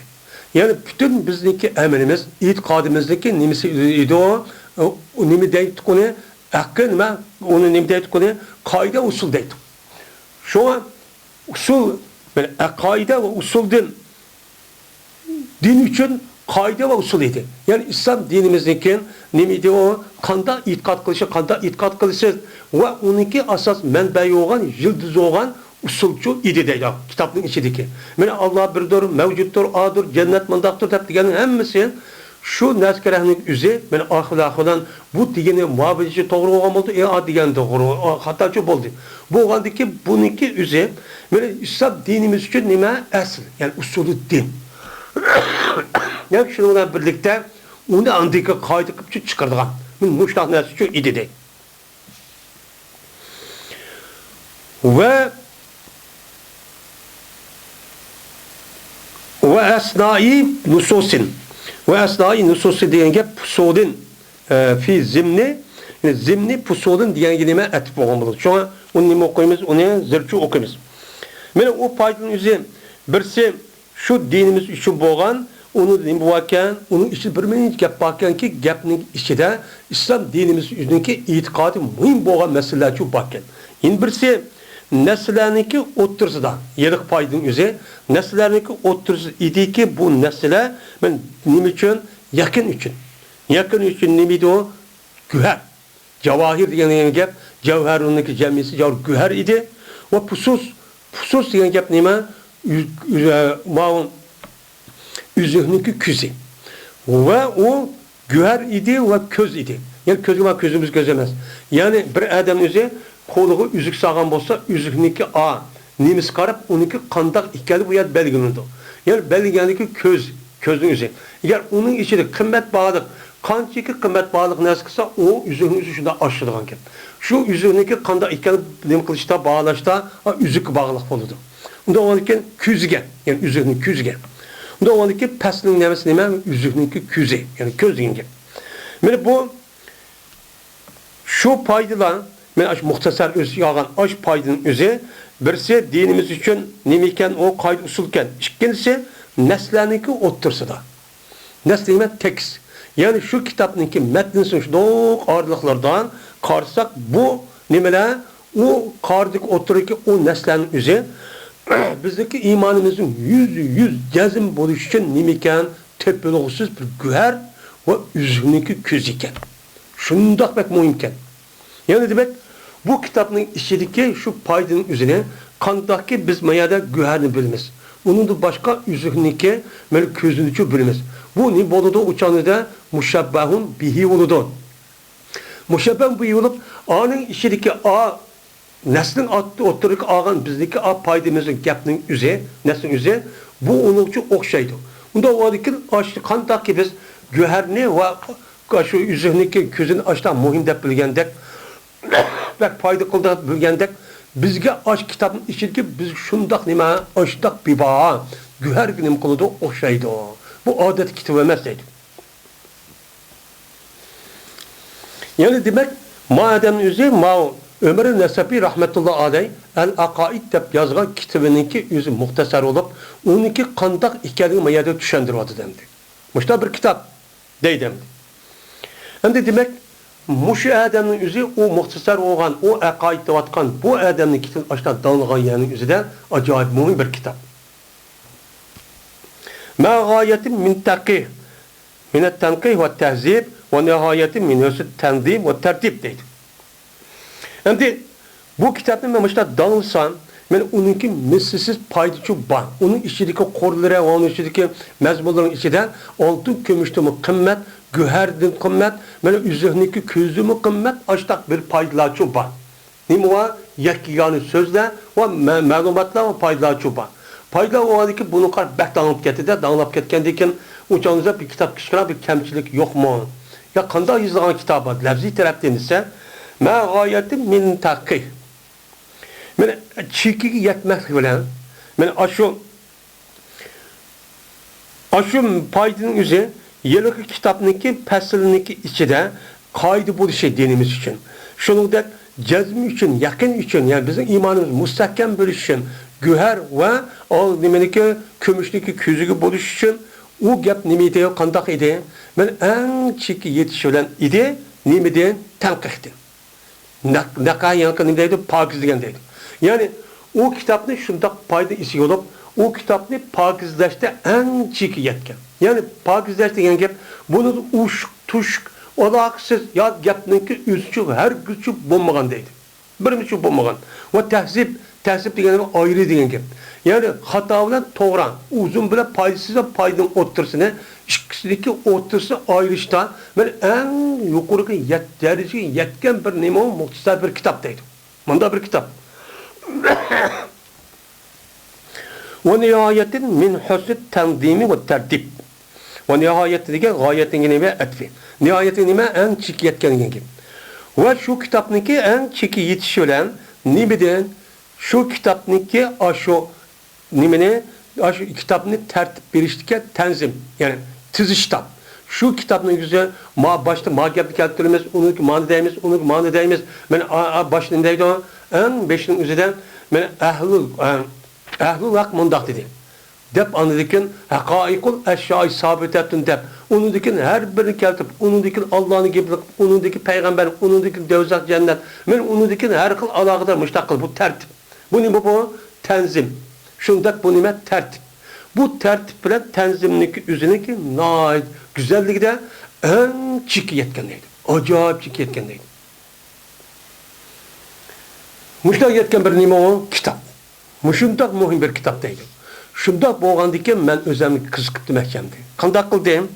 يەنى پۈتۈن بىزنىڭكى ئەمىلىمىز، ئېتىقادىمىزنىڭكى نېمىسى ئىدى ئۇ؟ ئۇ نېمە دەيتتۇق ئۇنى؟ ھەققى نېمە؟ ئۇنى نېمە دەيتتۇق ئۇنى؟ قائىدە، ئۇسۇل دەيتتۇق. شۇڭا ئۇسۇل، بىر قائىدە ۋە ئۇسۇلدىن، دىن ئۈچۈن قائىدە ۋە ئۇسۇل ئىدى. يەنى ئىسلام دىنىمىزنىڭكى نېمە ئىدى ئۇ؟ قانداق ئېتىقاد قىلىشى، قانداق ئېتىقاد قىلىسىز ۋە ئۇنىڭكى ئاساس مەنبەسى بولغان، يىلتىزى بولغان ئۇسۇلچۇ ئىدى دەيدۇ كىتابنىڭ ئىچىدىكى. مانا ئاللا بىردۇر، مەۋجۇتتۇر، ئادۇر، جەننەت مۇنداقتۇر دەپ دېگەننىڭ ھەممىسى شۇ نەسكەرەھنىڭ ئۆزى، مانا ئاخىرى ئاخىرىدىن بۇ دېگىنى مۇھاپىزىچە توغرا بولغان بولدى، ئە، ئا دېگەن توغرا، ئا، خاتاچۇ بولدى. بولغاندىكى بۇنىڭكى ئۆزى، مانا ئىسلام دىنىمىز ئۈچۈن نېمە؟ ئەسىل، يەنى ئۇسۇلى دىن. يەنى شۇنىڭ بىلەن بىرلىكتە ئۇنى ئاندىكى قائىدە قىلىپ چىقىرىدىغان. مانا مۇشۇنداق نەرسىچۇ ئىدى دەيدۇ. ۋە، ۋە ئەسنائى نۇسۇسىن. ۋە ئەسنائى نۇسۇسى دېگەن گەپ پۇسۇلىن، ئە، فى زىمنى، يەنى زىمنى پۇسۇلىن دېگەنگە نېمە ئەتىپ بولغان بولىدۇ. شۇڭا ئۇنى نېمە ئوقۇيمىز؟ ئۇنى زىرچۇ ئوقۇيمىز. مانا ئۇ پايدىنىڭ ئۆزى بىرسى شۇ دىنىمىز ئۈچۈن بولغان، ئۇنىڭدا نېمە باركەن؟ ئۇنىڭ ئىچىدە بىر مۇنچە گەپ باركەنكى، گەپنىڭ ئىچىدە ئىسلام دىنىمىز ئۆزىنىڭكى ئېتىقادى مۇھىم بولغان مەسىلىلەرچۇ باركەن. يەنە بىرسى، نەرسىلەرنىڭكى ئوتتۇرىسىدا، ھېلىقى پايدىنىڭ ئۆزى، نەرسىلەرنىڭكى ئوتتۇرىسىدا ئىدىكى، بۇ نەرسىلەر، مانا نېمە ئۈچۈن؟ يەقىن ئۈچۈن. يەقىن ئۈچۈن نېمە ئىدى ئۇ؟ گۆھەر. جاۋاھىر دېگەن گەپ، جەۋھەرۇننىڭكى جەمئىسى جەۋ-، گۆھەر ئىدى. ۋە پۇسۇس، پۇسۇس دېگەن گەپ نېمە؟ ئۈ-، ئۈ-، ماۋۇ ئۈزۈكنىڭكى كۆزى. ۋە ئۇ گۆھەر ئىدى ۋە كۆز ئىدى. يەنى كۆزگە ما-، كۆزىمىز كۆز ئەمەس. يەنى بىر ئادەم ئۆزى قولىغا ئۈزۈك سالغان بولسا، ئۈزۈكنىڭكى ئا نېمىسى قاراپ، ئۇنىڭكى قانداق ئىكەنلىكى بۇ يەردە بەلگىلىنىدۇ. يەنى بەلگىلىگەندىكى كۆز، كۆزنىڭ ئۆزى. ئەگەر ئۇنىڭ ئىچىدە قىممەت بارلىق، قانچىكى قىممەت بارلىق نەرسە قىلسا، ئۇ ئۈزۈكنىڭ ئۆزى شۇنداق ئاشىدىغان گەپ. شۇ ئۈزۈكنىڭكى قانداق ئىكەنلىكى نېمە قىلىشتا، باھالاشتا، ئا، ئۈزۈككە باغلىق بولىدۇ. ئۇنداق بولغاندىكىن كۆزىگە، يەنى ئۈزۈكنىڭ كۆزىگە. ئۇنداق بولغاندىكىن پەسنىڭ نېمىسى نېمە؟ ئۈزۈكنىڭكى كۆزى، يەنى كۆز دېگەن گەپ. مانا بۇ شۇ پايدىلار، مانا ئاشۇ مۇختەسەر ئۆز ئىچىگە ئالغان ئاشۇ پايدىنىڭ ئۆزى، بىرسى دىنىمىز ئۈچۈن نېمە ئىكەن، ئۇ قائىدە ئۇسۇل ئىكەن. ئىككىنچىسى، نەسلەرنىڭكى ئوتتۇرىسىدا. نەسل دېگەن تېكىست. يەنى شۇ كىتابنىڭكى مەتنىسى شۇنداق ئارىلىقلاردا قارىساق، بۇ نېمىلەر، ئۇ قارىدىكى ئوتتۇرىدىكى ئۇ نەسلەرنىڭ ئۆزى بىزنىڭكى ئىمانىمىزنىڭ يۈزدە يۈز جەزم بولۇشى ئۈچۈن نېمە ئىكەن؟ تېپىلغۇسىز بىر گۆھەر ۋە ئۈزۈكنىڭكى كۆزى ئىكەن. شۇنداق بەك مۇھىم ئىكەن. يەنى دېمەك، بۇ كىتابنىڭ ئىچىدىكى شۇ پايدىنىڭ ئۆزىنى، قانداقكى بىز ما يەردە گۆھەرنى بىلىمىز. ئۇنىڭدىن باشقا ئۈزۈكنىڭكى مانا كۆزىنىچۇ بىلىمىز. بۇ نېمە بولىدۇ؟ ئۇ چاغدا مۇشەببەھۇن بىھى بولىدۇ. مۇشەببەھۇن بىھى بولۇپ، ئانىڭ ئىچىدىكى ئا نەسلىنىڭ ئات-، ئوتتۇرىغا ئالغان بىزنىڭكى ئا پايدىمىزنىڭ گەپنىڭ ئۆزى، نەسلىنىڭ ئۆزى، بۇ ئۇنىڭغىچۇ ئوخشايدۇ. ئۇنداق بولغاندىكىن، ئاشۇ قانداقكى بىز گۆھەرنى ۋە شۇ ئۈزۈكنىڭكى كۆزىنى ئاشۇنداق مۇھىم دەپ بىلگەندەك، بەك پايدا قىلىدۇ دەپ بىلگەندەك، بىزگە ئاشۇ كىتابنىڭ ئىچىدىكى بىز شۇنداق نېمە، ئاشۇنداق بىباھا گۆھەرگە نېمە قىلىدۇ، ئوخشايدۇ. بۇ ئادەتتىكى كىتاب ئەمەس دەيدۇ. يەنى دېمەك، ما ئادەمنىڭ ئۆزى ماۋۇ ئۆمەر نەسەپى رەھمەتۇللا ئەلەي ئەل ئەقائىد دەپ يازغان كىتابىنىڭكى ئۆزى مۇختەسەر بولۇپ، ئۇنىڭكى قانداق ئىكەنلىكى ما يەردە چۈشەندۈرۈۋاتىدۇ ئەمدى. مۇشۇنداق بىر كىتاب دەيدۇ ئەمدى. ئەمدى دېمەك، مۇشۇ ئادەمنىڭ ئۆزى ئۇ مۇختەسەر بولغان، ئۇ ئەقائىد دەۋاتقان بۇ ئادەمنىڭ كىتابى ئاشۇنداق داڭلىغان يەرنىڭ ئۆزىدە ئاجايىپ مۇھىم بىر كىتاب. ما غايەتى من تەقىھ، مىنەت تەنقىھ ۋە تەھزىب ۋە نىھايەتى مىن ھۆسن تەنزىم ۋە تەرتىب دەيدۇ. ئەمدى بۇ كىتابنى مەن مۇشۇنداق داڭلىسام، مەن ئۇنىڭكى مىسلىسىز پايدىسى بار. ئۇنىڭ ئىچىدىكى قۇرلىرى ۋە ئۇنىڭ ئىچىدىكى مەزمۇنلىرىنىڭ ئىچىدە ئالتۇن كۈمۈشتىنمۇ قىممەت، گۆھەردىن قىممەت، مانا ئۈزۈكنىڭكى كۆزىمۇ قىممەت، ئاشۇنداق بىر پايدىلارچۇ بار. نېمە بار؟ يەككىگانە سۆزلەر ۋە مە-، مەلۇماتلار ۋە پايدىلارچۇ بار. پايدىلار بولغاندىن كېيىن بۇنىڭ قاراپ بەك داڭلىپ كەتتى-دە، داڭلاپ كەتكەندىن كېيىن ئۇ چاغدا بىر كىتاب كىچىكراق بىر كەمچىلىك يوقمۇ؟ يا قانداق يېزىلغان كىتاب بار؟ لەپزىي تەرەپتىن دېسە، ما غايەتى من تەقىھ. مانا چېكىگە يەتمەسلىك بىلەن، مانا ئاشۇ ئاشۇ پايدىنىڭ ئۆزى ھېلىقى كىتابنىڭكى پەسىلنىڭكى ئىچىدە قائىدە بولۇشى دىنىمىز ئۈچۈن. شۇنىڭدەك جەزم ئۈچۈن، يەقىن ئۈچۈن، يەنى بىزنىڭ ئىمانىمىز مۇستەھكەم بولۇشى ئۈچۈن، گۆھەر ۋە ئال نېمىنىڭكى، كۈمۈشنىڭكى كۆزىگە بولۇش ئۈچۈن ئۇ گەپ نېمە ئىدى، قانداق ئىدى؟ مانا ئەڭ چېكى يېتىشى بىلەن ئىدى. نېمىدىن؟ تەنقىھتىن. نەق-، نەقەھ يەنى نېمە دەيدۇ؟ پاكىزلىگەن دەيدۇ. يەنى ئۇ كىتابنى شۇنداق پايدا ئىگىسى بولۇپ، ئۇ كىتابنى پاكىزلەشتە ئەڭ چېكىگە يەتكەن. يەنى پاكىزلەش دېگەن گەپ، بۇنىڭدا ئۇششۇق، تۇششۇق، ئالاقىسىز يا گەپنىڭكى ئۆزىچۇ، ھەرگىزچۇ بولمىغان دەيدۇ. بىرمىچۇ بولمىغان. ۋە تەھزىب، تەھزىب دېگەن نېمە؟ ئايرى دېگەن گەپ. يەنى خاتا بىلەن توغرا، ئۇزۇن بىلەن پايدىسىز ۋە پايدىنىڭ ئوتتۇرىسىنى، ئىككىسىنىڭكى ئوتتۇرىسىنى ئايرىشتا بىر ئەڭ يۇقىرىقى يەت-، دەرىجىگە يەتكەن بىر نېمە ئۇ؟ مۇختەسەر بىر كىتاب دەيدۇ. مۇنداق بىر كىتاب. ۋە نىھايەتىن مىن ھۆسنى تەنزىمى ۋە تەرتىب. ۋە نىھايەتى دېگەن غايەتنىڭ نېمە؟ ئەتپى. نىھايەتى نېمە؟ ئەڭ چېكى يەتكەن دېگەن گەپ. ۋە شۇ كىتابنىڭكى ئەڭ چېكى يېتىشى بىلەن نېمىدىن؟ شۇ كىتابنىڭكى ئاشۇ نېمىنى، ئاشۇ كىتابنى تەرتىپ بېرىشتىكى تەنزىم، يەنى تىزىشتا. شۇ كىتابنىڭ ئۆزى ما باشتا ما گەپنى كەلتۈرىمىز، ئۇنىڭكى مانا دەيمىز، ئۇنىڭكى مانا دەيمىز. مانا ئا-، ئا-، باشتا نېمە دەيدۇ؟ ئەڭ بېشىنىڭ ئۆزىدە مانا ئەھلۇل، ئە، ئەھلۇل ھەق مۇنداق دېدى. دەپ ئاندىن كېيىن ھەقائىقۇل ئەشيائى سابىتەتۇن دەپ، ئۇنىڭدىن كېيىن ھەر بىرىنى كەلتۈرۈپ، ئۇنىڭدىن كېيىن ئاللانىڭ گېپىنى قىلىپ، ئۇنىڭدىن كېيىن پەيغەمبەرنى، ئۇنىڭدىن كېيىن دوزاخ، جەننەت، مانا ئۇنىڭدىن كېيىن ھەر خىل ئالاقىدار مۇشۇنداق قىلىپ، بۇ تەرتىپ. بۇ نېمە بۇ؟ تەنزىم. شۇنداق بۇ نېمە؟ تەرتىپ. بۇ تەرتىپ بىلەن تەنزىمنىڭكى ئۆزىنىڭكى ناھايىتى گۈزەللىكىدە ئەڭ چېكىگە يەتكەن دەيدۇ. ئاجايىپ چېكىگە يەتكەن دەيدۇ. مۇشۇنداق يەتكەن بىر نېمە ئۇ؟ كىتاب. مۇشۇنداق مۇھىم بىر كىتاب دەيدۇ. شۇنداق بولغاندىكىن مەن ئۆزۈمنى قىزىقىپ دېمەكچى ئەمدى. قانداق قىلدىم؟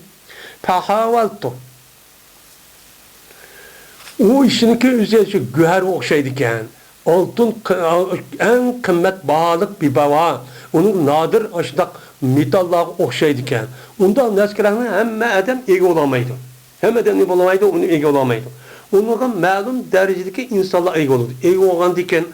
پەھاۋەلتۇ. ئۇ ئىشنىڭكى ئۆزى شۇ گۆھەرگە ئوخشايدىكەن. ئالتۇن قى-، ئەڭ قىممەت باھالىق بىباھا، ئۇنىڭ نادىر ئاشۇنداق مېتاللارغا ئوخشايدىكەن. ئۇنداق نەرسىلەرنى ھەممە ئادەم ئىگە بولالمايدۇ. ھەممە ئادەم نېمە بولالمايدۇ؟ ئۇنى ئىگە بولالمايدۇ. ئۇنىڭغا مەلۇم دەرىجىدىكى ئىنسانلار ئىگە بولىدۇ. ئىگە بولغاندىكىن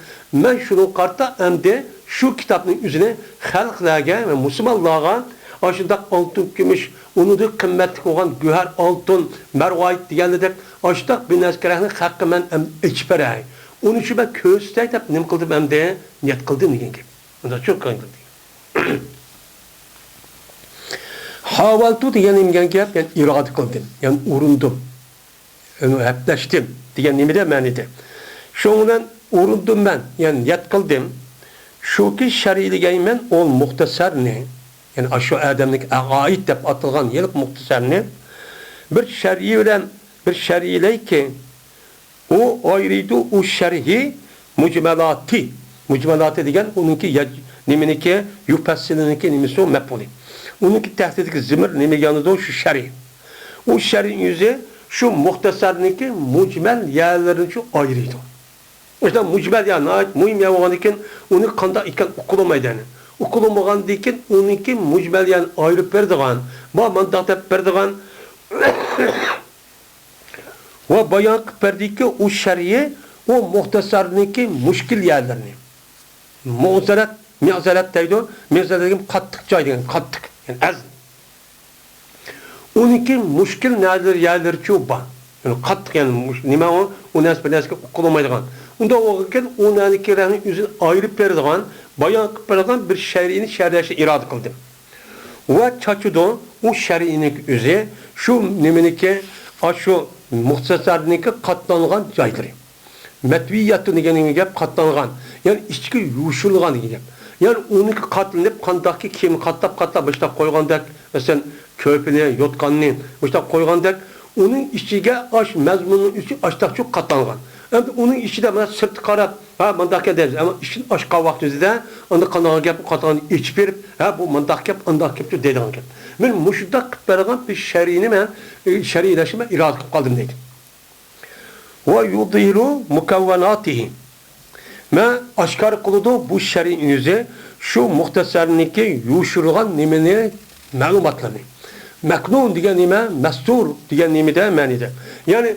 مەن شۇنىڭغا قارىتا ئەمدى شۇ كىتابنىڭ ئۆزىنى خەلقلەرگە ۋە مۇسۇلمانلارغا ئاشۇنداق ئالتۇن، كۈمۈش، ئۇنىڭدىن قىممەتلىك بولغان گۆھەر، ئالتۇن، مەرۋايىت دېگەندەك ئاشۇنداق بىر نەرسىلەرنى خەلققە مەن ئەم-، ئېچىپ بېرەي. ئۇنى شۇ مەن كۆرسىتەي دەپ نېمە قىلدىم ئەمدى؟ نىيەت قىلدىم دېگەن گەپ. ئۇنداق چوڭ قىلدىم. ھاۋالتۇ دېگەن نېمە دېگەن گەپ؟ يەنى ئىرادە قىلدىم، يەنى ئۇرۇندۇم. يەنى ھەپلەشتىم دېگەن نېمىدە مەنىدە. شۇنىڭ بىلەن ئۇرۇندۇم مەن، يەنى نىيەت قىلدىم. شۇكى شەرھلىگەيمەن ئول مۇختەسەرنى، يەنى ئاشۇ ئادەمنىڭ ئائىد دەپ ئاتالغان ھېلىقى مۇختەسەرنى بىر شەرھى بىلەن بىر شەرھلەيكى، ئۇ ئايرىيدۇ، ئۇ شەرھى مۇجمەلاتى. مۇجمەلاتى دېگەن ئۇنىڭكى يا-، نېمىنىڭكى، يۇپەسسىلىنىڭكى نېمىسى ئۇ مەپئۇلى. ئۇنىڭكى تەھتىدىكى زىمىر نېمىگە يانىدۇ؟ شۇ شەرھى. ئۇ شەرھنىڭ ئۆزى شۇ مۇختەسەرنىڭكى مۇجمەل يەرلىرىنى شۇ ئايرىيدۇ. ئۇشۇنداق مۇجمەل يەر ناھايىتى مۇھىم يەر بولغاندىكىن ئۇنى قانداق ئىكەن ئۇقۇلمايدۇ يەنى. ئۇقۇلمىغاندىن كېيىن ئۇنىڭكى مۇجمەل، يەنى ئايرىپ بېرىدىغان، ما مانداق دەپ بېرىدىغان ۋە بايان قىلىپ بەردىكى، ئۇ شەرھى، ئۇ مۇختەسەرنىڭكى مۇشكىل يەرلىرىنى. مۇزەرەت، مىزەرەت دەيدۇ. مىزەرەت دېگەن قاتتىق جاي دېگەن، قاتتىق، يەنى ئەز. ئۇنىڭكى مۇشكىل نەدىر يەرلىرىچۇ بار. يەنى قاتتىق، يەنى مۇش-، نېمە ئۇ؟ ئۇ نەرسە بىر نەرسىگە ئۇقۇلمايدىغان. ئۇنداق بولغانكەن، ئۇ نەنىكى رەڭنى ئۆزىنى ئايرىپ بېرىدىغان، بايان قىلىپ بېرىدىغان بىر شەرھىنى شەرھلەشنى ئىرادە قىلدىم. ۋە چاچىدۇ، ئۇ شەرھنىڭ ئۆزى شۇ نېمىنىكى، ئاشۇ مۇختەسەرنىڭكى قاتلانغان جايلىرى. مەتۋىياتۇ دېگەن نېمە گەپ؟ قاتلانغان. يەنى ئىچىگە يوشۇرۇلغان دېگەن گەپ. يەنى ئۇنىڭكى قاتلىنىپ، قانداقكى كىيىم قاتلاپ، قاتلاپ مۇشۇنداق قويغاندەك، مەسىلەن، كۆرپىنى، يوتقاننى مۇشۇنداق قويغاندەك، ئۇنىڭ ئىچىگە ئاش مەزمۇننىڭ ئۈستى ئاشتاقچۇ قاتلانغان. ئەمدى ئۇنىڭ ئىچىدە مانا سىرتقا قاراپ، ھە، مانداق ئىكەن دەيمىز. ئەمما ئىچىدىن ئاچقان ۋاقتىمىزدا ئەمدى قانداق گەپ قاتلانغان ئېچىپ بېرىپ، ھە، بۇ مانداق گەپ، ئانداق گەپچۇ دەيدىغان گەپ. مەن مۇشۇنداق قىلىپ بەرگەن بىر شەرھنى مەن، ئى، شەرھلەشنى مەن ئىرادە قىلىپ قالدىم دەيدۇ. ۋە يۇزھىرۇ مۇكەۋۋەناتىھى. مەن ئاشكارا قىلىدۇ بۇ شەرھنىڭ ئۆزى شۇ مۇختەسەرنىڭكى يوشۇرۇلغان نېمىنى، مەلۇماتلىرىنى. مەكنۇن دېگەن نېمە؟ مەستۇر دېگەن نېمىدە مەنىدە. يەنى،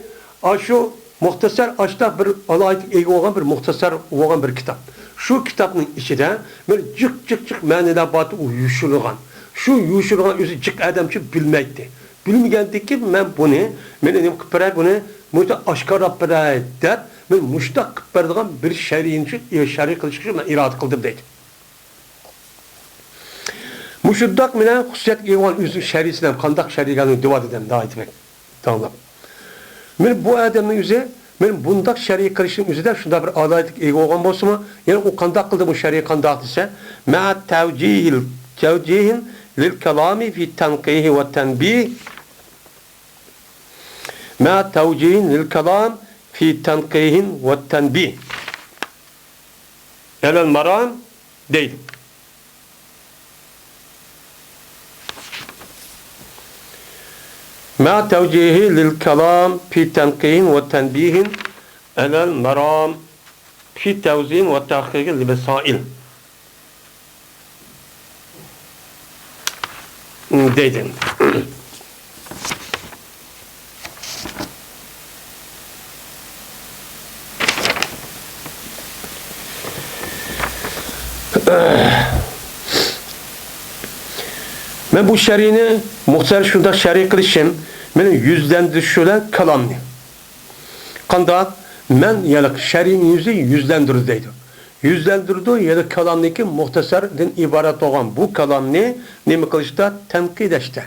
ئاشۇ مۇختەسەر ئاشتا بىر ئالاھىدىلىككە ئىگە بولغان بىر مۇختەسەر بولغان بىر كىتاب. شۇ كىتابنىڭ ئىچىدە بىر جىق، جىق، جىق مەنىلەر بار ئىدى، ئۇ يوشۇرۇلغان. شۇ يوشۇرۇلغان ئۆزى جىق ئادەمچۇ بىلمەيتتى. بىلمىگەندىن كېيىن مەن بۇنى، مېنى نېمە قىلىپ بېرەي، بۇنى مۇشۇ ئاشكارىلاپ بېرەي دەپ، مەن مۇشۇنداق قىلىپ بېرىدىغان بىر شەرھنى شۇ، شەرھ قىلىشقا شۇ مەن ئىرادە قىلدىم دەيدۇ. مۇشۇنداق مېنىڭ خۇسۇسىيەتكە ئىگە بولغان ئۆزۈم شەرھسىنەم، قانداق شەرھ ئىكەنلىكىنى دەۋاتىدۇ دەيدۇ. داڭلاپ. مانا بۇ ئادەمنىڭ ئۆزى، مانا بۇنداق شەرھ قىلىشنىڭ ئۆزىدە شۇنداق بىر ئالاھىدىلىككە ئىگە بولغان بولسىمۇ، يەنى ئۇ قانداق قىلدى بۇ شەرھ قانداق دېسە، مع توجيه، توجيه للكلام في تنقيه والتنبيه، مع توجيه للكلام في تنقيه والتنبيه على المرام دەيدۇ. مع توجيه للكلام في تنقيه وتنبيه على المرام في توزين وتحقيق المسائل دەيدۇ. مەن بۇ شەرھنى، مۇختەسەر شۇنداق شەرھ قىلىشىم، مېنى يۈزلەندۈرۈش بىلەن كالامنى. قانداق؟ مەن يەنى شەرھنىڭ يۈزى يۈزلەندۈرىدۇ دەيدۇ. يۈزلەندۈرىدۇ، يەنى كالامنىڭكى مۇختەسەردىن ئىبارەت بولغان بۇ كالامنى نېمە قىلىشتا؟ تەنقىدلەشتە.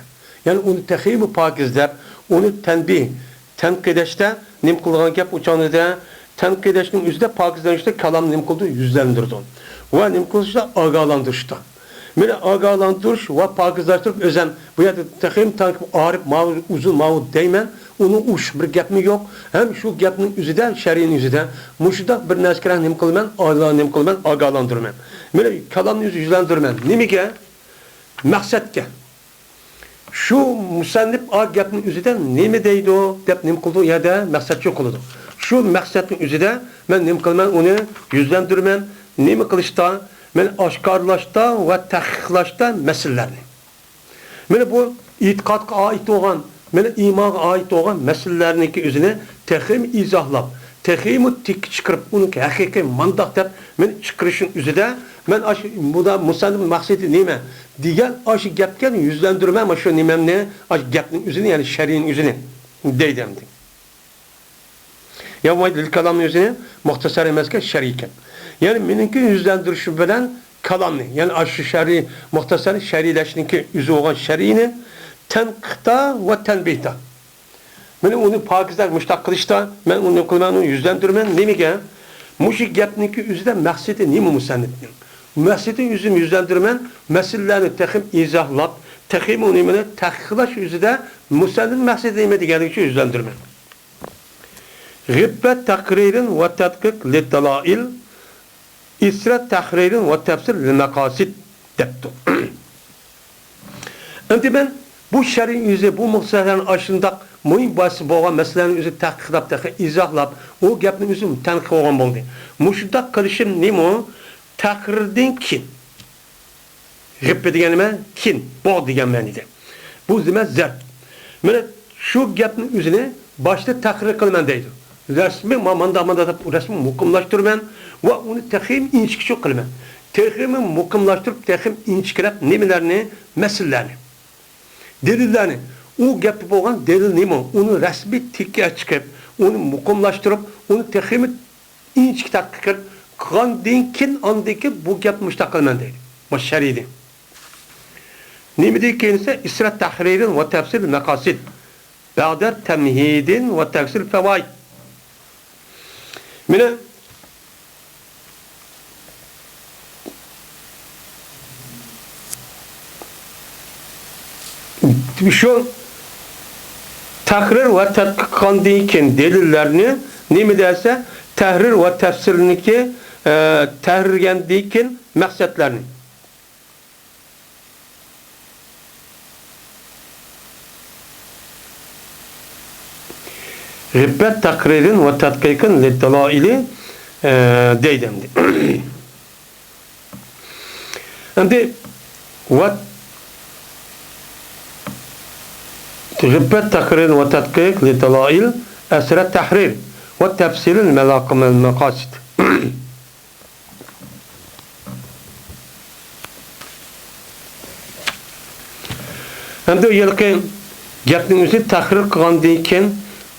يەنى ئۇنى تېخىمۇ پاكىز دەپ، ئۇنى تەنبىھ، تەنقىدلەشتە نېمە قىلىدىغان گەپ ئۇ چاغدا؟ تەنقىدلەشنىڭ ئۆزىدە پاكىزلەندۈرۈشتە كالامنى نېمە قىلىدۇ؟ يۈزلەندۈرىدۇ. ۋە نېمە قىلىشتا؟ ئاگاھلاندۇرۇشتا. مېنى ئاگاھلاندۇرۇش ۋە پاكىزلاشتۇرۇپ ئۆزەم بۇ يەردە تېخىمۇ تەنقىد، ئارىپ ماۋۇ ئۇزۇن ماۋۇ دەيمەن، ئۇنىڭ ئوخشاش بىر گەپمۇ يوق. ھەم شۇ گەپنىڭ ئۆزىدە، شەرھنىڭ ئۆزىدە مۇشۇنداق بىر نەرسىگە نېمە قىلىمەن؟ ئالا-، نېمە قىلىمەن؟ ئاگاھلاندۇرىمەن. مېنى كالامنى ئۆزى يۈزلەندۈرىمەن. نېمىگە؟ مەقسەتكە. شۇ مۇسەننىپ ئا گەپنىڭ ئۆزىدە نېمە دەيدۇ دەپ نېمە قىلىدۇ؟ ئۇ يەردە مەقسەتچى قىلىدۇ. شۇ مەقسەتنىڭ ئۆزىدە مەن نېمە قىلىمەن؟ ئۇنى يۈزلەندۈرىمەن. نېمە قىلىشتا؟ مەن ئاشكارىلاشتا ۋە تەھقىقلاشتا مەسىلىلەرنى. مانا بۇ ئېتىقادقا ئائىت بولغان، مانا ئىمانغا ئائىت بولغان مەسىلىلەرنىڭكى ئۆزىنى تېخىمۇ ئىزاھلاپ، تېخىمۇ تىككە چىقىرىپ، ئۇنىڭ ھەقىقىي مانداق دەپ مانا چىقىرىشنىڭ ئۆزىدە مەن ئاشۇ بۇدا مۇسەننىپ مەقسىتى نېمە دېگەن ئاشۇ گەپكە يۈزلەندۈرىمەن، مانا شۇ نېمەمنى، ئاشۇ گەپنىڭ ئۆزىنى، يەنى شەرھنىڭ ئۆزىنى دەيدۇ ئەمدى. يا بۇ لىل كالامنى ئۆزىنى مۇختەسەر ئەمەسكەن، شەرھ ئىكەن. يەنى مېنىڭكى يۈزلەندۈرۈشۈم بىلەن كالامنى، يەنى ئاشۇ شەرھى، مۇختەسەر شەرھلەشنىڭكى ئۆزى بولغان شەرھنى تەنقىدتا ۋە تەنبىھتا. مانا ئۇنى پاكىزلاپ مۇشۇنداق قىلىشتا مەن ئۇنى قىلىمەن، ئۇنى يۈزلەندۈرىمەن. نېمىگە؟ مۇشۇ گەپنىڭكى ئۆزىدە مەقسىتى نېمە مۇسەننىپنىڭ؟ مەقسىتىنى ئۆزۈم يۈزلەندۈرىمەن. مەسىلىلەرنى تېخىمۇ ئىزاھلاپ، تېخىمۇ نېمىنى تەھقىقلەش ئۆزىدە مۇسەننىپ مەقسىتى نېمە دېگەنلىكى ئۈچۈن يۈزلەندۈرىمەن. غىببەت تەقرىرىن ۋە تەدقىق لىددەلائىل، ئىسرەت تەھرىرىن ۋە تەپسىر لىلمەقاسىد دەپتۇ. ئەمدى مەن بۇ شەرھنىڭ ئۆزى، بۇ مۇختەسەرنىڭ ئاشۇنداق مۇھىم بەھسى بولغان مەسىلىلەرنىڭ ئۆزىنى تەھقىقلەپ، تېخى ئىزاھلاپ، ئۇ گەپنىڭ ئۆزى تەنقىد بولغان بولدى. مۇشۇنداق قىلىشىم نېمە؟ تەقرىردىن كېيىن. غىپپە دېگەن نېمە؟ كىن، بۇغ دېگەن مەنىدە. بۇ نېمە؟ زەرب. مانا شۇ گەپنىڭ ئۆزىنى باشتا تەھرىر قىلىمەن دەيدۇ. رەسمىي ما-، ماندا، ماندا دەپ رەسمىي مۇقىملاشتۇرىمەن ۋە ئۇنى تېخىمۇ ئىنچىكىچە قىلىمەن. تېخىمۇ مۇقىملاشتۇرۇپ، تېخىمۇ ئىنچىكىلەپ نېمىلەرنى؟ مەسىلىلەرنى. دېلىللەرنى. ئۇ گەپتە بولغان دەلىل نېمە؟ ئۇنى رەسمىي تىككە چىقىپ، ئۇنى مۇقىملاشتۇرۇپ، ئۇنى تېخىمۇ ئىنچىكە تەتقىق قىلغاندىن كېيىن، ئاندىن كېيىن بۇ گەپنى مۇشۇنداق قىلىمەن دەيدۇ. بۇ شەرھىدىن. نېمىدىن كېيىن دېسە، ئىسرا تەھرىرىن ۋە تەفسىل مەقاسىد. بەدە تەمھىدىن ۋە تەفسىل فەۋايىد. مانا شۇ تەھرىر ۋە تەتقىق قىلغاندىن كېيىن دەلىللەرنى، نېمە دېسە، تەھرىر ۋە تەپسىرنىكى، ئە، تەھرىرلىگەندىن كېيىن مەقسەتلەرنى. غىببەت تەقرىرىن ۋە تەتقىقىن لىددالائىلى، ئە، دەيدۇ ئەمدى. ئەمدى ۋە غىببەت تەقرىرىن ۋە تەتقىق لىددالائىل ئەسرە تەھرىر ۋە تەپسىلىل مەلاقىمەل مەقاسىد. ئەمدى ئۇ يەرلىكى گەپنىڭ ئۆزى تەھرىر قىلغاندىن كېيىن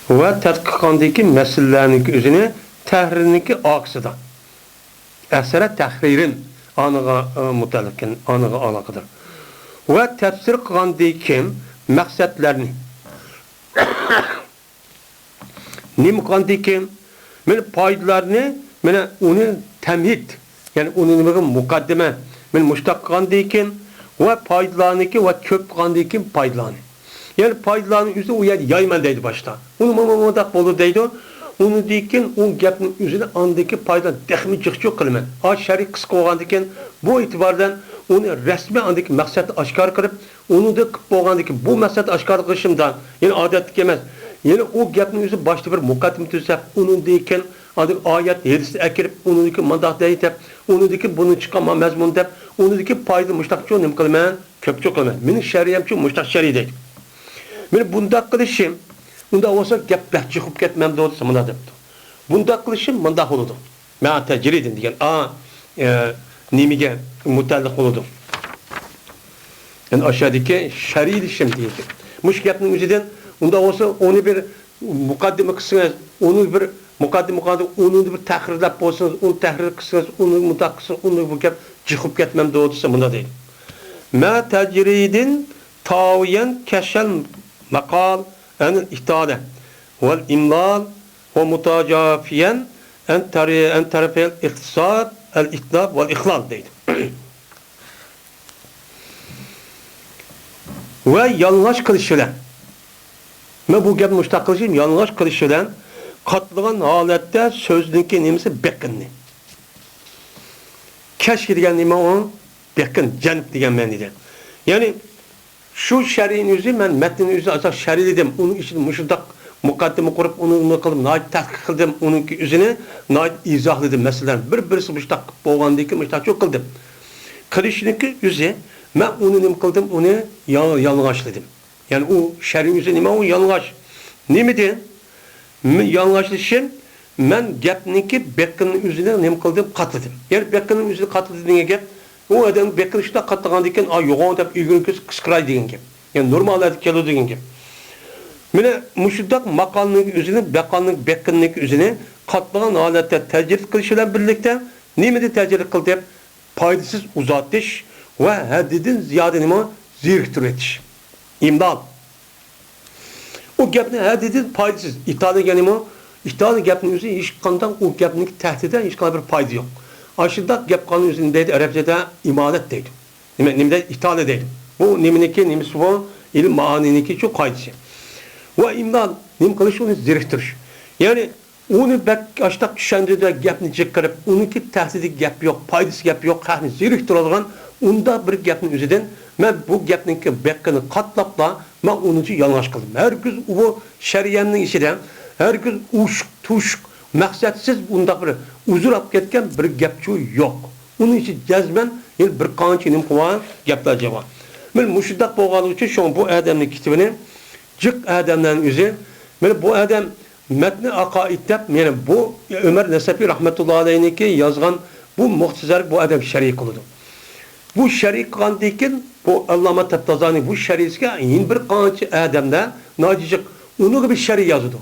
ۋە تەتقىق قىلغاندىن كېيىن مەسىلىلەرنىڭكى ئۆزىنى تەھرىرنىڭكى ئارقىسىدا. ئەسەرە تەھرىرىن ئانىغا، ئە، مۇتەللىقكەن، ئانىغا ئالاقىدار. ۋە تەپسىر قىلغاندىن كېيىن مەقسەتلەرنى. نېمە قىلغاندىن كېيىن، مانا پايدىلارنى، مانا ئۇنى تەمھىد، يەنى ئۇنى نېمىگە مۇقەددىمە، مانا مۇشتاق قىلغاندىن كېيىن ۋە پايدىلارنىكى ۋە كۆپ قىلغاندىن كېيىن پايدىلارنى. يەنى پايدىلارنى ئۆزى ئۇ يەردە يايمەن دەيدۇ باشتا. ئۇنى مانا مۇنداق بولدى دەيدۇ. ئۇنىڭدىن كېيىن ئۇ گەپنىڭ ئۆزىنى ئاندىكى پايدىلارنى تېخىمۇ جىقچۇق قىلىمەن. ئا شەرھى قىسقا بولغاندىن كېيىن بۇ ئېتىباردىن ئۇنى رەسمىي ئاندىكى مەقسەتنى ئاشكارا قىلىپ، ئۇنىڭدىن قىلىپ بولغاندىن كېيىن بۇ مەقسەتنى ئاشكارا قىلىشىمدا، يەنى ئادەتتىكى ئەمەس. يەنى ئۇ گەپنىڭ ئۆزى باشتا بىر مۇقەددىمە تۈزەپ، ئۇنىڭدىن كېيىن ئاندىن ئايەت، ھەدىسنى ئەكىرىپ، ئۇنىڭدىن كېيىن مانداق دەي دەپ، ئۇنىڭدىن كېيىن بۇنى چىققان ما مەزمۇن دەپ، ئۇنىڭدىن كېيىن پايدا مۇشتاقچۇ نېمە قىلىمەن؟ كۆپچۇ قىلىمەن. مېنىڭ شەرىئەمچۇ مۇشتاق شەرىئە دەيدۇ. مېنىڭ بۇنداق قىلىشىم، ئۇنداق بولسا گەپ بەك جىق بولۇپ كەتمەمدۇ دېسە مۇنداق دەپتۇ. بۇنداق قىلىشىم مۇنداق بولىدۇ. مەن تەجرىدىن دېگەن، ئا، ئە، نېمىگە مۇتەللىق بولىدۇ؟ يەنى ئاشۇ يەردىكى شەرھلىشىم دېگەن گەپ. مۇشۇ گەپنىڭ ئۆزىدىن، ئۇنداق بولسا، ئۇنى بىر مۇقەددىمە قىلسىڭىز، ئۇنى بىر مۇقەددىمە قىلغاندا، ئۇنى بىر تەھرىرلەپ بولسىڭىز، ئۇنى تەھرىر قىلسىڭىز، ئۇنى مۇنداق قىلسىڭىز، ئۇنى بۇ گەپ جىق بولۇپ كەتمەمدۇ دېسە، مۇنداق دەيدۇ. مە تەجرىدىن تاۋىيەن كەشەل مەقال ئەنىل ئىتالە ۋەل ئىملال ۋە مۇتاجافىيەن ئەن تەرى-، ئەن تەرەپەيل ئىقتىساد، ئەل ئىتناب ۋەل ئىخلال دەيدۇ. ۋە يالىڭاچ قىلىش بىلەن. مەن بۇ گەپنى مۇشۇنداق قىلىشىم، يالىڭاچ قىلىش بىلەن قاتلىغان ھالەتتە سۆزنىڭكى نېمىسى بېقىننى. كەشكە دېگەن نېمە ئۇ؟ بېقىن، جەنب دېگەن مەنىدە. يەنى شۇ شەرھنى ئۆزى، مەن مەتنىنى ئۆزى ئازراق شەرھلىدىم. ئۇنىڭ ئىچىدە مۇشۇنداق مۇقەددىمە قۇرۇپ، ئۇنى نېمە قىلدىم، ناھايىتى تەتقىق قىلدىم. ئۇنىڭكى ئۆزىنى ناھايىتى ئىزاھلىدىم. مەسىلەن، بىر-بىرسى مۇشۇنداق قىلىپ بولغاندىن كېيىن مۇشۇنداق چوق قىلدىم. قىلىشنىڭكى ئۆزى، مەن ئۇنى نېمە قىلدىم، ئۇنى يا-، يالىڭاچلىدىم. يەنى ئۇ شەرھنىڭ ئۆزى نېمە؟ ئۇ يالىڭاچ. نېمىدىن؟ مەن يالىڭاچلىشىم، مەن گەپنىڭكى بېقىنىنىڭ ئۆزىنى نېمە قىلدىم؟ قاتلىدىم. يەنى بېقىنىنىڭ ئۆزىنى قاتلىدىم دېگەن گەپ، ئۇ ئادەم بېقىنى شۇنداق قاتلىغاندىن كېيىن، ئا، يوغان دەپ ئۆگىنىپ كەتسە قىسقىرايدۇ دېگەن گەپ. يەنى نورمال ھالەتكە كېلىدۇ دېگەن گەپ. مانا مۇشۇنداق ماقالىنىڭ ئۆزىنى، ماقالنىڭ بېقىنىنىڭ ئۆزىنى قاتلىغان ھالەتتە تەجرىد قىلىش بىلەن بىرلىكتە نېمىدىن تەجرىد قىلدى؟ پايدىسىز ئۇزارتىش ۋە ھەددىدىن زىيادە نېمە؟ زېرىكتۈرۈۋېتىش. ئىملال. ئۇ گەپنى ھەددىدىن پايدىسىز. ئىتالە دېگەن نېمە؟ ئىتالە گەپنىڭ ئۆزى ھېچقانداق، ئۇ گەپنىڭ تەھتىدە ھېچقانداق بىر پايدا يوق. ئاشۇنداق گەپ قىلغان ئۆزىنى دەيدۇ، ئەرەبچىدە ئىمالەت دەيدۇ. نېمە، نېمە دەيدۇ؟ ئىتالە دەيدۇ. بۇ نېمىنىڭكى نېمىسى بۇ؟ ئىلىم مائانىنىڭكى شۇ قائىدىسى. ۋە ئىملال، نېمە قىلىش؟ ئۇنى زېرىكتۈرۈش. يەنى ئۇنى بەك ئاشتاق چۈشەندۈردى، گەپنى جىق قىلىپ، ئۇنىڭكى تەھتىدىكى گەپ يوق، پايدىسى گەپ يوق، خەقنى زېرىكتۈرىدىغان ئۇنداق بىر گەپنىڭ ئۆزىدىن مەن بۇ گەپنىڭكى بېقىنى قاتلاپلا، مەن ئۇنىڭچە يالىڭاچ قىلدىم. ھەرگىز ئۇ شەرىئەمنىڭ ئىچىدە ھەرگىز ئۇشۇق-تۇشۇق، مەقسەتسىز ئۇنداق بىر ئۇزۇر ئاپ كەتكەن بىر گەپچۇ يوق. ئۇنىڭ ئىچىدە جەزمەن يەنە بىر قانچە نېمە قىلغان گەپلەر جىق. مانا مۇشۇنداق بولغانلىقى ئۈچۈن شۇڭا بۇ ئادەمنىڭ كىتابىنى جىق ئادەملەرنىڭ ئۆزى، مانا بۇ ئادەم مەتنى ئاقائىد دەپ، يەنە بۇ ئۆمەر نەسەپى رەھمەتۇللا ئەلەيھنىڭكى يازغان بۇ مۇختەسەر بۇ ئادەم شەرھ قىلىدۇ. بۇ شەرھ قىلغاندىن كېيىن بۇ ئاللاما تەپتازانى بۇ شەرھىسىگە يەنە بىر قانچە ئادەملەر ناجىق ئۇنىڭغا بىر شەرھ يازىدۇ.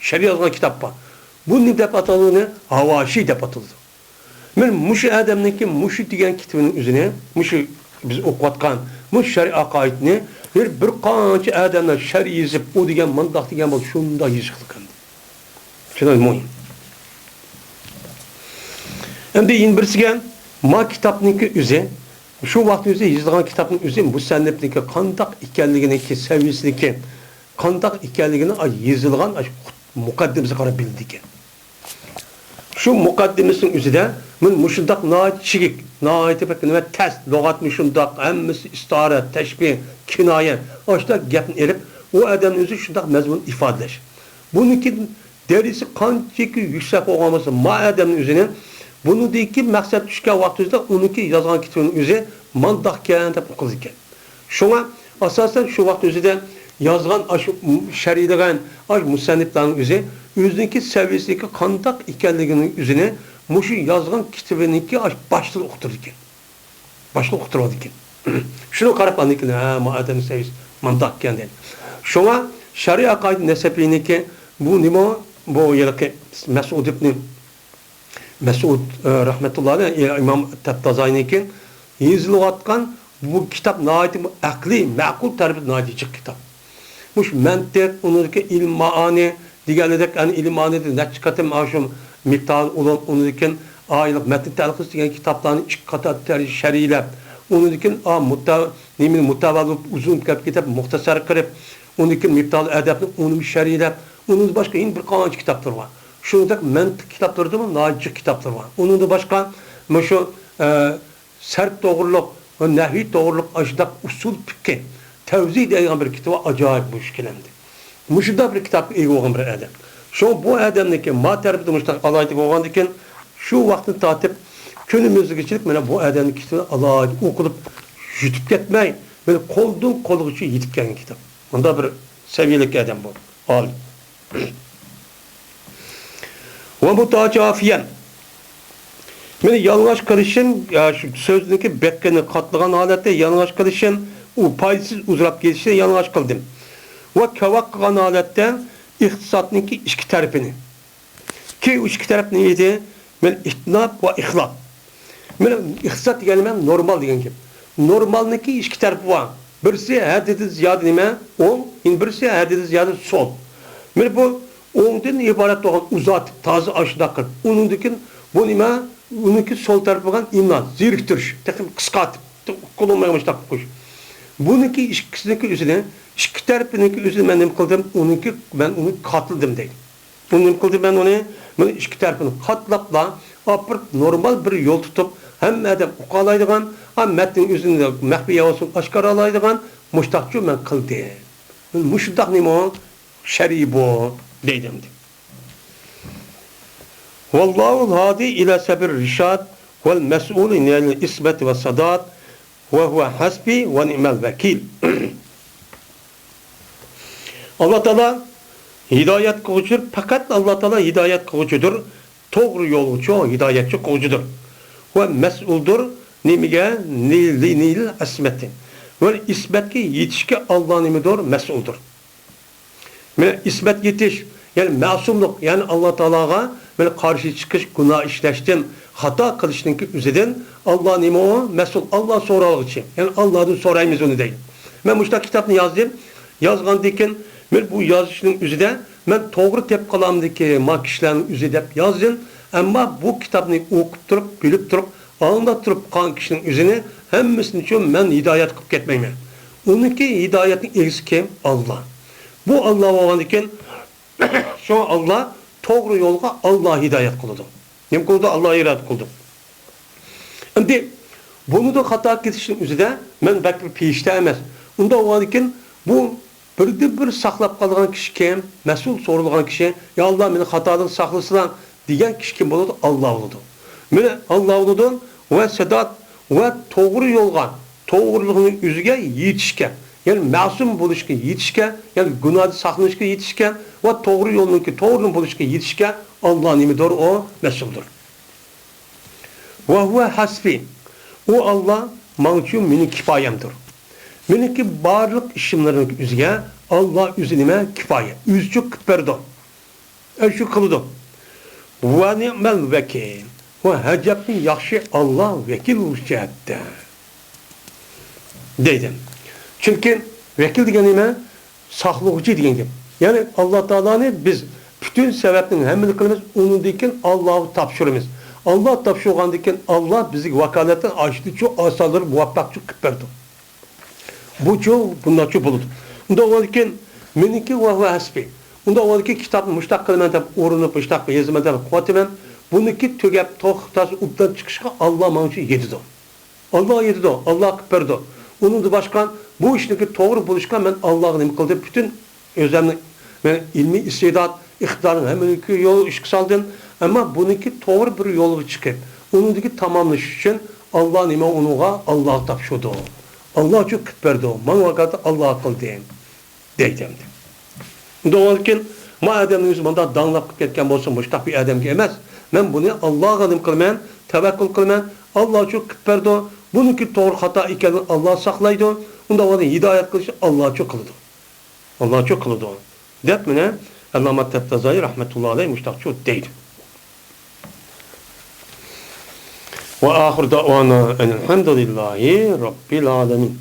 شەرھ يازغان كىتاب بار. بۇ نېمە دەپ ئاتىلىدۇ؟ ھاۋاشى دەپ ئاتىلىدۇ. مانا مۇشۇ ئادەمنىڭكى مۇشۇ دېگەن كىتابىنىڭ ئۆزىنى، مۇشۇ بىز ئوقۇۋاتقان مۇشۇ شەرھ ئاقائىدنى بىر، بىر قانچە ئادەملەر شەرھ يېزىپ، ئۇ دېگەن مۇنداق دېگەن بولسا شۇنداق يېزىقلىق ئەمدى. شۇنداق مۇھىم. ئەمدى يەنە بىرسىگە، ما كىتابنىڭكى ئۆزى، شۇ ۋاقىتنىڭ ئۆزى يېزىلغان كىتابنىڭ ئۆزى مۇسەننىپنىڭكى قانداق ئىكەنلىكىنىڭكى سەۋىيەسىنىڭكى قانداق ئىكەنلىكىنى ئاي يېزىلغان ئاي مۇقەددىمىسىگە قاراپ بىلىدىكەن. شۇ مۇقەددىمىسىنىڭ ئۆزىدە مانا مۇشۇنداق ناھايىتى چىگىك، ناھايىتى بەك نېمە تەس، لۇغەتمۇ شۇنداق، ھەممىسى ئىستارە، تەشبىھ، كىنايە، ئاشۇنداق گەپنى ئېلىپ، ئۇ ئادەمنىڭ ئۆزى شۇنداق مەزمۇن ئىپادىلەش. بۇنىڭكى دەرىجىسى قانچىكى يۈكسەك بولغان بولسا، ما ئادەمنىڭ ئۆزىنى بۇنىڭدىكى مەقسەت چۈشكەن ۋاقتىمىزدا ئۇنىڭكى يازغان كىتابىنىڭ ئۆزى مانداقكەن دەپ ئوقۇلىدىكەن. شۇڭا ئاساسەن شۇ ۋاقىت ئۆزىدە يازغان ئاشۇ شەرھلىگەن ئاشۇ مۇسەننىپلارنىڭ ئۆزى ئۆزىنىڭكى سەۋىيەسىنىڭكى قانداق ئىكەنلىكىنىڭ ئۆزىنى مۇشۇ يازغان كىتابىنىڭكى ئاشۇ باشلىرى ئۇقتۇرىدىكەن. باشلىرى ئۇقتۇرىدىكەن. شۇنى قاراپ ئاندىن كېيىن، ھە، ما ئادەمنىڭ سەۋىيەسى مانداقكەن دەيدۇ. شۇڭا شەرھى ئاقائىد نەسەپىنىڭكى بۇ نېمە، بۇ ھېلىقى مەسئۇدىبنى مەسئۇد، ئە، رەھمەتۇللا ئەلەيھ، ئىمام تەپتازاينىڭكى يېزىلىۋاتقان بۇ كىتاب ناھايىتى ئەقلىي، مەقۇل تەرىپى ناھايىتى جىق كىتاب. مۇشۇ مەنتىق، ئۇنىڭدىكى ئىلم مائانى دېگەنىدەك، ئەنە ئىلم مائانىدا نەچچە قېتىم ئاشۇ مىپتالى ئۇلۇغ، ئۇنىڭدىن كېيىن ئايلىق مەتن تەلخىس دېگەن كىتابلارنى ئىككى قاتار تەرىجە شەرھلەپ، ئۇنىڭدىن كېيىن ئا مۇتا-، نېمىنى مۇتەۋەلى بولۇپ ئۇزۇن گەپ كېتىپ مۇختەسەر قىلىپ، ئۇنىڭدىن كېيىن مىپتالى ئەدەبنى ئۇنىمۇ شەرھلەپ، ئۇنىڭدىن باشقا يەنە بىر قانچە كىتابلىرى بار. شۇنىڭدەك مەنتىق كىتابلىرىدىمۇ ناھايىتى جىق كىتابلىرى بار. ئۇنىڭدىن باشقا مۇشۇ، ئە، سەرپ توغرۇلۇق ۋە نەھۋى توغرۇلۇق ئاشۇنداق ئۇسۇل پىقھى تەۋزى دەيدىغان بىر كىتابى ئاجايىپ مۇشكىل ئەمدى. مۇشۇنداق بىر كىتابقا ئىگە بولغان بىر ئادەم. شۇڭا بۇ ئادەمنىڭكى ما تەرىپىدە مۇشۇنداق ئالاھىدە بولغاندىكىن، شۇ ۋاقىتتىن تارتىپ كۈنىمىزگىچىلىك مانا بۇ ئادەمنىڭ كىتابى ئالاھىدە ئوقۇلۇپ يۈتۈپ كەتمەي، مانا قولدىن قولغىچە يېتىپ كەلگەن كىتاب. مۇنداق بىر سەۋىيەلىك ئادەم بۇ، ئالىم. ۋە بۇ تاجى ئافىيەن. مېنى يالىڭاچ قىلىشىم، يا شۇ سۆزنىڭكى بېقىنى قاتلىغان ھالەتتە يالىڭاچ قىلىشىم، ئۇ پايدىسىز ئۇزراپ كېتىشىنى يالىڭاچ قىلدىم. ۋە كاۋاك قىلغان ھالەتتە ئىقتىسادنىڭكى ئىككى تەرىپىنى. كى ئۇ ئىككى تەرەپ نېمە ئىدى؟ مانا ئىتناب ۋە ئىخلاپ. مانا ئىقتىساد دېگەن نېمە؟ نورمال دېگەن گەپ. نورمالنىڭكى ئىككى تەرىپى بار. بىرسى ھەددىدىن زىيادە نېمە؟ ئوڭ، يەنە بىرسى ھەددىدىن زىيادە سول. مانا بۇ ئوڭدىن ئىبارەت بولغان ئۇزارتىپ، تازا ئاشۇنداق قىلىپ. ئۇنىڭدىن كېيىن بۇ نېمە؟ ئۇنىڭكى سول تەرىپى بولغان ئىملا، زېرىكتۈرۈش، تېخى قىسقارتىپ، قولۇڭ ماڭمىشتاق قويۇش. بۇنىڭكى ئىككىسىنىڭكى ئۆزىنى، ئىككى تەرىپىنىڭكى ئۆزىنى مەن نېمە قىلدىم؟ ئۇنىڭكى، مەن ئۇنى قاتلىدىم دەيدۇ. ئۇ نېمە قىلدى؟ مەن ئۇنى، مانا ئىككى تەرىپىنى قاتلاپلا، ئاپىرىپ نورمال بىر يول تۇتۇپ، ھەممە ئادەم ئۇقالايدىغان، ھەم مەتنىنىڭ ئۆزىنى مەخپىي يا بولسۇن ئاشكارىلايدىغان مۇشتاقچۇ مەن قىلدىم. مۇشۇنداق نېمە ئۇ؟ شەرئىي بۇ دەيدۇ ئەمدى. ۋاللاھۇل ھادى ئىلە سەبىل رىشاد ۋەل مەسئۇلى نەيلىل ئىسمەت ۋە سادات ۋە ھۇۋە ھەسبى ۋە نىئمەل ۋەكىل. ئاللا تائالا ھىدايەت قىلغۇچىدۇر، پەقەت ئاللا تائالا ھىدايەت قىلغۇچىدۇر، توغرا يولغۇچى، ھىدايەتچى قىلغۇچىدۇر. ۋە مەسئۇلدۇر، نېمىگە؟ نى-، لى-، نىيلىل ئىسمەتى. ۋە ئىسمەتكە يېتىشكە ئاللا نېمىدۇر؟ مەسئۇلدۇر. مانا ئىسمەت يېتىش، يەنى مەسۇملۇق، يەنى ئاللا تائالاغا مانا قارشى چىقىش، گۇناھ ئىشلەشتىن، خاتا قىلىشنىڭكى ئۆزىدىن ئاللا نېمە ئۇ؟ مەسئۇل، ئاللا سورالغۇچى. يەنى ئاللادىن سورايمىز ئۇنى دەيدۇ. مەن مۇشۇنداق كىتابنى يازدىم. يازغاندىن كېيىن مانا بۇ يازىشنىڭ ئۆزىدە مەن توغرا تېپىپ قالامدىكى ما كىشىلەرنىڭ ئۆزى دەپ يازدىم. ئەمما بۇ كىتابنى ئوقۇپ تۇرۇپ، بىلىپ تۇرۇپ، ئاڭلاپ تۇرۇپ قالغان كىشىنىڭ ئۆزىنى ھەممىسىنىچۇ مەن ھىدايەت قىلىپ كەتمەيمەن. ئۇنىڭكى ھىدايەتنىڭ ئىگىسى كىم؟ ئاللا. بۇ ئاللا بولغاندىكىن، شۇڭا ئاللا توغرا يولغا ئاللا ھىدايەت قىلىدۇ. نېمە قىلىدۇ؟ ئاللا ھىدايەت قىلىدۇ. ئەمدى بۇنىدىن خاتا كېتىشنىڭ ئۆزىدە مەن بەك بىر پېرىشتە ئەمەس. ئۇنداق بولغاندىكىن بۇ بىردىنبىر ساقلاپ قالىدىغان كىشى كىم؟ مەسئۇل سورىلىدىغان كىشى، يا ئاللا، مېنى خاتادىن ساقلىسىلا دېگەن كىشى كىم بولىدۇ؟ ئاللا بولىدۇ. مانا ئاللا بولىدۇ ۋە سادات، ۋە توغرا يولغا، توغرىلىقنىڭ ئۆزىگە يېتىشكە، يەنى مەسۇم بولۇشقا يېتىشكە، يەنى گۇناھدىن ساقلىنىشقا يېتىشكە ۋە توغرا يولنىڭكى توغرا بولۇشقا يېتىشكە ئاللا نېمىدۇر؟ ئۇ مەسئۇلدۇر. ۋە ھۇۋە ھەسبى. ئۇ ئاللا ماڭچۇ مېنىڭ كىپايەمدۇر. مېنىڭكى بارلىق ئىشىملىرىمنىڭ ئۆزىگە ئاللا ئۆزى نېمە؟ كىپايە. ئۆزىچۇ قىلىپ بەردى. ئەشۇ قىلىدۇ. ۋە نىئمەل ۋەكىل. ۋە ھەجەپمۇ ياخشى ئاللا ۋەكىل بولۇش جەھەتتە. دەيدۇ. چۈنكى ۋەكىل دېگەن نېمە؟ ساقلىغۇچى دېگەن گەپ. يەنى ئاللا تائالانى بىز پۈتۈن سەۋەبنىڭ ھەممىنى قىلىمىز، ئۇنىڭدىن كېيىن ئاللاغا تاپشۇرىمىز. ئاللا تاپشۇرغاندىن كېيىن ئاللا بىزگە ۋاكالەتنى ئاشۇنچە ئاسانلىرى مۇۋەپپەقچۇ قىلىپ بەردى. بۇچۇ بۇنداقچۇ بولىدۇ. ئۇنداق بولغاندىكىن مېنىڭكى ۋە ھۇۋە ھەسبى. ئۇنداق بولغاندىكىن كىتابنى مۇشتاق قىلىمەن دەپ ئۇرۇنۇپ، مۇشتاق يازىمەن دەپ قىلىۋاتىمەن. بۇنىڭكى تۈگەپ، توختاس، ئوبدان چىقىشىغا ئاللا ماڭا شۇ يېتىدۇ. ئاللا يېتىدۇ، ئاللا قىلىپ بەردى. ئۇنىڭدىن باشقا بۇ ئىشنىڭكى توغرا بولۇشقا مەن ئاللاغا نېمە قىلدىم؟ پۈتۈن ئۆزۈمنى، مەن ئىلمىي ئىستېدات، ئىقتىدارنىڭ ھەممىنى يول ئىشقا سالدىم. ئەمما بۇنىڭكى توغرا بىر يولغا چىقىپ، ئۇنىڭدىكى تاماملىشىش ئۈچۈن ئاللا نېمە ئۇنىڭغا ئاللاغا تاپشۇردى. ئاللا شۇ قىلىپ بەردى. ماڭا ۋاكالىتى ئاللا قىلدى. دەيدۇ ئەمدى. ئۇنداق بولغاندىكىن، ما ئادەمنىڭ ئۆزى مۇنداق داڭلاپ قىلىپ كەتكەن بولسا، مۇشتاق بىر ئادەمگە ئەمەس. مەن بۇنى ئاللاغا نېمە قىلىمەن؟ تەۋەككۈل قىلىمەن. ئاللا شۇ قىلىپ بەردى. بۇنىڭكى توغرا خاتا ئىكەنلىكىنى ئاللا ساقلايدۇ. ئۇنداق بولغاندا ھىدايەت قىلىشنى ئاللا شۇ قىلىدۇ. ئاللا شۇ قىلىدۇ. دەپ مانا ئەللامە تەپتازايى رەھمەتۇللا ئەلەيھ مۇشتاق شۇ دەيدۇ. ۋە ئاخىر دەئۋانا ئەنىل ھەمدۇلىللاھى رەببىل ئالەمىن.